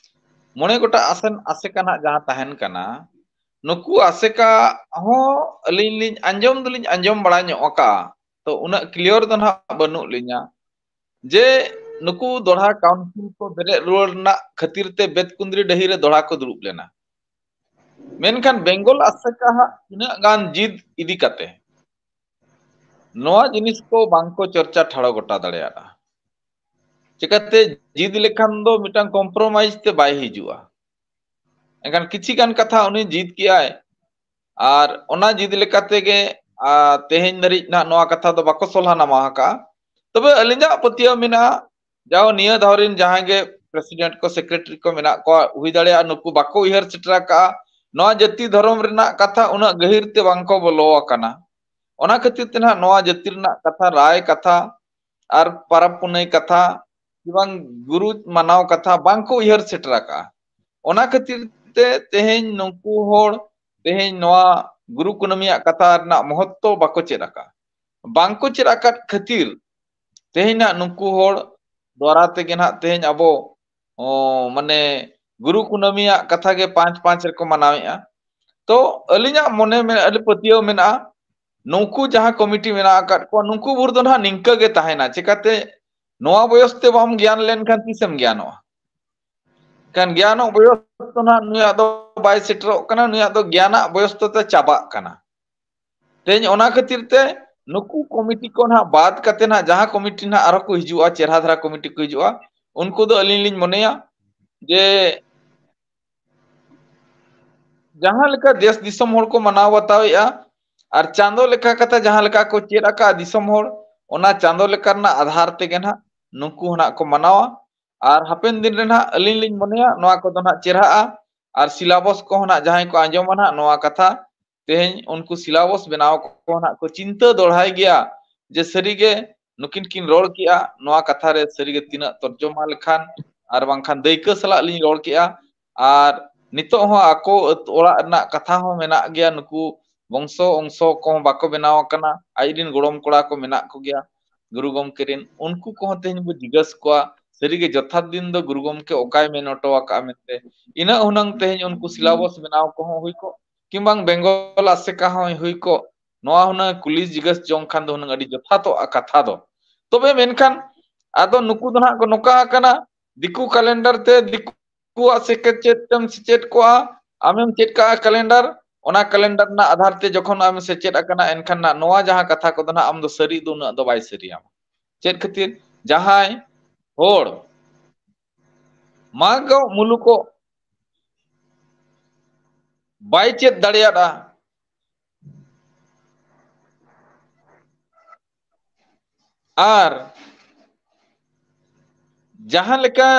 ᱢᱚᱬᱮ ᱜᱚᱴᱟᱝ ᱟᱥᱮᱱ ᱟᱥᱮᱠᱟ ᱱᱟᱦᱟᱜ ᱡᱟᱦᱟᱸ ᱛᱟᱦᱮᱱ ᱠᱟᱱᱟ, ᱱᱩᱠᱩ ᱟᱥᱮᱠᱟ ᱦᱚᱸ ᱟᱹᱞᱤᱧ ᱞᱤᱧ ᱟᱸᱡᱚᱢ ᱫᱚᱞᱤᱧ ᱟᱸᱡᱚᱢ ᱵᱟᱲᱟ ᱧᱚᱜ ᱟᱠᱟᱫᱼᱟ, ᱛᱚ ᱩᱱᱟᱹᱜ ᱠᱞᱤᱭᱟᱨ ᱫᱚ ᱱᱟᱦᱟᱜ ᱵᱟᱹᱱᱩᱜ ᱞᱤᱧᱟ ᱡᱮ ᱱᱩᱠᱩ ᱫᱚᱲᱦᱟ ᱠᱟᱣᱩᱱᱥᱤᱞ ᱠᱚ ᱵᱮᱨᱮᱫ ᱨᱩᱣᱟᱹᱲ ᱨᱮᱱᱟᱜ ᱠᱷᱟᱹᱛᱤᱨ ᱛᱮ ᱵᱮᱛᱠᱩᱸᱫᱽᱨᱤ ᱰᱟᱹᱦᱤ ᱨᱮ ᱫᱚᱲᱦᱟ ᱠᱚ ᱫᱩᱲᱩᱵ ᱞᱮᱱᱟ᱾ ᱢᱮᱱᱠᱷᱟᱱ ᱵᱮᱝᱜᱚᱞ ᱟᱥᱮᱠᱟ ᱦᱟᱜ ᱛᱤᱱᱟᱹᱜ ᱜᱟᱱ ᱡᱤᱫ ᱤᱫᱤ ᱠᱟᱛᱮ ᱱᱚᱣᱟ ᱡᱤᱱᱤᱥ ᱠᱚ ᱵᱟᱝ ᱠᱚ ᱪᱚᱨᱪᱟ ᱴᱷᱟᱲᱚ ᱜᱚᱴᱟ ᱫᱟᱲᱮᱭᱟᱜᱼᱟ᱾ ᱪᱤᱠᱟᱹᱛᱮ ᱡᱤᱫ ᱞᱮᱠᱷᱟᱱ ᱫᱚ ᱢᱤᱫᱴᱟᱝ ᱠᱚᱢᱯᱨᱳᱢᱟᱭᱤᱡᱽ ᱛᱮ ᱵᱟᱭ ᱦᱤᱡᱩᱜᱼᱟ᱾ ᱮᱱᱠᱷᱟᱱ ᱠᱤᱪᱷᱤ ᱜᱟᱱ ᱠᱟᱛᱷᱟ ᱩᱱᱤ ᱡᱤᱫ ᱠᱮᱜᱼᱟᱭ, ᱟᱨ ᱚᱱᱟ ᱡᱤᱫ ᱞᱮᱠᱟ ᱛᱮᱜᱮ, ᱟᱨ ᱛᱮᱦᱮᱧ ᱫᱷᱟᱹᱨᱤᱡ ᱱᱟᱜ ᱱᱚᱣᱟ ᱠᱟᱛᱷᱟ ᱫᱚ ᱵᱟᱠᱚ ᱥᱚᱞᱦᱟ ᱱᱟᱢᱟ ᱟᱠᱟᱫᱼᱟ᱾ ᱛᱚᱵᱮ ᱟᱹᱞᱤᱧᱟᱜ ᱯᱟᱹᱛᱭᱟᱹᱣ ᱢᱮᱱᱟᱜᱼᱟ, ᱡᱟᱣ ᱱᱤᱭᱟᱹ ᱫᱷᱟᱣ ᱨᱮᱱ ᱡᱟᱦᱟᱸᱭ ᱜᱮ ᱯᱨᱮᱥᱤᱰᱮᱱᱴ ᱠᱚ, ᱥᱮᱠᱨᱮᱴᱟᱨᱤ ᱠᱚ ᱢᱮᱱᱟᱜ ᱠᱚᱣᱟ, ᱦᱩᱭ ᱫᱟᱲᱮᱭᱟᱜᱼᱟ ᱱᱩᱠᱩ ᱵᱟᱠᱚ ᱩᱭᱦᱟᱹᱨ ᱥᱮᱴᱮᱨ ᱟᱠᱟᱫᱼᱟ᱾ ᱱᱚᱣᱟ ᱡᱟᱹᱛᱤ ᱫᱷᱚᱨᱚᱢ ᱨᱮᱱᱟᱜ ᱠᱟᱛᱷᱟ ᱩᱱᱟᱹᱜ ᱜᱟᱹᱦᱤᱨ ᱛᱮ ᱵᱟᱝ ᱠᱚ ᱵᱚᱞᱚ ᱟᱠᱟᱱᱟ᱾ ᱚᱱᱟ ᱠᱷᱟᱹᱛᱤᱨ ᱛᱮ ᱱᱟᱦᱟᱜ ᱱᱚᱣᱟ ᱡᱟᱹᱛᱤ ᱨᱮᱱᱟᱜ ᱠᱟᱛᱷᱟ, ᱨᱟᱭ ᱠᱟᱛᱷᱟ ᱟᱨ ᱯᱟᱨᱟᱵᱽ ᱯᱩᱱᱟᱹᱭ ᱠᱟᱛᱷᱟ ᱠᱤ ᱵᱟᱝ ᱜᱩᱨᱩ ᱢᱟᱱᱟᱣ ᱠᱟᱛᱷᱟ ᱵᱟᱝ ᱠᱚ ᱩᱭᱦᱟᱹᱨ ᱥᱮᱴᱮᱨ ᱟᱠᱟᱫᱼᱟ᱾ ᱚᱱᱟ ᱠᱷᱟᱹᱛᱤᱨ ᱛᱮ ᱛᱮᱦᱮᱧ ᱱᱩᱠᱩ ᱦᱚᱲ ᱛᱮᱦᱮᱧ ᱱᱚᱣᱟ ᱜᱩᱨᱩ ᱠᱩᱱᱟᱹᱢᱤᱭᱟᱜ ᱠᱟᱛᱷᱟ ᱨᱮᱱᱟᱜ ᱢᱚᱦᱚᱛᱛᱚ ᱵᱟᱠᱚ ᱪᱮᱫ ᱟᱠᱟᱫᱼᱟ᱾ ᱵᱟᱝ ᱠᱚ ᱪᱮᱫ ᱟᱠᱟᱫ ᱠᱷᱟᱹᱛᱤᱨ ᱛᱮᱦᱮᱧ ᱱᱟᱜ ᱱᱩᱠᱩ ᱦᱚᱲ ᱫᱣᱟᱨᱟ ᱛᱮᱜᱮ ᱱᱟᱜ ᱛᱮᱦᱮᱧ ᱟᱵᱚ, ᱚ, ᱢᱟᱱᱮ ᱜᱩᱨᱩ ᱠᱩᱱᱟᱹᱢᱤᱭᱟᱜ ᱠᱟᱛᱷᱟ ᱜᱮ ᱯᱟᱸᱪ ᱯᱟᱸᱪ ᱨᱮᱠᱚ ᱢᱟᱱᱟᱣᱮᱫᱼᱟ᱾ ᱛᱚ ᱟᱹᱞᱤᱧᱟᱜ ᱢᱚᱱᱮ ᱢᱮ-, ᱟᱹᱰᱤ ᱯᱟᱹᱛᱭᱟᱹᱣ ᱢᱮᱱᱟᱜᱼᱟ, ᱱᱩᱠᱩ ᱡᱟᱦᱟᱸ ᱠᱚᱢᱤᱴᱤ ᱢᱮᱱᱟᱜ ᱟᱠᱟᱫ ᱠᱚᱣᱟ, ᱱᱩᱠᱩ ᱵᱷᱳᱨ ᱫᱚ ᱱᱟᱦᱟᱜ ᱱᱤᱝᱠᱟᱹ ᱜᱮ ᱛᱟᱦᱮᱱᱟ᱾ ᱪᱮᱠᱟᱛᱮ ᱱᱚᱣᱟ ᱵᱚᱭᱚᱥ ᱛᱮ ᱵᱟᱢ ᱜᱮᱭᱟᱱ ᱞᱮᱱᱠᱷᱟᱱ ᱛᱤᱥᱮᱢ ᱜᱮᱭᱟᱱᱚᱜᱼᱟ? ᱠᱷᱟᱱ ᱜᱮᱭᱟᱱᱚᱜ ᱵᱚᱭᱚᱥ ᱫᱚ ᱱᱟᱦᱟᱜ ᱱᱩᱭᱟᱜ ᱫᱚ ᱵᱟᱭ ᱥᱮᱴᱮᱨᱚᱜ ᱠᱟᱱᱟ, ᱱᱩᱭᱟᱜ ᱫᱚ ᱜᱮᱭᱟᱱᱟᱜ ᱵᱚᱭᱚᱥ ᱫᱚ ᱛᱟᱭ ᱪᱟᱵᱟᱜ ᱠᱟᱱᱟ᱾ ᱛᱮᱦᱮᱧ ᱚᱱᱟ ᱠᱷᱟᱹᱛᱤᱨ ᱛᱮ ᱱᱩᱠᱩ ᱠᱚᱢᱤᱴᱤ ᱠᱚ ᱱᱟᱦᱟᱜ ᱵᱟᱫ ᱠᱟᱛᱮ ᱱᱟᱦᱟᱜ ᱡᱟᱦᱟᱸ ᱠᱚᱢᱤᱴᱤ ᱱᱟᱦᱟᱜ ᱟᱨᱦᱚᱸ ᱠᱚ ᱦᱤᱡᱩᱜᱼᱟ, ᱪᱮᱦᱨᱟ ᱫᱷᱟᱨᱟ ᱠᱚᱢᱤᱴᱤ ᱠᱚ ᱦᱤᱡᱩᱜᱼᱟ, ᱩᱱᱠᱩ ᱫᱚ ᱟᱹᱞᱤᱧ ᱞᱤᱧ ᱢᱚᱱᱮᱭᱟ ᱡᱮ ᱡᱟᱦᱟᱸ ᱞᱮᱠᱟ ᱫᱮᱥ ᱫᱤᱥᱚᱢ ᱦᱚᱲ ᱠᱚ ᱢᱟᱱᱟᱣ ᱵᱟᱛᱟᱣᱮᱫᱼᱟ, ᱟᱨ ᱪᱟᱸᱫᱚ ᱞᱮᱠᱟ ᱠᱟᱛᱮ ᱡᱟᱦᱟᱸ ᱞᱮᱠᱟ ᱠᱚ ᱪᱮᱫ ᱟᱠᱟᱫ ᱫᱤᱥᱚᱢ ᱦᱚᱲ, ᱚᱱᱟ ᱪᱟᱸᱫᱚ ᱞᱮᱠᱟ ᱨᱮᱱᱟᱜ ᱟᱫᱷᱟᱨ ᱛᱮᱜᱮ ᱱᱟᱦᱟᱜ ᱱᱩᱠᱩ ᱦᱚᱸ ᱱᱟᱦᱟᱜ ᱠᱚ ᱢᱟᱱᱟᱣᱟ᱾ ᱟᱨ ᱦᱟᱯᱮᱱ ᱫᱤᱱ ᱨᱮ ᱱᱟᱦᱟᱜ ᱟᱹᱞᱤᱧ ᱞᱤᱧ ᱢᱚᱱᱮᱭᱟ ᱱᱚᱣᱟ ᱠᱚᱫᱚ ᱱᱟᱦᱟᱜ ᱪᱮᱨᱦᱟᱜᱼᱟ, ᱟᱨ ᱥᱤᱞᱟᱵᱚᱥ ᱠᱚᱦᱚᱸ ᱱᱟᱦᱟᱜ ᱡᱟᱦᱟᱸᱭ ᱠᱚ ᱟᱸᱡᱚᱢᱟ ᱱᱟᱦᱟᱜ ᱱᱚᱣᱟ ᱠᱟᱛᱷᱟ, ᱛᱮᱦᱮᱧ ᱩᱱᱠᱩ ᱥᱤᱞᱟᱵᱚᱥ ᱵᱮᱱᱟᱣ ᱠᱚ ᱱᱟᱦᱟᱜ ᱠᱚ ᱪᱤᱱᱛᱟᱹ ᱫᱚᱲᱦᱟᱭ ᱜᱮᱭᱟ ᱡᱮ ᱥᱟᱹᱨᱤᱜᱮ ᱱᱩᱠᱤᱱ ᱠᱤᱱ ᱨᱚᱲ ᱠᱮᱜᱼᱟ, ᱱᱚᱣᱟ ᱠᱟᱛᱷᱟ ᱨᱮ ᱥᱟᱹᱨᱤᱜᱮ ᱛᱤᱱᱟᱹᱜ ᱛᱚᱨᱡᱚᱢᱟ ᱞᱮᱠᱷᱟᱱ ᱟᱨ ᱵᱟᱝᱠᱷᱟᱱ ᱫᱟᱹᱭᱠᱟᱹ ᱥᱟᱞᱟᱜ ᱞᱤᱧ ᱨᱚᱲ ᱠᱮᱜᱼᱟ᱾ ᱟᱨ ᱱᱤᱛᱚᱜ ᱦᱚᱸ ᱟᱠᱚ ᱟᱹᱛ-, ᱚᱲᱟᱜ ᱨᱮᱱᱟᱜ ᱠᱟᱛᱷᱟ ᱦᱚᱸ ᱢᱮᱱᱟᱜ ᱜᱮᱭᱟ, ᱱᱩᱠᱩ ᱵᱚᱝᱥᱚ ᱚᱝᱥᱚ ᱠᱚᱦᱚᱸ ᱵᱟᱠᱚ ᱵᱮᱱᱟᱣ ᱟᱠᱟᱱᱟ, ᱟᱡ ᱨᱮᱱ ᱜᱚᱲᱚᱢ ᱠᱚᱲᱟ ᱠᱚ ᱢᱮᱱᱟᱜ ᱠᱚᱜᱮᱭᱟ ᱜᱩᱨᱩ ᱜᱚᱢᱠᱮ ᱨᱮᱱ, ᱩᱱᱠᱩ ᱠᱚᱦᱚᱸ ᱛᱮᱦᱮᱧ ᱵᱚ ᱡᱤজ্ঞᱟᱹᱥ ᱠᱚᱣᱟ ᱥᱟᱹᱨᱤᱜᱮ ᱡᱚᱛᱷᱟᱛ ᱫᱤᱱ ᱫᱚ ᱜᱩᱨᱩ ᱜᱚᱢᱠᱮ ᱚᱠᱟᱭ ᱢᱮᱱ ᱦᱚᱴᱚ ᱟᱠᱟᱫᱼᱟ ᱢᱮᱱᱛᱮ᱾ ᱤᱱᱟᱹᱜ ᱦᱩᱱᱟᱹᱝ ᱛᱮᱦᱮᱧ ᱩᱱᱠᱩ ᱥᱤᱞᱟᱵᱚᱥ ᱵᱮᱱᱟᱣ ᱠᱚᱦᱚᱸ ᱦᱩᱭ ᱠᱚᱜ, ᱠᱤᱝᱵᱟ ᱵᱮᱝᱜᱚᱞ ᱟᱥᱮᱠᱟ ᱦᱚᱸ ᱦᱩᱭ ᱠᱚᱜ, ᱱᱚᱣᱟ ᱦᱩᱱᱟᱹᱝ ᱠᱩᱞᱤ ᱡᱤᱜᱟᱹᱥ ᱡᱚᱝ ᱠᱷᱟᱱ ᱫᱚ ᱦᱩᱱᱟᱹᱝ ᱟᱹᱰᱤ ᱡᱚᱛᱷᱟᱛᱚᱜᱼᱟ ᱠᱟᱛᱷᱟ ᱫᱚ᱾ ᱛᱚᱵᱮ ᱢᱮᱱᱠᱷᱟᱱ ᱟᱫᱚ ᱱᱩᱠᱩ ᱫᱚ ᱱᱟᱦᱟᱜ ᱠᱚ ᱱᱚᱝᱠᱟ ᱟᱠᱟᱱᱟ, ᱫᱤᱠᱩ ᱠᱮᱞᱮᱱᱰᱟᱨ ᱛᱮ ᱫᱤᱠᱩᱣᱟᱜ ᱥᱮᱪᱮᱫ ᱛᱮᱢ ᱥᱮᱪᱮᱫ ᱠᱚᱜᱼᱟ, ᱟᱢᱮᱢ ᱪᱮᱫ ᱠᱟᱜᱼᱟ ᱠᱮᱞᱮᱱᱰᱟᱨ, ᱚᱱᱟ ᱠᱮᱞᱮᱱᱰᱟᱨ ᱨᱮᱱᱟᱜ ᱟᱫᱷᱟᱨ ᱛᱮ ᱡᱚᱠᱷᱚᱱ ᱟᱢᱮᱢ ᱥᱮᱪᱮᱫ ᱟᱠᱟᱱᱟ, ᱮᱱᱠᱷᱟᱱ ᱱᱟᱜ ᱱᱚᱣᱟ ᱡᱟᱦᱟᱸ ᱠᱟᱛᱷᱟ ᱠᱚᱫᱚ ᱱᱟᱜ ᱟᱢ ᱫᱚ ᱥᱟᱹᱨᱤ ᱫᱚ ᱩᱱᱟᱹᱜ ᱫᱚ ᱵᱟᱭ ᱥᱟᱹᱨᱤᱭᱟᱢᱟ᱾ ᱪᱮᱫ ᱠᱷᱟᱹᱛᱤᱨ? ᱡᱟᱦᱟᱸᱭ ᱦᱚᱲ ᱢᱟᱜᱚᱜ ᱢᱩᱞᱩᱠᱚᱜ ᱵᱟᱭ ᱪᱮᱫ ᱫᱟᱲᱮᱭᱟᱫᱼᱟ, ᱟᱨ ᱡᱟᱦᱟᱸ ᱞᱮᱠᱟ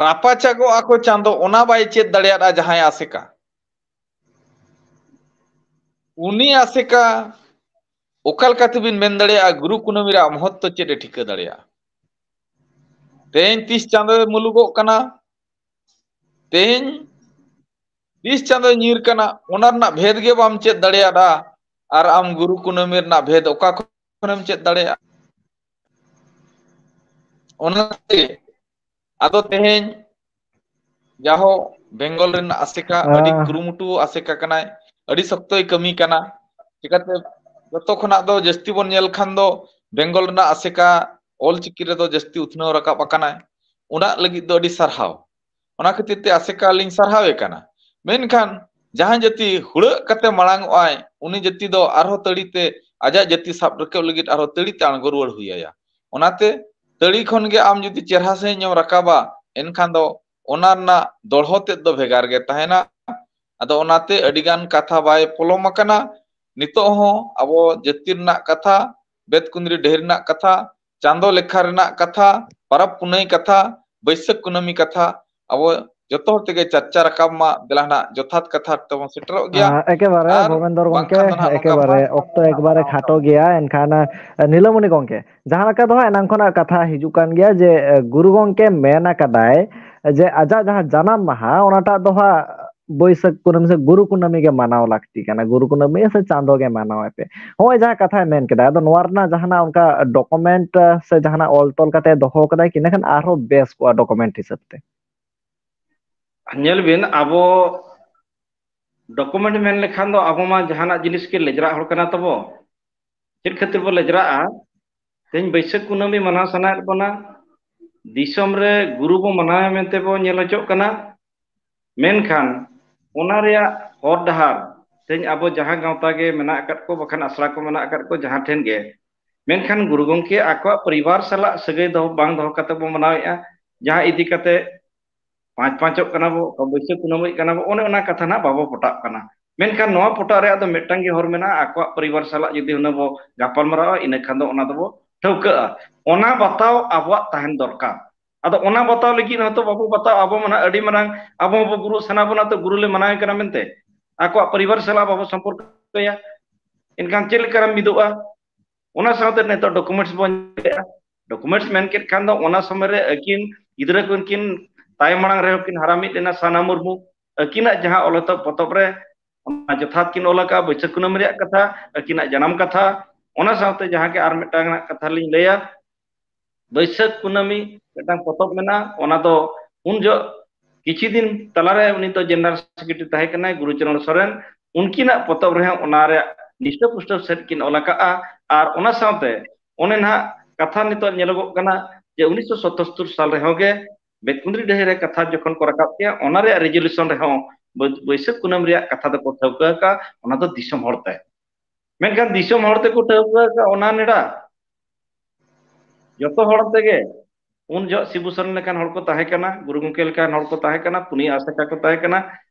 ᱨᱟᱯᱟᱪᱟᱜᱚᱜ ᱟᱠᱚ ᱪᱟᱸᱫᱚ, ᱚᱱᱟ ᱵᱟᱭ ᱪᱮᱫ ᱫᱟᱲᱮᱭᱟᱫᱼᱟ ᱡᱟᱦᱟᱸᱭ ᱟᱥᱮᱠᱟ᱾ ᱩᱱᱤ ᱟᱥᱮᱠᱟ ᱚᱠᱟ ᱞᱮᱠᱟ ᱛᱮᱵᱤᱱ ᱢᱮᱱ ᱫᱟᱲᱮᱭᱟᱜᱼᱟ ᱜᱩᱨᱩ ᱠᱩᱱᱟᱹᱢᱤ ᱨᱮᱭᱟᱜ ᱢᱚᱦᱚᱛᱛᱚ ᱪᱮᱫ ᱮ ᱴᱷᱤᱠᱟᱹ ᱫᱟᱲᱮᱭᱟᱜᱼᱟ? ᱛᱮᱦᱮᱧ ᱛᱤᱥ ᱪᱟᱸᱫᱚᱭ ᱢᱩᱞᱩᱜᱚᱜ ᱠᱟᱱᱟ, ᱛᱮᱦᱮᱧ ᱛᱤᱥ ᱪᱟᱸᱫᱚᱭ ᱧᱤᱨ ᱠᱟᱱᱟ, ᱚᱱᱟ ᱨᱮᱱᱟᱜ ᱵᱷᱮᱫ ᱜᱮ ᱵᱟᱢ ᱪᱮᱫ ᱫᱟᱲᱮᱭᱟᱫᱼᱟ᱾ ᱟᱨ ᱟᱢ ᱜᱩᱨᱩ ᱠᱩᱱᱟᱹᱢᱤ ᱨᱮᱱᱟᱜ ᱵᱷᱮᱫ ᱚᱠᱟ ᱠᱷᱚᱱᱮᱢ ᱪᱮᱫ ᱫᱟᱲᱮᱭᱟᱜᱼᱟ? ᱚᱱᱟᱛᱮ ᱟᱫᱚ ᱛᱮᱦᱮᱧ ᱡᱟᱦᱳ, ᱵᱮᱝᱜᱚᱞ ᱨᱮᱱ ᱟᱥᱮᱠᱟ ᱟᱹᱰᱤ ᱠᱩᱨᱩᱢᱩᱴᱩ ᱟᱥᱮᱠᱟ ᱠᱟᱱᱟᱭ, ᱟᱹᱰᱤ ᱥᱚᱠᱛᱚᱭ ᱠᱟᱹᱢᱤ ᱠᱟᱱᱟ᱾ ᱪᱤᱠᱟᱹᱛᱮ ᱡᱚᱛᱚ ᱠᱷᱚᱱᱟᱜ ᱫᱚ ᱡᱟᱹᱥᱛᱤ ᱵᱚᱱ ᱧᱮᱞ ᱠᱷᱟᱱ ᱫᱚ ᱵᱮᱝᱜᱚᱞ ᱨᱮᱱᱟᱜ ᱟᱥᱮᱠᱟ ᱚᱞ ᱪᱤᱠᱤ ᱨᱮᱫᱚ ᱡᱟᱹᱥᱛᱤ ᱩᱛᱱᱟᱹᱣ ᱨᱟᱠᱟᱵ ᱟᱠᱟᱱᱟᱭ᱾ ᱚᱱᱟ ᱞᱟᱹᱜᱤᱫ ᱫᱚ ᱟᱹᱰᱤ ᱥᱟᱨᱦᱟᱣ᱾ ᱚᱱᱟ ᱠᱷᱟᱹᱛᱤᱨ ᱛᱮ ᱟᱥᱮᱠᱟ ᱞᱤᱧ ᱥᱟᱨᱦᱟᱣᱮ ᱠᱟᱱᱟ᱾ ᱢᱮᱱᱠᱷᱟᱱ ᱡᱟᱦᱟᱸᱭ ᱡᱟᱹᱛᱤ ᱦᱩᱲᱟᱹᱜ ᱠᱟᱛᱮ ᱢᱟᱲᱟᱝ ᱚᱜᱼᱟᱭ, ᱩᱱᱤ ᱡᱟᱹᱛᱤ ᱫᱚ ᱟᱨᱦᱚᱸ ᱛᱟᱹᱲᱤ ᱛᱮ ᱟᱡᱟᱜ ᱡᱟᱹᱛᱤ ᱥᱟᱵ ᱨᱟᱠᱟᱵ ᱞᱟᱹᱜᱤᱫ ᱟᱨᱦᱚᱸ ᱛᱟᱹᱲᱤ ᱛᱮ ᱟᱬᱜᱚ ᱨᱩᱣᱟᱹᱲ ᱦᱩᱭ ᱟᱭᱟ᱾ ᱚᱱᱟᱛᱮ ᱛᱟᱹᱲᱤ ᱠᱷᱚᱱ ᱜᱮ ᱟᱢ ᱡᱩᱫᱤ ᱪᱮᱨᱦᱟ ᱥᱟᱺᱦᱤᱡ ᱮᱢ ᱨᱟᱠᱟᱵᱟ, ᱮᱱᱠᱷᱟᱱ ᱫᱚ ᱚᱱᱟ ᱨᱮᱱᱟᱜ ᱫᱚᱲᱦᱚ ᱛᱮᱫ ᱫᱚ ᱵᱷᱮᱜᱟᱨ ᱜᱮ ᱛᱟᱦᱮᱱᱟ᱾ ᱟᱫᱚ ᱚᱱᱟᱛᱮ ᱟᱹᱰᱤᱜᱟᱱ ᱠᱟᱛᱷᱟ ᱵᱟᱭ ᱯᱚᱞᱚᱢ ᱟᱠᱟᱱᱟ᱾ ᱱᱤᱛᱚᱜ ᱦᱚᱸ ᱟᱵᱚ ᱡᱟᱹᱛᱤ ᱨᱮᱱᱟᱜ ᱠᱟᱛᱷᱟ, ᱵᱮᱛ ᱠᱩᱸᱫᱽᱨᱤ ᱰᱟᱹᱦᱤ ᱨᱮᱱᱟᱜ ᱠᱟᱛᱷᱟ, ᱪᱟᱸᱫᱚ ᱞᱮᱠᱷᱟ ᱨᱮᱱᱟᱜ ᱠᱟᱛᱷᱟ, ᱯᱟᱨᱟᱵᱽ ᱯᱩᱱᱟᱹᱭ ᱠᱟᱛᱷᱟ, ᱵᱟᱹᱭᱥᱟᱹᱠᱷ ᱠᱩᱱᱟᱹᱢᱤ ᱠᱟᱛᱷᱟ ᱟᱵᱚ ᱡᱚᱛᱚ ᱦᱚᱲ ᱛᱮᱜᱮ ᱪᱟᱨᱪᱟ ᱨᱟᱠᱟᱵ ᱢᱟ᱾ ᱫᱮᱞᱟ ᱱᱟᱜ ᱡᱚᱛᱷᱟᱛ ᱠᱟᱛᱷᱟ ᱛᱮᱵᱚᱱ ᱥᱮᱴᱮᱨᱚᱜ ᱜᱮᱭᱟ᱾ ᱟᱸ, ᱮᱠᱮᱵᱟᱨᱮ, ᱟᱨ ᱵᱷᱩᱵᱮᱱᱫᱚᱨ ᱵᱟᱝᱠᱷᱟᱱ ᱜᱚᱢᱠᱮ, ᱫᱚ ᱱᱟᱜ ᱱᱚᱝᱠᱟ ᱮᱠᱮᱵᱟᱨᱮ ᱵᱟᱝ ᱚᱠᱛᱚ ᱮᱠᱵᱟᱨᱮ ᱠᱷᱟᱴᱚ ᱜᱮᱭᱟ᱾ ᱮᱱᱠᱷᱟᱱ, ᱟᱸ, ᱱᱤᱞᱟᱹᱢᱚᱱᱤ ᱜᱚᱢᱠᱮ, ᱡᱟᱦᱟᱸ ᱞᱮᱠᱟ ᱫᱚ ᱦᱟᱸᱜ ᱮᱱᱟᱝ ᱠᱷᱚᱱᱟᱜ ᱠᱟᱛᱷᱟ ᱦᱤᱡᱩᱜ ᱠᱟᱱ ᱜᱮᱭᱟ ᱡᱮ, ᱟᱸ, ᱜᱩᱨᱩ ᱜᱚᱢᱠᱮ ᱢᱮᱱ ᱟᱠᱟᱫᱟᱭ ᱡᱮ ᱟᱡᱟᱜ ᱡᱟᱦᱟᱸ ᱡᱟᱱᱟᱢ ᱢᱟᱦᱟ, ᱚᱱᱟᱴᱟᱜ ᱫᱚ ᱦᱟᱸᱜ ᱵᱟᱹᱭᱥᱟᱹᱠᱷ ᱠᱩᱱᱟᱹᱢᱤ ᱥᱮ ᱜᱩᱨᱩ ᱠᱩᱱᱟᱹᱢᱤ ᱜᱮ ᱢᱟᱱᱟᱣ ᱞᱟᱹᱠᱛᱤ ᱠᱟᱱᱟ, ᱜᱩᱨᱩ ᱠᱩᱱᱟᱹᱢᱤ ᱥᱮ ᱪᱟᱸᱫᱚ ᱜᱮ ᱢᱟᱱᱟᱣ ᱮ ᱯᱮ᱾ ᱱᱚᱜᱼᱚᱭ ᱡᱟᱦᱟᱸ ᱠᱟᱛᱷᱟᱭ ᱢᱮᱱ ᱠᱮᱫᱟ, ᱟᱫᱚ ᱱᱚᱣᱟ ᱨᱮᱱᱟᱜ ᱡᱟᱦᱟᱱᱟᱜ ᱚᱱᱠᱟ document ᱥᱮ ᱡᱟᱦᱟᱱᱟᱜ ᱚᱞ ᱛᱚᱞ ᱠᱟᱛᱮ ᱫᱚᱦᱚ ᱠᱟᱫᱟᱭ ᱠᱤ? ᱤᱱᱟᱹᱠᱷᱟᱱ ᱟᱨᱦᱚᱸ ᱵᱮᱥ ᱠᱚᱜᱼᱟ document ᱦᱤᱥᱟᱹᱵ ᱛᱮ᱾ ᱧᱮᱞ ᱵᱤᱱ, ᱟᱵᱚ document ᱢᱮᱱ ᱞᱮᱠᱷᱟᱱ ᱫᱚ ᱟᱵᱚ ᱢᱟ ᱡᱟᱦᱟᱱᱟᱜ ᱡᱤᱱᱤᱥ ᱜᱮ ᱞᱮᱡᱽᱨᱟᱜ ᱦᱚᱲ ᱠᱟᱱᱟ ᱛᱟᱵᱚ᱾ ᱪᱮᱫ ᱠᱷᱟᱹᱛᱤᱨ ᱵᱚ ᱞᱮᱡᱽᱨᱟᱜᱼᱟ? ᱛᱮᱦᱮᱧ ᱵᱟᱹᱭᱥᱟᱹᱠᱷ ᱠᱩᱱᱟᱹᱢᱤ ᱢᱟᱱᱟᱣ ᱥᱟᱱᱟᱭᱮᱫ ᱵᱚᱱᱟ, ᱫᱤᱥᱚᱢ ᱨᱮ ᱜᱩᱨᱩ ᱵᱚ ᱢᱟᱱᱟᱣᱟ ᱢᱮᱱᱛᱮ ᱵᱚ ᱧᱮᱞ ᱦᱚᱪᱚᱜ ᱠᱟᱱᱟ, ᱢᱮᱱᱠᱷᱟᱱ ᱚᱱᱟ ᱨᱮᱭᱟᱜ ᱦᱚᱨ ᱰᱟᱦᱟᱨ ᱛᱮᱦᱮᱧ ᱟᱵᱚ ᱡᱟᱦᱟᱸ ᱜᱟᱶᱛᱟ ᱜᱮ ᱢᱮᱱᱟᱜ ᱟᱠᱟᱫ ᱠᱚ, ᱵᱟᱠᱷᱟᱱ ᱟᱥᱲᱟ ᱠᱚ ᱢᱮᱱᱟᱜ ᱟᱠᱟᱫ ᱠᱚ ᱡᱟᱦᱟᱸ ᱴᱷᱮᱱ ᱜᱮ, ᱢᱮᱱᱠᱷᱟᱱ ᱜᱩᱨᱩ ᱜᱚᱢᱠᱮ ᱟᱠᱚᱣᱟᱜ ᱯᱚᱨᱤᱵᱟᱨ ᱥᱟᱞᱟᱜ ᱥᱟᱹᱜᱟᱹᱭ ᱫᱚᱦᱚ ᱵᱟᱝ ᱫᱚᱦᱚ ᱠᱟᱛᱮ ᱵᱚ ᱢᱟᱱᱟᱣᱮᱫᱼᱟ, ᱡᱟᱦᱟᱸ ᱤᱫᱤ ᱠᱟᱛᱮ ᱯᱟᱸᱪ ᱯᱟᱸᱪᱚᱜ ᱠᱟᱱᱟ ᱵᱚ, ᱚᱠᱟ ᱵᱟᱹᱭᱥᱟᱹᱠᱷ ᱠᱩᱱᱟᱹᱢᱤᱜ ᱠᱟᱱᱟ ᱵᱚ, ᱚᱱᱮ ᱚᱱᱟ ᱠᱟᱛᱷᱟ ᱱᱟᱜ ᱵᱟᱵᱚ ᱯᱚᱴᱟᱜ ᱠᱟᱱᱟ᱾ ᱢᱮᱱᱠᱷᱟᱱ ᱱᱚᱣᱟ ᱯᱚᱴᱟᱜ ᱨᱮᱭᱟᱜ ᱫᱚ ᱢᱤᱫᱴᱟᱝ ᱜᱮ ᱦᱚᱨ ᱢᱮᱱᱟᱜᱼᱟ, ᱟᱠᱚᱣᱟᱜ ᱯᱚᱨᱤᱵᱟᱨ ᱥᱟᱞᱟᱜ ᱡᱩᱫᱤ ᱦᱩᱱᱟᱹᱝ ᱵᱚ ᱜᱟᱯᱟᱞ ᱢᱟᱨᱟᱣᱟ, ᱤᱱᱟᱹ ᱠᱷᱟᱱ ᱫᱚ ᱚᱱᱟ ᱫᱚᱵᱚ ᱴᱷᱟᱹᱣᱠᱟᱹᱜᱼᱟ᱾ ᱚᱱᱟ ᱵᱟᱛᱟᱣ ᱟᱵᱚᱣᱟᱜ ᱛᱟᱦᱮᱱ ᱫᱚᱨᱠᱟᱨ᱾ ᱟᱫᱚ ᱚᱱᱟ ᱵᱟᱛᱟᱣ ᱞᱟᱹᱜᱤᱫ ᱦᱚᱸᱛᱚ ᱵᱟᱵᱚ ᱵᱟᱛᱟᱣ, ᱟᱵᱚ ᱢᱟ ᱱᱟᱜ ᱟᱹᱰᱤ ᱢᱟᱨᱟᱝ ᱟᱵᱚ ᱦᱚᱸᱵᱚ ᱜᱩᱨᱩ ᱥᱟᱱᱟ ᱵᱚᱱᱟ ᱛᱚ, ᱜᱩᱨᱩ ᱞᱮ ᱢᱟᱱᱟᱣᱮ ᱠᱟᱱᱟ ᱢᱮᱱᱛᱮ, ᱟᱠᱚᱣᱟᱜ ᱯᱚᱨᱤᱵᱟᱨ ᱥᱟᱞᱟᱜ ᱵᱟᱵᱚ ᱥᱚᱢᱯᱚᱨᱠᱚᱭᱟ, ᱮᱱᱠᱷᱟᱱ ᱪᱮᱫ ᱞᱮᱠᱟᱨᱮᱢ ᱢᱤᱫᱚᱜᱼᱟ? ᱚᱱᱟ ᱥᱟᱶᱛᱮ ᱱᱤᱛᱚᱜ documents ᱵᱚᱱ ᱧᱮᱞᱮᱫᱼᱟ᱾ Documents ᱢᱮᱱ ᱠᱮᱫ ᱠᱷᱟᱱ ᱫᱚ ᱚᱱᱟ ᱥᱚᱢᱚᱭ ᱨᱮ ᱟᱹᱠᱤᱱ ᱜᱤᱫᱽᱨᱟᱹ ᱠᱚ ᱠᱤᱱ ᱛᱟᱭᱚᱢ ᱢᱟᱲᱟᱝ ᱨᱮᱦᱚᱸ ᱠᱤᱱ ᱦᱟᱨᱟ ᱢᱤᱫ ᱞᱮᱱᱟ, ᱥᱟᱱᱟ ᱢᱩᱨᱢᱩ, ᱟᱹᱠᱤᱱᱟᱜ ᱡᱟᱦᱟᱸ ᱚᱞ ᱮᱛᱚᱦᱚᱵ ᱯᱚᱛᱚᱵ ᱨᱮ ᱚᱱᱟ ᱡᱚᱛᱷᱟᱛ ᱠᱤᱱ ᱚᱞ ᱟᱠᱟᱫᱼᱟ, ᱵᱟᱹᱭᱥᱟᱹᱠᱷ ᱠᱩᱱᱟᱹᱢᱤ ᱨᱮᱭᱟᱜ ᱠᱟᱛᱷᱟ, ᱟᱹᱠᱤᱱᱟᱜ ᱡᱟᱱᱟᱢ ᱠᱟᱛᱷᱟ᱾ ᱚᱱᱟ ᱥᱟᱶᱛᱮ ᱡᱟᱦᱟᱸ ᱜᱮ ᱟᱨ ᱢᱤᱫᱴᱟᱝ ᱨᱮᱱᱟᱜ ᱠᱟᱛᱷᱟ ᱞᱤᱧ ᱞᱟᱹᱭᱟ, ᱵᱟᱹᱭᱥᱟᱹᱠᱷ ᱠᱩᱱᱟᱹᱢᱤ ᱢᱤᱫᱴᱟᱝ ᱯᱚᱛᱚᱵ ᱢᱮᱱᱟᱜᱼᱟ, ᱚᱱᱟ ᱫᱚ ᱩᱱ ᱡᱚᱦᱚᱜ ᱠᱤᱪᱷᱩ ᱫᱤᱱ ᱛᱟᱞᱟᱨᱮ ᱩᱱᱤ ᱫᱚ ᱡᱮᱱᱟᱨᱮᱞ ᱥᱮᱠᱨᱮᱴᱟᱨᱤ ᱛᱟᱦᱮᱸ ᱠᱟᱱᱟᱭ ᱜᱩᱨᱩ ᱪᱚᱨᱚᱬ ᱥᱚᱨᱮᱱ, ᱩᱱᱠᱤᱱᱟᱜ ᱯᱚᱛᱚᱵ ᱨᱮᱦᱚᱸ ᱚᱱᱟ ᱨᱮᱭᱟᱜ ᱱᱤᱥᱴᱟᱹ ᱯᱩᱥᱴᱟᱹ ᱥᱮᱫ ᱠᱤᱱ ᱚᱞ ᱟᱠᱟᱫᱼᱟ᱾ ᱟᱨ ᱚᱱᱟ ᱥᱟᱶᱛᱮ ᱚᱱᱮ ᱱᱟᱦᱟᱜ ᱠᱟᱛᱷᱟ ᱱᱤᱛᱚᱜ ᱧᱮᱞᱚᱜᱚᱜ ᱠᱟᱱᱟ ᱡᱮ ᱩᱱᱤᱥᱥᱚ ᱥᱚᱛᱛᱚᱨ ᱥᱟᱞ ᱨᱮᱦᱚᱸ ᱜᱮ ᱵᱮᱛᱠᱩᱸᱫᱽᱨᱤ ᱰᱟᱹᱦᱤ ᱨᱮ ᱠᱟᱛᱷᱟ ᱡᱚᱠᱷᱚᱱ ᱠᱚ ᱨᱟᱠᱟᱵ ᱠᱮᱜᱼᱟ, ᱚᱱᱟ ᱨᱮᱭᱟᱜ ᱨᱮᱡᱩᱞᱩᱥᱚᱱ ᱨᱮᱦᱚᱸ ᱵᱟᱹ-, ᱵᱟᱹᱭᱥᱟᱹᱠᱷ ᱠᱩᱱᱟᱹᱢᱤ ᱨᱮᱭᱟᱜ ᱠᱟᱛᱷᱟ ᱫᱚᱠᱚ ᱴᱷᱟᱹᱣᱠᱟᱹ ᱟᱠᱟᱫᱼᱟ, ᱚᱱᱟ ᱫᱚ ᱫᱤᱥᱚᱢ ᱦᱚᱲ ᱛᱮ᱾ ᱢᱮᱱᱠᱷᱟᱱ ᱫᱤᱥᱚᱢ ᱦᱚᱲ ᱛᱮᱠᱚ ᱴᱷᱟᱹᱣᱠᱟᱹ ᱟᱠᱟᱫᱼᱟ ᱚᱱᱟ ᱱᱮᱰᱟ ᱡᱚᱛᱚ ᱦᱚᱲ ᱛᱮᱜᱮ᱾ ᱩᱱ ᱡᱚᱦᱚᱜ ᱥᱤᱵᱩ ᱥᱚᱨᱮᱱ ᱞᱮᱠᱟᱱ ᱦᱚᱲ ᱠᱚ ᱛᱟᱦᱮᱸ ᱠᱟᱱᱟ, ᱜᱩᱨᱩ ᱜᱚᱢᱠᱮ ᱞᱮᱠᱟᱱ ᱦᱚᱲ ᱠᱚ ᱛᱟᱦᱮᱸ ᱠᱟᱱᱟ, ᱯᱩᱱᱤᱭᱟᱹ ᱟᱥᱮᱠᱟ ᱠᱚ ᱛᱟᱦᱮᱸ ᱠᱟᱱᱟ,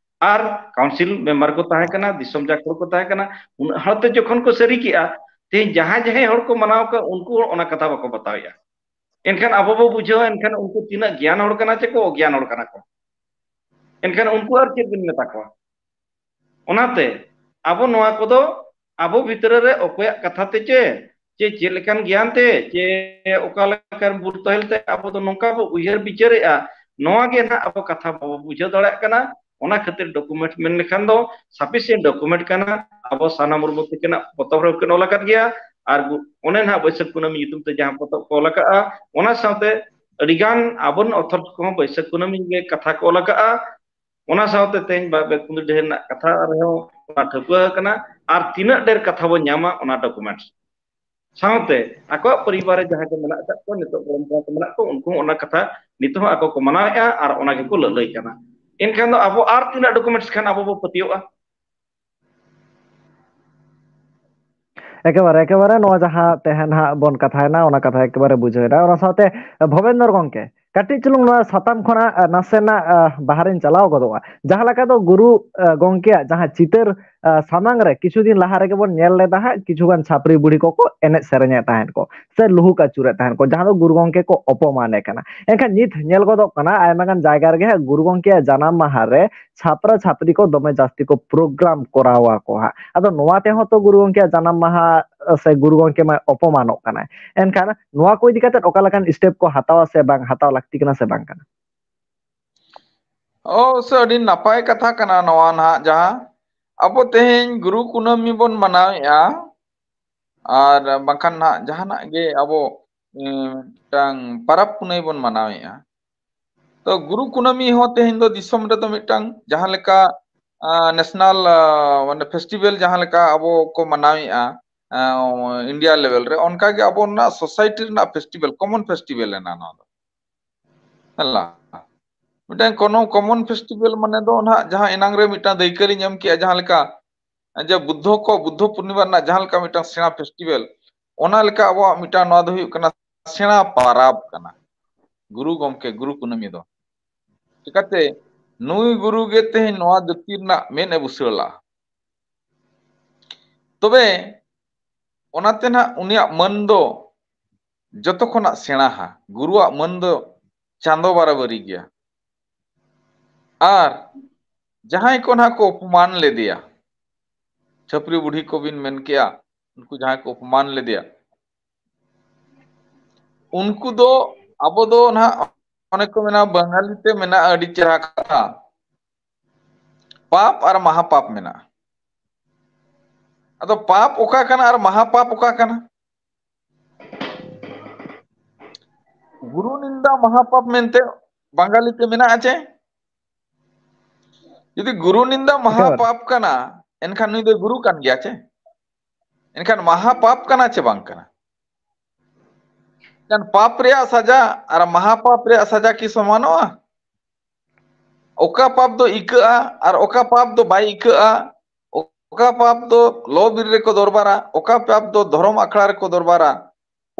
ᱟᱨ ᱠᱟᱣᱩᱱᱥᱤᱞ ᱢᱮᱢᱵᱟᱨ ᱠᱚ ᱛᱟᱦᱮᱸ ᱠᱟᱱᱟ, ᱫᱤᱥᱚᱢ ᱡᱟᱠ ᱦᱚᱲ ᱠᱚ ᱛᱟᱦᱮᱸ ᱠᱟᱱᱟ᱾ ᱩᱱᱟᱹᱜ ᱦᱚᱲ ᱛᱮ ᱡᱚᱠᱷᱚᱱ ᱠᱚ ᱥᱟᱹᱨᱤ ᱠᱮᱜᱼᱟ, ᱛᱮᱦᱮᱧ ᱡᱟᱦᱟᱸᱭ ᱡᱟᱦᱟᱸᱭ ᱦᱚᱲ ᱠᱚ ᱢᱟᱱᱟᱣ ᱠᱟᱜ, ᱩᱱᱠᱩ ᱦᱚᱲ ᱚᱱᱟ ᱠᱟᱛᱷᱟ ᱵᱟᱠᱚ ᱵᱟᱛᱟᱣᱮᱜᱼᱟ᱾ ᱮᱱᱠᱷᱟᱱ ᱟᱵᱚ ᱵᱚ ᱵᱩᱡᱷᱟᱹᱣᱟ, ᱮᱱᱠᱷᱟᱱ ᱩᱱᱠᱩ ᱛᱤᱱᱟᱹᱜ ᱜᱮᱭᱟᱱ ᱦᱚᱲ ᱠᱟᱱᱟ ᱪᱮ ᱠᱚ ᱚᱜᱽᱭᱟᱱ ᱦᱚᱲ ᱠᱟᱱᱟ ᱠᱚ᱾ ᱮᱱᱠᱷᱟᱱ ᱩᱱᱠᱩ ᱟᱨ ᱪᱮᱫ ᱵᱤᱱ ᱢᱮᱛᱟ ᱠᱚᱣᱟ? ᱚᱱᱟᱛᱮ ᱟᱵᱚ ᱱᱚᱣᱟ ᱠᱚᱫᱚ ᱟᱵᱚ ᱵᱷᱤᱛᱨᱤ ᱨᱮ ᱚᱠᱚᱭᱟᱜ ᱠᱟᱛᱷᱟ ᱛᱮ ᱪᱮ, ᱪᱮ ᱪᱮᱫ ᱞᱮᱠᱟᱱ ᱜᱮᱭᱟᱱ ᱛᱮ, ᱪᱮ ᱚᱠᱟ ᱞᱮᱠᱟᱱ ᱵᱩᱨ ᱛᱚᱦᱮᱞ ᱛᱮ ᱟᱵᱚ ᱫᱚ ᱱᱚᱝᱠᱟ ᱵᱚ ᱩᱭᱦᱟᱹᱨ ᱵᱤᱪᱟᱹᱨᱮᱜᱼᱟ, ᱱᱚᱣᱟ ᱜᱮ ᱱᱟᱦᱟᱜ ᱟᱵᱚ ᱠᱟᱛᱷᱟ ᱵᱟᱵᱚ ᱵᱩᱡᱷᱟᱹᱣ ᱫᱟᱲᱮᱭᱟᱜ ᱠᱟᱱᱟ᱾ ᱚᱱᱟ ᱠᱷᱟᱹᱛᱤᱨ ᱰᱚᱠᱩᱢᱮᱱᱴ ᱢᱮᱱ ᱞᱮᱠᱷᱟᱱ ᱫᱚ ᱥᱟᱯᱷᱤᱥᱤᱭᱮᱱᱴ ᱰᱚᱠᱩᱢᱮᱱᱴ ᱠᱟᱱᱟ᱾ ᱟᱵᱚ ᱥᱟᱨᱱᱟ ᱢᱩᱨᱢᱩ ᱛᱟᱹᱠᱤᱱᱟᱜ ᱯᱚᱛᱚᱵ ᱨᱮᱦᱚᱸ ᱠᱤᱱ ᱚᱞ ᱟᱠᱟᱫ ᱜᱮᱭᱟ, ᱟᱨ ᱜᱩ-, ᱚᱱᱮ ᱱᱟᱦᱟᱜ ᱵᱟᱹᱭᱥᱟᱹᱠᱷ ᱠᱩᱱᱟᱹᱢᱤ ᱧᱩᱛᱩᱢ ᱛᱮ ᱡᱟᱦᱟᱸ ᱯᱚᱛᱚᱵ ᱠᱚ ᱚᱞ ᱟᱠᱟᱫᱼᱟ, ᱚᱱᱟ ᱥᱟᱶᱛᱮ ᱟᱹᱰᱤᱜᱟᱱ ᱟᱵᱚᱨᱮᱱ ᱚᱛᱷᱚᱨ ᱠᱚᱦᱚᱸ ᱵᱟᱹᱭᱥᱟᱹᱠᱷ ᱠᱩᱱᱟᱹᱢᱤ ᱜᱮ ᱠᱟᱛᱷᱟ ᱠᱚ ᱚᱞ ᱟᱠᱟᱫᱼᱟ᱾ ᱚᱱᱟ ᱥᱟᱶᱛᱮ ᱛᱮᱦᱮᱧ ᱵᱟ-, ᱵᱮᱛᱠᱩᱸᱫᱽᱨᱤ ᱰᱟᱹᱦᱤ ᱨᱮᱱᱟᱜ ᱠᱟᱛᱷᱟ ᱨᱮᱦᱚᱸ ᱚᱱᱟ ᱴᱷᱟᱹᱣᱠᱟᱹ ᱟᱠᱟᱱᱟ᱾ ᱟᱨ ᱛᱤᱱᱟᱹᱜ ᱰᱷᱮᱨ ᱠᱟᱛᱷᱟ ᱵᱚᱱ ᱧᱟᱢᱟ ᱚᱱᱟ ᱰᱚᱠᱩᱢᱮᱱᱴᱥ ᱥᱟᱶᱛᱮ ᱟᱠᱚᱣᱟᱜ ᱯᱚᱨᱤᱵᱟᱨ ᱨᱮ ᱡᱟᱦᱟᱸᱭ ᱠᱚ ᱢᱮᱱᱟᱜ ᱟᱠᱟᱫ ᱠᱚᱣᱟ, ᱱᱤᱛᱚᱜ ᱜᱚᱲᱚᱢ ᱠᱚᱲᱟ ᱠᱚ ᱢᱮᱱᱟᱜ ᱠᱚᱣᱟ, ᱩᱱᱠᱩ ᱦᱚᱸ ᱚᱱᱟ ᱠᱟᱛᱷᱟ ᱱᱤᱛᱚᱜ ᱦᱚᱸ ᱟᱠᱚ ᱠᱚ ᱢᱟᱱᱟᱣᱮᱫᱼᱟ ᱟᱨ ᱚᱱᱟ ᱜᱮᱠᱚ ᱞᱟᱹᱞᱟᱹᱭ ᱠᱟᱱᱟ᱾ ᱮᱱᱠᱷᱟᱱ ᱫᱚ ᱟᱵᱚ ᱟᱨ ᱛᱤᱱᱟᱹᱜ ᱰᱚᱠᱩᱢᱮᱱᱴᱥ ᱠᱷᱟᱱ ᱟᱵᱚ ᱵᱚ ᱯᱟᱹᱛᱭᱟᱹᱜᱼᱟ? ᱮᱠᱮᱵᱟᱨᱮ, ᱮᱠᱮᱵᱟᱨᱮ ᱱᱚᱣᱟ ᱡᱟᱦᱟᱸ ᱛᱮᱦᱮᱧ ᱦᱟᱸᱜ ᱵᱚᱱ ᱠᱟᱛᱷᱟᱭᱮᱱᱟ, ᱚᱱᱟ ᱠᱟᱛᱷᱟ ᱮᱠᱮᱵᱟᱨᱮ ᱵᱩᱡᱷᱟᱹᱣᱮᱱᱟ᱾ ᱚᱱᱟ ᱥᱟᱶᱛᱮ ᱵᱷᱚᱵᱮᱱᱫᱚᱨ ᱜᱚᱢᱠᱮ, ᱠᱟᱹᱴᱤᱡ ᱪᱩᱞᱩᱝ ᱱᱚᱣᱟ ᱥᱟᱛᱟᱢ ᱠᱷᱚᱱᱟᱜ, ᱟ, ᱱᱟᱥᱮᱱᱟᱜ, ᱟ, ᱵᱟᱦᱨᱮᱧ ᱪᱟᱞᱟᱣ ᱜᱚᱫᱚᱜᱼᱟ᱾ ᱡᱟᱦᱟᱸ ᱞᱮᱠᱟ ᱫᱚ ᱜᱩᱨᱩ, ᱟ, ᱜᱚᱢᱠᱮᱭᱟᱜ ᱡᱟᱦᱟᱸ ᱪᱤᱛᱟᱹᱨ, ᱟ, ᱥᱟᱢᱟᱝ ᱨᱮ ᱠᱤᱪᱷᱩ ᱫᱤᱱ ᱞᱟᱦᱟ ᱨᱮᱜᱮ ᱵᱚᱱ ᱧᱮᱞ ᱞᱮᱫᱟ ᱦᱟᱸᱜ, ᱠᱤᱪᱷᱩ ᱜᱟᱱ ᱪᱷᱟᱯᱨᱤ ᱵᱩᱲᱦᱤ ᱠᱚᱠᱚ ᱮᱱᱮᱡ ᱥᱮᱨᱮᱧᱮᱫ ᱛᱟᱦᱮᱸᱫ ᱠᱚ ᱥᱮ ᱞᱩᱦᱩᱠ ᱟᱹᱪᱩᱨᱮᱫ ᱛᱟᱦᱮᱸᱫ ᱠᱚ, ᱡᱟᱦᱟᱸ ᱫᱚ ᱜᱩᱨᱩ ᱜᱚᱢᱠᱮ ᱠᱚ ᱚᱯᱚᱢᱟᱱᱮ ᱠᱟᱱᱟ᱾ ᱮᱱᱠᱷᱟᱱ ᱱᱤᱛ ᱧᱮᱞ ᱜᱚᱫᱚᱜ ᱠᱟᱱᱟ ᱟᱭᱢᱟ ᱜᱟᱱ ᱡᱟᱭᱜᱟ ᱨᱮᱜᱮ ᱦᱟᱸᱜ ᱜᱩᱨᱩ ᱜᱚᱢᱠᱮᱭᱟᱜ ᱡᱟᱱᱟᱢ ᱢᱟᱦᱟ ᱨᱮ ᱪᱷᱟᱯᱨᱟ ᱪᱷᱟᱯᱨᱤ ᱠᱚ ᱫᱚᱢᱮ ᱡᱟᱹᱥᱛᱤ ᱠᱚ ᱯᱨᱳᱜᱨᱟᱢ ᱠᱚᱨᱟᱣ ᱟᱠᱚ ᱦᱟᱸᱜ᱾ ᱟᱫᱚ ᱱᱚᱣᱟ ᱛᱮᱦᱚᱸ ᱛᱚ ᱜᱩᱨᱩ ᱜᱚᱢᱠᱮᱭᱟᱜ ᱡᱟᱱᱟᱢ ᱢᱟᱦᱟ ᱥᱮ ᱜᱩᱨᱩ ᱜᱚᱢᱠᱮ ᱢᱟᱭ ᱚᱯᱚᱢᱟᱱᱚᱜ ᱠᱟᱱᱟᱭ᱾ ᱮᱱᱠᱷᱟᱱ ᱱᱚᱣᱟ ᱠᱚ ᱤᱫᱤ ᱠᱟᱛᱮ ᱚᱠᱟ ᱞᱮᱠᱟᱱ ᱥᱴᱮᱯ ᱠᱚ ᱦᱟᱛᱟᱣᱟ ᱥᱮ ᱵᱟᱝ ᱦᱟᱛᱟᱣ ᱞᱟᱹᱠᱛᱤ ᱠᱟᱱᱟ ᱥᱮ ᱵᱟᱝ ᱠᱟᱱᱟ? ᱚ, ᱥᱮ ᱟᱹᱰᱤ ᱱᱟᱯᱟᱭ ᱠᱟᱛᱷᱟ ᱠᱟᱱᱟ ᱱᱚᱣᱟ ᱱᱟᱦᱟᱜ, ᱡᱟᱦᱟᱸ ᱟᱵᱚ ᱛᱮᱦᱮᱧ ᱜᱩᱨᱩ ᱠᱩᱱᱟᱹᱢᱤ ᱵᱚᱱ ᱢᱟᱱᱟᱣᱮᱫᱼᱟ, ᱟᱨ ᱵᱟᱝᱠᱷᱟᱱ ᱱᱟᱦᱟᱜ ᱡᱟᱦᱟᱱᱟᱜ ᱜᱮ ᱟᱵᱚ, ᱮ, ᱢᱤᱫᱴᱟᱝ ᱯᱟᱨᱟᱵᱽ ᱯᱩᱱᱟᱹᱭ ᱵᱚᱱ ᱢᱟᱱᱟᱣᱮᱫᱼᱟ, ᱛᱚ ᱜᱩᱨᱩ ᱠᱩᱱᱟᱹᱢᱤ ᱦᱚᱸ ᱛᱮᱦᱮᱧ ᱫᱚ ᱫᱤᱥᱚᱢ ᱨᱮᱫᱚ ᱢᱤᱫᱴᱟᱝ ᱡᱟᱦᱟᱸ ᱞᱮᱠᱟ ᱱᱮᱥᱱᱟᱞ ᱢᱟᱱᱮ ᱯᱷᱮᱥᱴᱤᱵᱮᱞ ᱡᱟᱦᱟᱸ ᱞᱮᱠᱟ ᱟᱵᱚ ᱠᱚ ᱢᱟᱱᱟᱣᱮᱫᱼᱟ ᱤᱱᱰᱤᱭᱟ ᱞᱮᱵᱮᱞ ᱨᱮ, ᱚᱱᱠᱟᱜᱮ ᱟᱵᱚ ᱨᱮᱱᱟᱜ ᱥᱳᱥᱟᱭᱴᱤ ᱨᱮᱱᱟᱜ ᱯᱷᱮᱥᱴᱤᱵᱮᱞ, ᱠᱚᱢᱚᱱ ᱯᱷᱮᱥᱴᱤᱵᱮᱞ ᱮᱱᱟ ᱱᱚᱣᱟ ᱫᱚ᱾ ᱦᱮᱸ, ᱢᱤᱫᱴᱟᱝ ᱠᱳᱱᱳ ᱠᱚᱢᱚᱱ ᱯᱷᱮᱥᱴᱤᱵᱮᱞ ᱢᱟᱱᱮ ᱫᱚ ᱱᱟᱦᱟᱜ ᱡᱟᱦᱟᱸ ᱮᱱᱟᱝ ᱨᱮ ᱢᱤᱫᱴᱟᱝ ᱫᱟᱹᱭᱠᱟᱹ ᱞᱤᱧ ᱮᱢ ᱠᱮᱜᱼᱟ, ᱡᱟᱦᱟᱸ ᱞᱮᱠᱟ ᱡᱮ ᱵᱩᱫᱽᱫᱷᱚ ᱠᱚ, ᱵᱩᱫᱽᱫᱷᱚ ᱯᱩᱨᱱᱤᱢᱟ ᱨᱮᱱᱟᱜ ᱡᱟᱦᱟᱸ ᱞᱮᱠᱟ ᱢᱤᱫᱴᱟᱝ ᱥᱮᱬᱟ ᱯᱷᱮᱥᱴᱤᱵᱮᱞ, ᱚᱱᱟ ᱞᱮᱠᱟ ᱟᱵᱚᱣᱟᱜ ᱢᱤᱫᱴᱟᱝ ᱱᱚᱣᱟ ᱫᱚ ᱦᱩᱭᱩᱜ ᱠᱟᱱᱟ ᱥᱮᱬᱟ ᱯᱟᱨᱟᱵᱽ ᱠᱟᱱᱟ ᱜᱩᱨᱩ ᱜᱚᱢᱠᱮ ᱜᱩᱨᱩ ᱠᱩᱱᱟᱹᱢᱤ ᱫᱚ᱾ ᱪᱤᱠᱟᱹᱛᱮ ᱱᱩᱭ ᱜᱩᱨᱩ ᱜᱮ ᱛᱮᱦᱮᱧ ᱱᱚᱣᱟ ᱡᱟᱹᱛᱤ ᱨᱮᱱᱟᱜ ᱢᱮᱫ ᱮ ᱵᱩᱥᱟᱹᱲ ᱞᱟᱜᱼᱟ᱾ ᱛᱚᱵᱮ ᱚᱱᱟᱛᱮ ᱱᱟᱜ ᱩᱱᱤᱭᱟᱜ ᱢᱟᱹᱱ ᱫᱚ ᱡᱚᱛᱚ ᱠᱷᱚᱱᱟᱜ ᱥᱮᱬᱟᱦᱟ, ᱜᱩᱨᱩᱣᱟᱜ ᱢᱟᱹᱱ ᱫᱚ ᱪᱟᱸᱫᱚ ᱵᱟᱨᱟᱵᱟᱹᱨᱤ ᱜᱮᱭᱟ᱾ ᱟᱨ ᱡᱟᱦᱟᱸᱭ ᱠᱚ ᱱᱟᱜ ᱠᱚ ᱚᱯᱚᱢᱟᱱ ᱞᱮᱫᱮᱭᱟ, ᱪᱷᱟᱹᱯᱨᱤ ᱵᱩᱰᱷᱤ ᱠᱚᱵᱤᱱ ᱢᱮᱱ ᱠᱮᱜᱼᱟ, ᱩᱱᱠᱩ ᱡᱟᱦᱟᱸᱭ ᱠᱚ ᱚᱯᱚᱢᱟᱱ ᱞᱮᱫᱮᱭᱟ, ᱩᱱᱠᱩ ᱫᱚ, ᱟᱵᱚ ᱫᱚ ᱱᱟᱦᱟᱜ ᱚᱱᱮ ᱠᱚ ᱢᱮᱱᱟ, ᱵᱟᱝᱜᱟᱞᱤ ᱛᱮ ᱢᱮᱱᱟᱜᱼᱟ ᱟᱹᱰᱤ ᱪᱮᱦᱨᱟ ᱠᱟᱛᱷᱟ, ᱯᱟᱯ ᱟᱨ ᱢᱟᱦᱟ ᱯᱟᱯ ᱢᱮᱱᱟᱜᱼᱟ᱾ ᱟᱫᱚ ᱯᱟᱯ ᱚᱠᱟ ᱠᱟᱱᱟ ᱟᱨ ᱢᱟᱦᱟ ᱯᱟᱯ ᱚᱠᱟ ᱠᱟᱱᱟ? ᱜᱩᱨᱩ ᱱᱤᱱᱫᱟ ᱢᱟᱦᱟ ᱯᱟᱯ ᱢᱮᱱᱛᱮ ᱵᱟᱝᱜᱟᱞᱤ ᱛᱮ ᱢᱮᱱᱟᱜᱼᱟ ᱪᱮ? ᱡᱩᱫᱤ ᱜᱩᱨᱩ ᱱᱤᱱᱫᱟ ᱢᱟᱦᱟ ᱮᱠᱮᱵᱟᱨᱮ᱾ ᱯᱟᱯ ᱠᱟᱱᱟ, ᱮᱱᱠᱷᱟᱱ ᱱᱩᱭ ᱫᱚᱭ ᱜᱩᱨᱩ ᱠᱟᱱ ᱜᱮᱭᱟ ᱪᱮ? ᱮᱱᱠᱷᱟᱱ ᱢᱟᱦᱟ ᱯᱟᱯ ᱠᱟᱱᱟ ᱪᱮ ᱵᱟᱝ ᱠᱟᱱᱟ? ᱮᱱᱠᱷᱟᱱ ᱯᱟᱯ ᱨᱮᱭᱟᱜ ᱥᱟᱡᱟ ᱟᱨ ᱢᱟᱦᱟ ᱯᱟᱯ ᱨᱮᱭᱟᱜ ᱥᱟᱡᱟ ᱠᱤ ᱥᱚᱢᱟᱱᱚᱜᱼᱟ? ᱚᱠᱟ ᱯᱟᱯ ᱫᱚ ᱤᱠᱟᱹᱜᱼᱟ ᱟᱨ ᱚᱠᱟ ᱯᱟᱯ ᱫᱚ ᱵᱟᱭ ᱤᱠᱟᱹᱜᱼᱟ? ᱚᱠᱟ ᱯᱟᱯ ᱫᱚ ᱞᱚ ᱵᱤᱨ ᱨᱮᱠᱚ ᱫᱚᱨᱵᱟᱨᱟ, ᱚᱠᱟ ᱯᱟᱯ ᱫᱚ ᱫᱷᱚᱨᱚᱢ ᱟᱠᱷᱲᱟ ᱨᱮᱠᱚ ᱫᱚᱨᱵᱟᱨᱟ?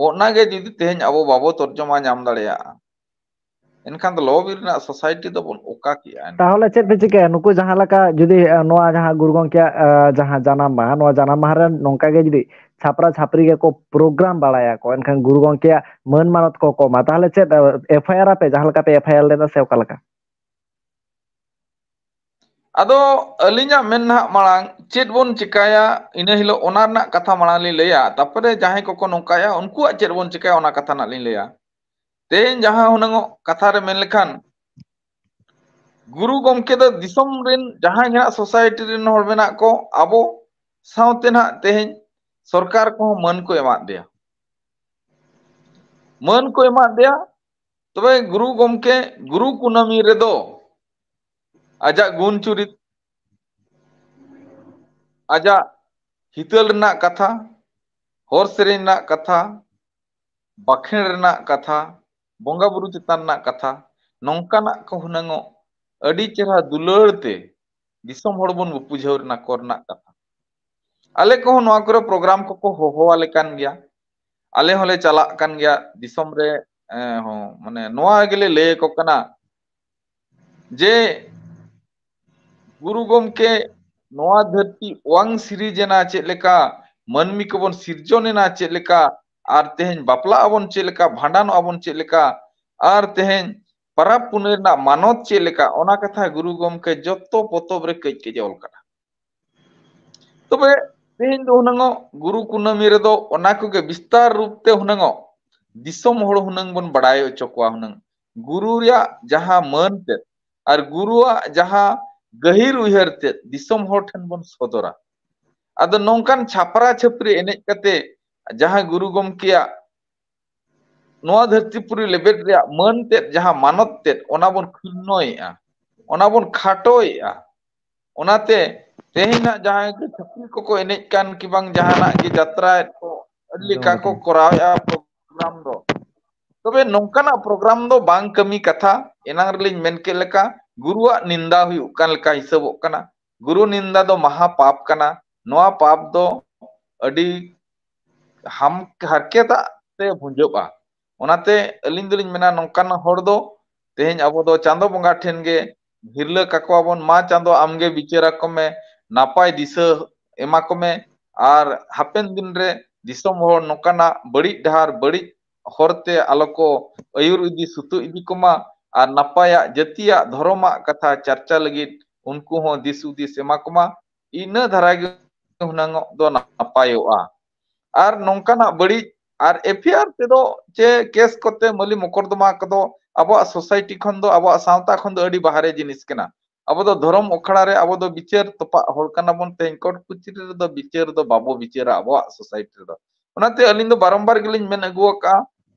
ᱚᱱᱟᱜᱮ ᱡᱩᱫᱤ ᱛᱮᱦᱮᱧ ᱟᱵᱚ ᱵᱟᱵᱚ ᱛᱚᱨᱡᱚᱢᱟ ᱧᱟᱢ ᱫᱟᱲᱮᱭᱟᱜᱼᱟ, ᱮᱱᱠᱷᱟᱱ ᱫᱚ ᱞᱚ ᱵᱤᱨ ᱨᱮᱱᱟᱜ ᱥᱳᱥᱟᱭᱴᱤ ᱫᱚᱵᱚᱱ ᱚᱠᱟ ᱠᱮᱜᱼᱟ? ᱛᱟᱦᱚᱞᱮ ᱪᱮᱫ ᱯᱮ ᱪᱤᱠᱟᱹᱭᱟ? ᱱᱩᱠᱩ ᱡᱟᱦᱟᱸ ᱞᱮᱠᱟ ᱡᱩᱫᱤ, ᱮ, ᱱᱚᱣᱟ ᱡᱟᱦᱟᱸ ᱜᱩᱨᱩ ᱜᱚᱢᱠᱮᱭᱟᱜ, ᱮ, ᱡᱟᱦᱟᱸ ᱡᱟᱱᱟᱢ ᱢᱟᱦᱟ, ᱱᱚᱣᱟ ᱡᱟᱱᱟᱢ ᱢᱟᱦᱟ ᱨᱮ ᱱᱚᱝᱠᱟ ᱜᱮ ᱡᱩᱫᱤ ᱪᱷᱟᱯᱨᱟ ᱪᱷᱟᱯᱨᱤ ᱜᱮᱠᱚ ᱯᱨᱳᱜᱨᱟᱢ ᱵᱟᱲᱟᱭᱟᱠᱚ, ᱮᱱᱠᱷᱟᱱ ᱜᱩᱨᱩ ᱜᱚᱢᱠᱮᱭᱟᱜ ᱢᱟᱹᱱ ᱢᱟᱱᱚᱛ ᱠᱚ ᱠᱚᱢᱟ, ᱛᱟᱦᱚᱞᱮ ᱪᱮᱫ, ᱮ, ᱮᱯᱷ ᱟᱭ ᱟᱨ ᱟᱯᱮ, ᱡᱟᱦᱟᱸ ᱞᱮᱠᱟ ᱯᱮ ᱮᱯᱷ ᱟᱭ ᱟᱨ ᱞᱮᱫᱟ ᱥᱮ ᱚᱠᱟ ᱞᱮᱠᱟ? ᱟᱫᱚ ᱟᱹᱞᱤᱧᱟᱜ ᱢᱮᱱ ᱱᱟᱦᱟᱜ ᱢᱟᱲᱟᱝ ᱪᱮᱫ ᱵᱚᱱ ᱪᱤᱠᱟᱭᱟ, ᱤᱱᱟᱹ ᱦᱤᱞᱳᱜ ᱚᱱᱟ ᱨᱮᱱᱟᱜ ᱠᱟᱛᱷᱟ ᱢᱟᱲᱟᱝ ᱞᱤᱧ ᱞᱟᱹᱭᱟ, ᱛᱟᱨᱯᱚᱨᱮ ᱡᱟᱦᱟᱸᱭ ᱠᱚᱠᱚ ᱱᱚᱝᱠᱟᱭᱟ, ᱩᱱᱠᱩᱣᱟᱜ ᱪᱮᱫ ᱵᱚᱱ ᱪᱤᱠᱟᱭᱟ, ᱚᱱᱟ ᱠᱟᱛᱷᱟ ᱱᱟᱜ ᱞᱤᱧ ᱞᱟᱹᱭᱟ᱾ ᱛᱮᱦᱮᱧ ᱡᱟᱦᱟᱸ ᱦᱩᱱᱟᱹᱝ ᱚᱜ ᱠᱟᱛᱷᱟ ᱨᱮ ᱢᱮᱱ ᱞᱮᱠᱷᱟᱱ, ᱜᱩᱨᱩ ᱜᱚᱢᱠᱮ ᱫᱚ ᱫᱤᱥᱚᱢ ᱨᱮᱱ ᱡᱟᱦᱟᱸᱭ ᱜᱮ ᱱᱟᱜ ᱥᱳᱥᱟᱭᱴᱤ ᱨᱮᱱ ᱦᱚᱲ ᱢᱮᱱᱟᱜ ᱠᱚ, ᱟᱵᱚ ᱥᱟᱶᱛᱮ ᱱᱟᱜ ᱛᱮᱦᱮᱧ ᱥᱚᱨᱠᱟᱨ ᱠᱚᱦᱚᱸ ᱢᱟᱹᱱ ᱠᱚ ᱮᱢᱟᱫ ᱫᱮᱭᱟ, ᱢᱟᱹᱱ ᱠᱚ ᱮᱢᱟᱫ ᱫᱮᱭᱟ᱾ ᱛᱚᱵᱮ ᱜᱩᱨᱩ ᱜᱚᱢᱠᱮ ᱜᱩᱨᱩ ᱠᱩᱱᱟᱹᱢᱤ ᱨᱮᱫᱚ ᱟᱡᱟᱜ ᱜᱩᱱ ᱪᱩᱨᱤᱛ, ᱟᱡᱟᱜ ᱦᱤᱛᱟᱹᱞ ᱨᱮᱱᱟᱜ ᱠᱟᱛᱷᱟ, ᱦᱚᱨ ᱥᱮᱨᱮᱧ ᱨᱮᱱᱟᱜ ᱠᱟᱛᱷᱟ, ᱵᱟᱠᱷᱮᱬ ᱨᱮᱱᱟᱜ ᱠᱟᱛᱷᱟ, ᱵᱚᱸᱜᱟ ᱵᱩᱨᱩ ᱪᱮᱛᱟᱱ ᱨᱮᱱᱟᱜ ᱠᱟᱛᱷᱟ, ᱱᱚᱝᱠᱟᱱᱟᱜ ᱠᱚ ᱦᱩᱱᱟᱹᱝᱚᱜ ᱟᱹᱰᱤ ᱪᱮᱦᱨᱟ ᱫᱩᱞᱟᱹᱲ ᱛᱮ ᱫᱤᱥᱚᱢ ᱦᱚᱲ ᱵᱚᱱ ᱵᱩᱡᱷᱟᱹᱣ ᱨᱮᱱᱟᱜ ᱠᱚ ᱨᱮᱱᱟᱜ ᱠᱟᱛᱷᱟ᱾ ᱟᱞᱮ ᱠᱚᱦᱚᱸ ᱱᱚᱣᱟ ᱠᱚᱨᱮ ᱯᱨᱳᱜᱨᱟᱢ ᱠᱚᱠᱚ ᱦᱚᱦᱚᱣᱟᱞᱮ ᱠᱟᱱ ᱜᱮᱭᱟ, ᱟᱞᱮ ᱦᱚᱸᱞᱮ ᱪᱟᱞᱟᱜ ᱠᱟᱱ ᱜᱮᱭᱟ ᱫᱤᱥᱚᱢ ᱨᱮ᱾ ᱮ, ᱦᱚᱸ, ᱢᱟᱱᱮ ᱱᱚᱣᱟ ᱜᱮᱞᱮ ᱞᱟᱹᱭ ᱟᱠᱚ ᱠᱟᱱᱟ ᱡᱮ ᱜᱩᱨᱩ ᱜᱚᱢᱠᱮ ᱱᱚᱣᱟ ᱫᱷᱟᱹᱨᱛᱤ ᱚᱣᱟᱝ ᱥᱤᱨᱤᱡᱮᱱᱟ ᱪᱮᱫ ᱞᱮᱠᱟ, ᱢᱟᱹᱱᱢᱤ ᱠᱚᱵᱚᱱ ᱥᱤᱨᱡᱚᱱ ᱮᱱᱟ ᱪᱮᱫ ᱞᱮᱠᱟ, ᱟᱨ ᱛᱮᱦᱮᱧ ᱵᱟᱯᱞᱟᱜ ᱟᱵᱚᱱ ᱪᱮᱫ ᱞᱮᱠᱟ, ᱵᱷᱟᱸᱰᱟᱱᱚᱜ ᱟᱵᱚᱱ ᱪᱮᱫ ᱞᱮᱠᱟ, ᱟᱨ ᱛᱮᱦᱮᱧ ᱯᱟᱨᱟᱵᱽ ᱯᱩᱱᱟᱹᱭ ᱨᱮᱱᱟᱜ ᱢᱟᱱᱚᱛ ᱪᱮᱫ ᱞᱮᱠᱟ, ᱚᱱᱟ ᱠᱟᱛᱷᱟ ᱜᱩᱨᱩ ᱜᱚᱢᱠᱮ ᱡᱚᱛᱚ ᱯᱚᱛᱚᱵ ᱨᱮ ᱠᱟᱹᱡ ᱠᱟᱹᱡ ᱮ ᱚᱞ ᱠᱟᱱᱟ᱾ ᱛᱚᱵᱮ ᱛᱮᱦᱮᱧ ᱫᱚ ᱦᱩᱱᱟᱹᱝᱚᱜ ᱜᱩᱨᱩ ᱠᱩᱱᱟᱹᱢᱤ ᱨᱮᱫᱚ ᱚᱱᱟ ᱠᱚᱜᱮ ᱵᱤᱥᱛᱟᱨ ᱨᱩᱯ ᱛᱮ ᱦᱩᱱᱟᱹᱝᱚᱜ ᱫᱤᱥᱚᱢ ᱦᱚᱲ ᱦᱩᱱᱟᱹᱝ ᱵᱚᱱ ᱵᱟᱲᱟᱭ ᱦᱚᱪᱚ ᱠᱚᱣᱟ ᱦᱩᱱᱟᱹᱝ᱾ ᱜᱩᱨᱩ ᱨᱮᱭᱟᱜ ᱡᱟᱦᱟᱸ ᱢᱟᱹᱱ ᱛᱮᱫ ᱟᱨ ᱜᱩᱨᱩᱣᱟᱜ ᱡᱟᱦᱟᱸ ᱜᱟᱹᱦᱤᱨ ᱩᱭᱦᱟᱹᱨ ᱛᱮᱫ ᱫᱤᱥᱚᱢ ᱦᱚᱲ ᱴᱷᱮᱱ ᱵᱚᱱ ᱥᱚᱫᱚᱨᱟ᱾ ᱟᱫᱚ ᱱᱚᱝᱠᱟᱱ ᱪᱷᱟᱯᱨᱟ ᱪᱷᱟᱹᱯᱨᱤ ᱮᱱᱮᱡ ᱠᱟᱛᱮ ᱡᱟᱦᱟᱸ ᱜᱩᱨᱩ ᱜᱚᱢᱠᱮᱭᱟᱜ ᱱᱚᱣᱟ ᱫᱷᱟᱹᱨᱛᱤ ᱯᱩᱨᱤ ᱞᱮᱵᱮᱫ ᱨᱮᱭᱟᱜ ᱢᱟᱹᱱ ᱛᱮᱫ, ᱡᱟᱦᱟᱸ ᱢᱟᱱᱚᱛ ᱛᱮᱫ, ᱚᱱᱟ ᱵᱚᱱ ᱠᱷᱩᱱᱱᱚᱭᱮᱜᱼᱟ, ᱚᱱᱟ ᱵᱚᱱ ᱠᱷᱟᱴᱚᱭᱮᱜᱼᱟ᱾ ᱚᱱᱟᱛᱮ ᱛᱮᱦᱮᱧ ᱦᱟᱸᱜ ᱡᱟᱦᱟᱸᱭ ᱠᱚ ᱪᱷᱟᱹᱯᱨᱤ ᱠᱚᱠᱚ ᱮᱱᱮᱡ ᱠᱟᱱ ᱠᱤ ᱵᱟᱝ ᱡᱟᱦᱟᱱᱟᱜ ᱜᱮ ᱡᱟᱛᱨᱟᱭᱮᱫ ᱠᱚ, ᱟᱹᱰᱤ ᱞᱮᱠᱟ ᱠᱚ ᱠᱚᱨᱟᱣᱮᱜᱼᱟ ᱯᱨᱳᱜᱨᱟᱢ ᱫᱚ᱾ ᱛᱚᱵᱮ ᱱᱚᱝᱠᱟᱱᱟᱜ ᱯᱨᱳᱜᱨᱟᱢ ᱫᱚ ᱵᱟᱝ ᱠᱟᱹᱢᱤ ᱠᱟᱛᱷᱟ, ᱮᱱᱟᱝ ᱨᱮᱞᱤᱧ ᱢᱮᱱ ᱠᱮᱫ ᱞᱮᱠᱟ ᱜᱩᱨᱩᱣᱟᱜ ᱱᱤᱱᱫᱟ ᱦᱩᱭᱩᱜ ᱠᱟᱱ ᱞᱮᱠᱟ ᱦᱤᱥᱟᱹᱵᱚᱜ ᱠᱟᱱᱟ᱾ ᱜᱩᱨᱩ ᱱᱤᱱᱫᱟ ᱫᱚ ᱢᱟᱦᱟ ᱯᱟᱯ ᱠᱟᱱᱟ᱾ ᱱᱚᱣᱟ ᱯᱟᱯ ᱫᱚ ᱟᱹᱰᱤ ᱦᱟᱢ-, ᱦᱟᱨᱠᱮᱛᱟᱜ ᱛᱮ ᱵᱷᱩᱸᱡᱟᱹᱜᱼᱟ᱾ ᱚᱱᱟᱛᱮ ᱟᱹᱞᱤᱧ ᱫᱚᱞᱤᱧ ᱢᱮᱱᱟ ᱱᱚᱝᱠᱟᱱ ᱦᱚᱲ ᱫᱚ ᱛᱮᱦᱮᱧ ᱟᱵᱚ ᱫᱚ ᱪᱟᱸᱫᱚ ᱵᱚᱸᱜᱟ ᱴᱷᱮᱱ ᱜᱮ ᱦᱤᱨᱞᱟᱹ ᱠᱟᱠᱚᱣᱟᱵᱚᱱ, ᱢᱟ ᱪᱟᱸᱫᱚ ᱟᱢᱜᱮ ᱵᱤᱪᱟᱹᱨ ᱟᱠᱚ ᱢᱮ, ᱱᱟᱯᱟᱭ ᱫᱤᱥᱟᱹ ᱮᱢᱟ ᱠᱚ ᱢᱮ, ᱟᱨ ᱦᱟᱯᱮᱱ ᱫᱤᱱ ᱨᱮ ᱫᱤᱥᱚᱢ ᱦᱚᱲ ᱱᱚᱝᱠᱟᱱᱟᱜ ᱵᱟᱹᱲᱤᱡ ᱰᱟᱦᱟᱨ, ᱵᱟᱹᱲᱤᱡ ᱦᱚᱨ ᱛᱮ ᱟᱞᱚ ᱠᱚ ᱟᱹᱭᱩᱨ ᱤᱫᱤ, ᱥᱩᱛᱩᱜ ᱤᱫᱤ ᱠᱚᱢᱟ, ᱟᱨ ᱱᱟᱯᱟᱭᱟᱜ ᱡᱟᱹᱛᱤᱭᱟᱜ ᱫᱷᱚᱨᱚᱢᱟᱜ ᱠᱟᱛᱷᱟ ᱪᱟᱨᱪᱟ ᱞᱟᱹᱜᱤᱫ ᱩᱱᱠᱩ ᱦᱚᱸ ᱫᱤᱥ ᱦᱩᱫᱤᱥ ᱮᱢᱟ ᱠᱚᱢᱟ᱾ ᱤᱱᱟᱹ ᱫᱷᱟᱨᱟ ᱜᱮ ᱦᱩᱱᱟᱹᱝᱚᱜ ᱫᱚ ᱱᱟᱯᱟᱭᱚᱜᱼᱟ᱾ ᱟᱨ ᱱᱚᱝᱠᱟᱱᱟᱜ ᱵᱟᱹᱲᱤᱡ ᱟᱨ ᱮᱯᱷ ᱟᱭ ᱟᱨ ᱛᱮᱫᱚ ᱪᱮ ᱠᱮᱥ ᱠᱚᱛᱮ ᱢᱟᱹᱞᱤ ᱢᱚᱠᱚᱨᱫᱚᱢᱟ ᱠᱚᱫᱚ ᱟᱵᱚᱣᱟᱜ ᱥᱳᱥᱟᱭᱴᱤ ᱠᱷᱚᱱ ᱫᱚ, ᱟᱵᱚᱣᱟᱜ ᱥᱟᱶᱛᱟ ᱠᱷᱚᱱ ᱫᱚ ᱟᱹᱰᱤ ᱵᱟᱦᱨᱮ ᱡᱤᱱᱤᱥ ᱠᱟᱱᱟ᱾ ᱟᱵᱚ ᱫᱚ ᱫᱷᱚᱨᱚᱢ ᱟᱠᱷᱲᱟ ᱨᱮ ᱟᱵᱚ ᱫᱚ ᱵᱤᱪᱟᱹᱨ ᱛᱚᱯᱟᱜ ᱦᱚᱲ ᱠᱟᱱᱟ ᱵᱚᱱ᱾ ᱛᱮᱦᱮᱧ ᱠᱳᱨᱴ ᱠᱩᱪᱤᱨᱤ ᱨᱮᱫᱚ ᱵᱤᱪᱟᱹᱨ ᱫᱚ ᱵᱟᱵᱚ ᱵᱤᱪᱟᱹᱨᱟ ᱟᱵᱚᱣᱟᱜ ᱥᱳᱥᱟᱭᱴᱤ ᱨᱮᱫᱚ᱾ ᱚᱱᱟᱛᱮ ᱟᱹᱞᱤᱧ ᱫᱚ ᱵᱟᱨᱚᱢᱵᱟᱨ ᱜᱮᱞᱤᱧ ᱢᱮᱱ ᱟᱹᱜᱩ ᱟᱠᱟᱫᱼᱟ,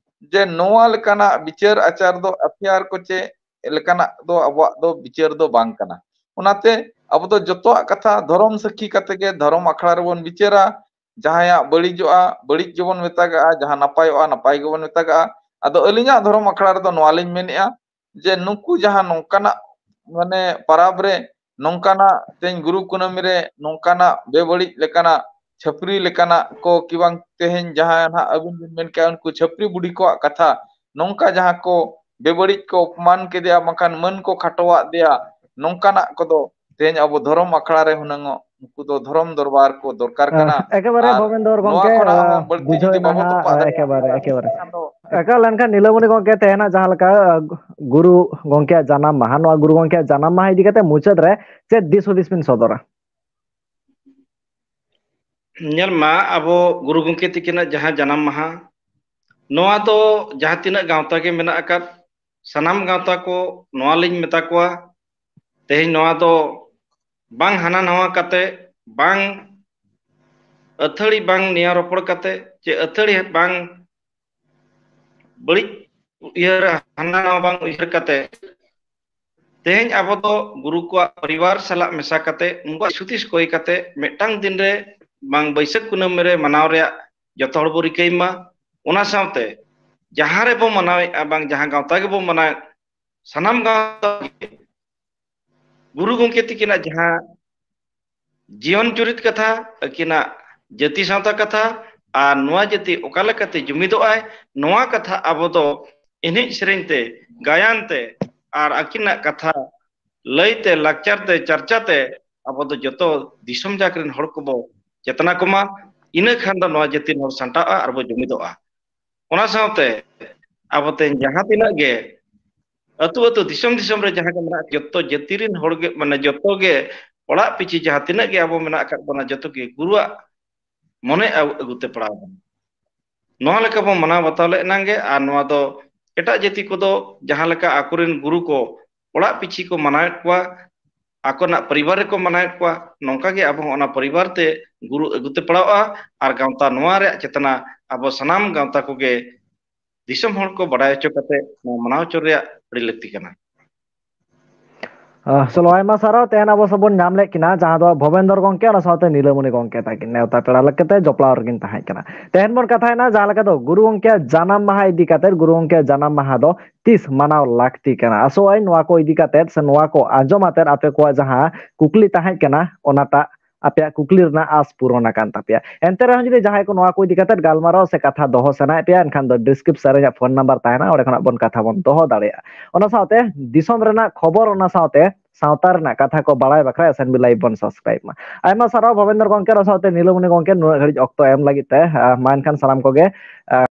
ᱡᱮ ᱱᱚᱣᱟ ᱞᱮᱠᱟᱱᱟᱜ ᱵᱤᱪᱟᱹᱨ ᱟᱪᱟᱨ ᱫᱚ ᱟᱛᱭᱟᱨ ᱠᱚ ᱪᱮ ᱞᱮᱠᱟᱱᱟᱜ ᱫᱚ ᱟᱵᱚᱣᱟᱜ ᱫᱚ ᱵᱤᱪᱟᱹᱨ ᱫᱚ ᱵᱟᱝ ᱠᱟᱱᱟ᱾ ᱚᱱᱟᱛᱮ ᱟᱵᱚ ᱫᱚ ᱡᱚᱛᱚᱣᱟᱜ ᱠᱟᱛᱷᱟ ᱫᱷᱚᱨᱚᱢ ᱥᱟᱹᱠᱷᱤ ᱠᱟᱛᱮ ᱜᱮ ᱫᱷᱚᱨᱚᱢ ᱟᱠᱷᱲᱟ ᱨᱮᱵᱚᱱ ᱵᱤᱪᱟᱹᱨᱟ᱾ ᱡᱟᱦᱟᱸᱭᱟᱜ ᱵᱟᱹᱲᱤᱡᱚᱜᱼᱟ, ᱵᱟᱹᱲᱤᱡ ᱜᱮᱵᱚᱱ ᱢᱮᱛᱟᱜᱟᱜᱼᱟ, ᱡᱟᱦᱟᱸ ᱱᱟᱯᱟᱭᱚᱜᱼᱟ, ᱱᱟᱯᱟᱭ ᱜᱮᱵᱚᱱ ᱢᱮᱛᱟᱜᱟᱜᱼᱟ᱾ ᱟᱫᱚ ᱟᱹᱞᱤᱧᱟᱜ ᱫᱷᱚᱨᱚᱢ ᱟᱠᱷᱲᱟ ᱨᱮᱫᱚ ᱱᱚᱣᱟ ᱞᱤᱧ ᱢᱮᱱᱮᱫᱼᱟ ᱡᱮ ᱱᱩᱠᱩ ᱡᱟᱦᱟᱸ ᱱᱚᱝᱠᱟᱱᱟᱜ ᱢᱟᱱᱮ ᱯᱟᱨᱟᱵᱽ ᱨᱮ ᱱᱚᱝᱠᱟᱱᱟᱜ ᱛᱮᱦᱮᱧ ᱜᱩᱨᱩ ᱠᱩᱱᱟᱹᱢᱤ ᱨᱮ ᱱᱚᱝᱠᱟᱱᱟᱜ ᱵᱮᱵᱟᱹᱲᱤᱡ ᱞᱮᱠᱟᱱᱟᱜ ᱪᱷᱟᱹᱯᱨᱤ ᱞᱮᱠᱟᱱᱟᱜ ᱠᱚ ᱠᱤ ᱵᱟᱝ ᱛᱮᱦᱮᱧ ᱡᱟᱦᱟᱸ ᱱᱟᱦᱟᱜ ᱟᱹᱵᱤᱱ ᱵᱤᱱ ᱢᱮᱱ ᱠᱮᱜᱼᱟ ᱩᱱᱠᱩ ᱪᱷᱟᱹᱯᱨᱤ ᱵᱩᱰᱷᱤ ᱠᱚᱣᱟᱜ ᱠᱟᱛᱷᱟ ᱱᱚᱝᱠᱟ ᱡᱟᱦᱟᱸ ᱠᱚ ᱵᱮᱵᱟᱹᱲᱤᱡ ᱠᱚ ᱚᱯᱢᱟᱱ ᱠᱮᱫᱮᱭᱟ ᱵᱟᱝᱠᱷᱟᱱ ᱢᱟᱹᱱ ᱠᱚ ᱠᱷᱟᱴᱚᱣᱟᱜ ᱫᱮᱭᱟ, ᱱᱚᱝᱠᱟᱱᱟᱜ ᱠᱚᱫᱚ ᱛᱮᱦᱮᱧ ᱟᱵᱚ ᱫᱷᱚᱨᱚᱢ ᱟᱠᱷᱲᱟ ᱨᱮ ᱦᱩᱱᱟᱹᱝ ᱩᱱᱠᱩ ᱫᱚ ᱫᱷᱚᱨᱚᱢ ᱫᱚᱨᱵᱟᱨ ᱠᱚ ᱫᱚᱨᱠᱟᱨ ᱠᱟᱱᱟ᱾ ᱮᱠᱮᱵᱟᱹᱨᱮ ᱟᱨ ᱵᱷᱚᱵᱮᱱᱫᱚᱨ ᱱᱚᱣᱟ ᱜᱚᱢᱠᱮ, ᱠᱷᱚᱱᱟᱜ ᱦᱚᱸ ᱵᱟᱹᱲᱛᱤ ᱵᱩᱡᱷᱟᱹᱣ ᱡᱩᱫᱤ ᱮᱱᱟ ᱵᱟᱵᱚ ᱱᱟᱦᱟᱜ, ᱛᱚᱯᱟᱜ ᱫᱟᱲᱮᱭᱟᱜᱼᱟ, ᱮᱠᱮᱵᱟᱨᱮ, ᱮᱠᱮᱵᱟᱨᱮ᱾ ᱮᱱᱠᱷᱟᱱ ᱫᱚ ᱮᱠᱟᱞ, ᱮᱱᱠᱷᱟᱱ ᱱᱤᱞᱟᱢᱚᱱᱤ ᱜᱚᱢᱠᱮ, ᱛᱮᱦᱮᱧᱟᱜ ᱡᱟᱦᱟᱸ ᱞᱮᱠᱟ, ᱟᱹ, ᱜᱩᱨᱩ ᱜᱚᱢᱠᱮᱭᱟᱜ ᱡᱟᱱᱟᱢ ᱢᱟᱦᱟ, ᱱᱚᱣᱟ ᱜᱩᱨᱩ ᱜᱚᱢᱠᱮᱭᱟᱜ ᱡᱟᱱᱟᱢ ᱢᱟᱦᱟ ᱤᱫᱤ ᱠᱟᱛᱮ ᱢᱩᱪᱟᱹᱫ ᱨᱮ ᱪᱮᱫ ᱫᱤᱥ ᱦᱩᱫᱤᱥ ᱵᱤᱱ ᱥᱚᱫᱚᱨᱟ? ᱧᱮᱞ ᱢᱟ, ᱟᱵᱚ ᱜᱩᱨᱩ ᱜᱚᱢᱠᱮ ᱛᱤᱠᱤᱱᱟᱜ ᱡᱟᱦᱟᱸ ᱡᱟᱱᱟᱢ ᱢᱟᱦᱟ, ᱱᱚᱣᱟ ᱫᱚ ᱡᱟᱦᱟᱸ ᱛᱤᱱᱟᱹᱜ ᱜᱟᱶᱛᱟ ᱜᱮ ᱢᱮᱱᱟᱜ ᱟᱠᱟᱫ, ᱥᱟᱱᱟᱢ ᱜᱟᱶᱛᱟ ᱠᱚ ᱱᱚᱣᱟ ᱞᱤᱧ ᱢᱮᱛᱟ ᱠᱚᱣᱟ, ᱛᱮᱦᱮᱧ ᱱᱚᱣᱟ ᱫᱚ ᱵᱟᱝ ᱦᱟᱱᱟ ᱱᱟᱣᱟ ᱠᱟᱛᱮ, ᱵᱟᱝ ᱟᱹᱛᱷᱟᱹᱲᱤ ᱵᱟᱝ ᱱᱮᱭᱟᱣ ᱨᱚᱯᱚᱲ ᱠᱟᱛᱮ, ᱪᱮ ᱟᱹᱛᱷᱟᱹᱲᱤ ᱵᱟᱝ ᱵᱟᱹᱲᱤᱡ ᱩᱭᱦᱟᱹᱨ, ᱦᱟᱱᱟ ᱱᱟᱣᱟ ᱵᱟᱝ ᱩᱭᱦᱟᱹᱨ ᱠᱟᱛᱮ, ᱛᱮᱦᱮᱧ ᱟᱵᱚ ᱫᱚ ᱜᱩᱨᱩ ᱠᱚᱣᱟᱜ ᱯᱚᱨᱤᱵᱟᱨ ᱥᱟᱞᱟᱜ ᱢᱮᱥᱟ ᱠᱟᱛᱮ, ᱩᱱᱠᱩᱣᱟᱜ ᱦᱩᱫᱤᱥ ᱠᱚᱭ ᱠᱟᱛᱮ, ᱢᱤᱫᱴᱟᱝ ᱫᱤᱱ ᱨᱮ ᱵᱟᱝ ᱵᱟᱹᱭᱥᱟᱹᱠᱷ ᱠᱩᱱᱟᱹᱢᱤ ᱨᱮ ᱢᱟᱱᱟᱣ ᱨᱮᱭᱟᱜ ᱡᱚᱛᱚ ᱦᱚᱲ ᱵᱚ ᱨᱤᱠᱟᱹᱭ ᱢᱟ᱾ ᱚᱱᱟ ᱥᱟᱶᱛᱮ ᱡᱟᱦᱟᱸ ᱨᱮᱵᱚ ᱢᱟᱱᱟᱣᱮᱫᱼᱟ, ᱵᱟᱝ ᱡᱟᱦᱟᱸ ᱜᱟᱶᱛᱟ ᱜᱮᱵᱚ ᱢᱟᱱᱟᱣᱮᱫ, ᱥᱟᱱᱟᱢ ᱜᱟᱶᱛᱟ ᱜᱮ ᱜᱩᱨᱩ ᱜᱚᱢᱠᱮ ᱛᱤᱠᱤᱱᱟᱜ ᱡᱟᱦᱟᱸ ᱡᱤᱭᱚᱱ ᱪᱩᱨᱤᱛ ᱠᱟᱛᱷᱟ, ᱟᱹᱠᱤᱱᱟᱜ ᱡᱟᱹᱛᱤ ᱥᱟᱶᱛᱟ ᱠᱟᱛᱷᱟ, ᱟᱨ ᱱᱚᱣᱟ ᱡᱟᱹᱛᱤ ᱚᱠᱟ ᱞᱮᱠᱟᱛᱮ ᱡᱩᱢᱤᱫᱚᱜ ᱟᱭ, ᱱᱚᱣᱟ ᱠᱟᱛᱷᱟ ᱟᱵᱚ ᱫᱚ ᱮᱱᱮᱡ ᱥᱮᱨᱮᱧ ᱛᱮ, ᱜᱟᱭᱟᱱ ᱛᱮ, ᱟᱨ ᱟᱹᱠᱤᱱᱟᱜ ᱠᱟᱛᱷᱟ ᱞᱟᱹᱭ ᱛᱮ, ᱞᱟᱠᱪᱟᱨ ᱛᱮ, ᱪᱟᱨᱪᱟ ᱛᱮ ᱟᱵᱚ ᱫᱚ ᱡᱚᱛᱚ ᱫᱤᱥᱚᱢ ᱡᱟᱠ ᱨᱮᱱ ᱦᱚᱲ ᱠᱚᱵᱚ ᱪᱮᱛᱱᱟ ᱠᱚᱢᱟ᱾ ᱤᱱᱟᱹ ᱠᱷᱟᱱ ᱫᱚ ᱱᱚᱣᱟ ᱡᱟᱹᱛᱤ ᱨᱮᱱ ᱦᱚᱲ ᱥᱟᱢᱴᱟᱜᱼᱟ ᱟᱨ ᱵᱚ ᱡᱩᱢᱤᱫᱚᱜᱼᱟ᱾ ᱚᱱᱟ ᱥᱟᱶᱛᱮ ᱟᱵᱚ ᱛᱮᱦᱮᱧ ᱡᱟᱦᱟᱸ ᱛᱤᱱᱟᱹᱜ ᱜᱮ ᱟᱹᱛᱩ ᱟᱹᱛᱩ, ᱫᱤᱥᱚᱢ ᱫᱤᱥᱚᱢ ᱨᱮ ᱡᱟᱦᱟᱸ ᱜᱮ ᱢᱮᱱᱟᱜ, ᱡᱚᱛᱚ ᱡᱟᱹᱛᱤ ᱨᱮᱱ ᱦᱚᱲ ᱜᱮ, ᱢᱟᱱᱮ ᱡᱚᱛᱚ ᱜᱮ ᱚᱲᱟᱜ ᱯᱤᱪᱷᱤ ᱡᱟᱦᱟᱸ ᱛᱤᱱᱟᱹᱜ ᱜᱮ ᱟᱵᱚ ᱢᱮᱱᱟᱜ ᱟᱠᱟᱫ ᱵᱚᱱᱟ, ᱡᱚᱛᱚ ᱜᱮ ᱜᱩᱨᱩᱣᱟᱜ ᱢᱚᱱᱮ ᱟᱹᱜᱩ, ᱟᱹᱜᱩ ᱛᱮ ᱯᱟᱲᱟᱣ ᱵᱚᱱᱟ᱾ ᱱᱚᱣᱟ ᱞᱮᱠᱟ ᱵᱚᱱ ᱢᱟᱱᱟᱣ ᱵᱟᱛᱟᱣ ᱞᱮ ᱮᱱᱟᱝ ᱜᱮ, ᱟᱨ ᱱᱚᱣᱟ ᱫᱚ ᱮᱴᱟᱜ ᱡᱟᱹᱛᱤ ᱠᱚᱫᱚ ᱡᱟᱦᱟᱸ ᱞᱮᱠᱟ ᱟᱠᱚᱨᱮᱱ ᱜᱩᱨᱩ ᱠᱚ ᱚᱲᱟᱜ ᱯᱤᱪᱷᱤ ᱠᱚ ᱢᱟᱱᱟᱣᱮᱫ ᱠᱚᱣᱟ, ᱟᱠᱚ ᱨᱮᱱᱟᱜ ᱯᱚᱨᱤᱵᱟᱨ ᱨᱮᱠᱚ ᱢᱟᱱᱟᱣᱮᱫ ᱠᱚᱣᱟ, ᱱᱚᱝᱠᱟ ᱜᱮ ᱟᱵᱚ ᱦᱚᱸ ᱚᱱᱟ ᱯᱚᱨᱤᱵᱟᱨ ᱛᱮ ᱜᱩᱨᱩ ᱟᱹᱜᱩ ᱛᱮ ᱯᱟᱲᱟᱣᱜᱼᱟ᱾ ᱟᱨ ᱜᱟᱶᱛᱟ ᱱᱚᱣᱟ ᱨᱮᱭᱟᱜ ᱪᱮᱛᱱᱟ ᱟᱵᱚ ᱥᱟᱱᱟᱢ ᱜᱟᱶᱛᱟ ᱠᱚᱜᱮ ᱫᱤᱥᱚᱢ ᱦᱚᱲ ᱠᱚ ᱵᱟᱰᱟᱭ ᱦᱚᱪᱚ ᱠᱟᱛᱮ ᱱᱚᱣᱟ ᱢᱟᱱᱟᱣ ᱦᱚᱪᱚ ᱨᱮᱭᱟᱜ ᱟᱹᱰᱤ ᱞᱟᱹᱠᱛᱤ ᱠᱟᱱᱟ᱾ ᱟᱦ, ᱪᱚᱞᱚ, ᱟᱭᱢᱟ ᱥᱟᱨᱦᱟᱣ᱾ ᱛᱮᱦᱮᱧ ᱟᱵᱚ ᱥᱟᱵ ᱵᱚᱱ ᱧᱟᱢ ᱞᱮᱫ ᱠᱤᱱᱟ, ᱡᱟᱦᱟᱸ ᱫᱚ ᱵᱷᱚᱵᱮᱱᱫᱚᱨ ᱜᱚᱝᱠᱮ, ᱚᱱᱟ ᱥᱟᱶᱛᱮ ᱱᱤᱞᱟᱹᱢᱚᱱᱤ ᱜᱚᱝᱠᱮ ᱛᱟᱹᱠᱤᱱ ᱱᱮᱣᱛᱟ ᱯᱮᱲᱟ ᱞᱮᱠᱟᱛᱮ ᱡᱚᱯᱲᱟᱣ ᱨᱮᱠᱤᱱ ᱛᱟᱦᱮᱸ ᱠᱟᱱᱟ᱾ ᱛᱮᱦᱮᱧ ᱵᱚᱱ ᱠᱟᱛᱷᱟᱭᱮᱱᱟ ᱡᱟᱦᱟᱸ ᱞᱮᱠᱟ ᱫᱚ ᱜᱩᱨᱩ ᱜᱚᱝᱠᱮᱭᱟᱜ ᱡᱟᱱᱟᱢ ᱢᱟᱦᱟ ᱤᱫᱤ ᱠᱟᱛᱮ, ᱜᱩᱨᱩ ᱜᱚᱝᱠᱮᱭᱟᱜ ᱡᱟᱱᱟᱢ ᱢᱟᱦᱟ ᱫᱚ ᱛᱤᱥ ᱢᱟᱱᱟᱣ ᱞᱟᱹᱠᱛᱤ ᱠᱟᱱᱟ᱾ ᱟᱥᱚᱜ ᱟᱹᱧ ᱱᱚᱣᱟ ᱠᱚ ᱤᱫᱤ ᱠᱟᱛᱮ ᱥᱮ ᱱᱚᱣᱟ ᱠᱚ ᱟᱸᱡᱚᱢ ᱟᱛᱮ ᱟᱯᱮ ᱠᱚᱣᱟᱜ ᱡᱟᱦᱟᱸ ᱠᱩᱠᱞᱤ ᱛᱟᱦᱮᱸ ᱠᱟᱱᱟ, ᱚᱱᱟᱴᱟᱜ ᱟᱯᱮᱭᱟᱜ ᱠᱩᱠᱞᱤ ᱨᱮᱱᱟᱜ ᱟᱸᱥ ᱯᱩᱨᱚᱱ ᱟᱠᱟᱱ ᱛᱟᱯᱮᱭᱟ᱾ ᱮᱱᱛᱮ ᱨᱮᱦᱚᱸ ᱡᱩᱫᱤ ᱡᱟᱦᱟᱸᱭ ᱠᱚ ᱱᱚᱣᱟ ᱠᱚ ᱤᱫᱤ ᱠᱟᱛᱮ ᱜᱟᱞᱢᱟᱨᱟᱣ ᱥᱮ ᱠᱟᱛᱷᱟ ᱫᱚᱦᱚ ᱥᱟᱱᱟᱭᱮᱫ ᱯᱮᱭᱟ, ᱮᱱᱠᱷᱟᱱ ᱫᱚ description ᱨᱮ ᱤᱧᱟᱹᱜ phone number ᱛᱟᱦᱮᱱᱟ, ᱚᱸᱰᱮ ᱠᱷᱚᱱᱟᱜ ᱵᱚᱱ ᱠᱟᱛᱷᱟ ᱵᱚᱱ ᱫᱚᱦᱚ ᱫᱟᱲᱮᱭᱟᱜᱼᱟ᱾ ᱚᱱᱟ ᱥᱟᱶᱛᱮ ᱫᱤᱥᱚᱢ ᱨᱮᱱᱟᱜ ᱠᱷᱚᱵᱚᱨ, ᱚᱱᱟ ᱥᱟᱶᱛᱮ ᱥᱟᱶᱛᱟ ᱨᱮᱱᱟᱜ ᱠᱟᱛᱷᱟ ᱠᱚ ᱵᱟᱲᱟᱭ ᱵᱟᱠᱷᱨᱟ S N B Live ᱵᱚᱱ subscribe ᱢᱟ᱾ ᱟᱭᱢᱟ ᱥᱟᱨᱦᱟᱣ ᱵᱷᱚᱵᱮᱱᱫᱨᱚ ᱜᱚᱝᱠᱮ, ᱚᱱᱟ ᱥᱟᱶᱛᱮ ᱱᱤᱞᱟᱹᱢᱚᱱᱤ ᱜᱚᱝᱠᱮ, ᱱᱩᱱᱟᱹᱜ ᱜᱷᱟᱹᱲᱤᱡ ᱚᱠᱛᱚ ᱮᱢ ᱞᱟᱹᱜᱤᱫ ᱛᱮ᱾ ᱟᱦ, ᱢᱟ ᱮᱱᱠᱷᱟᱱ ᱥᱟᱱᱟᱢ ᱠᱚᱜᱮ, ᱟᱦ,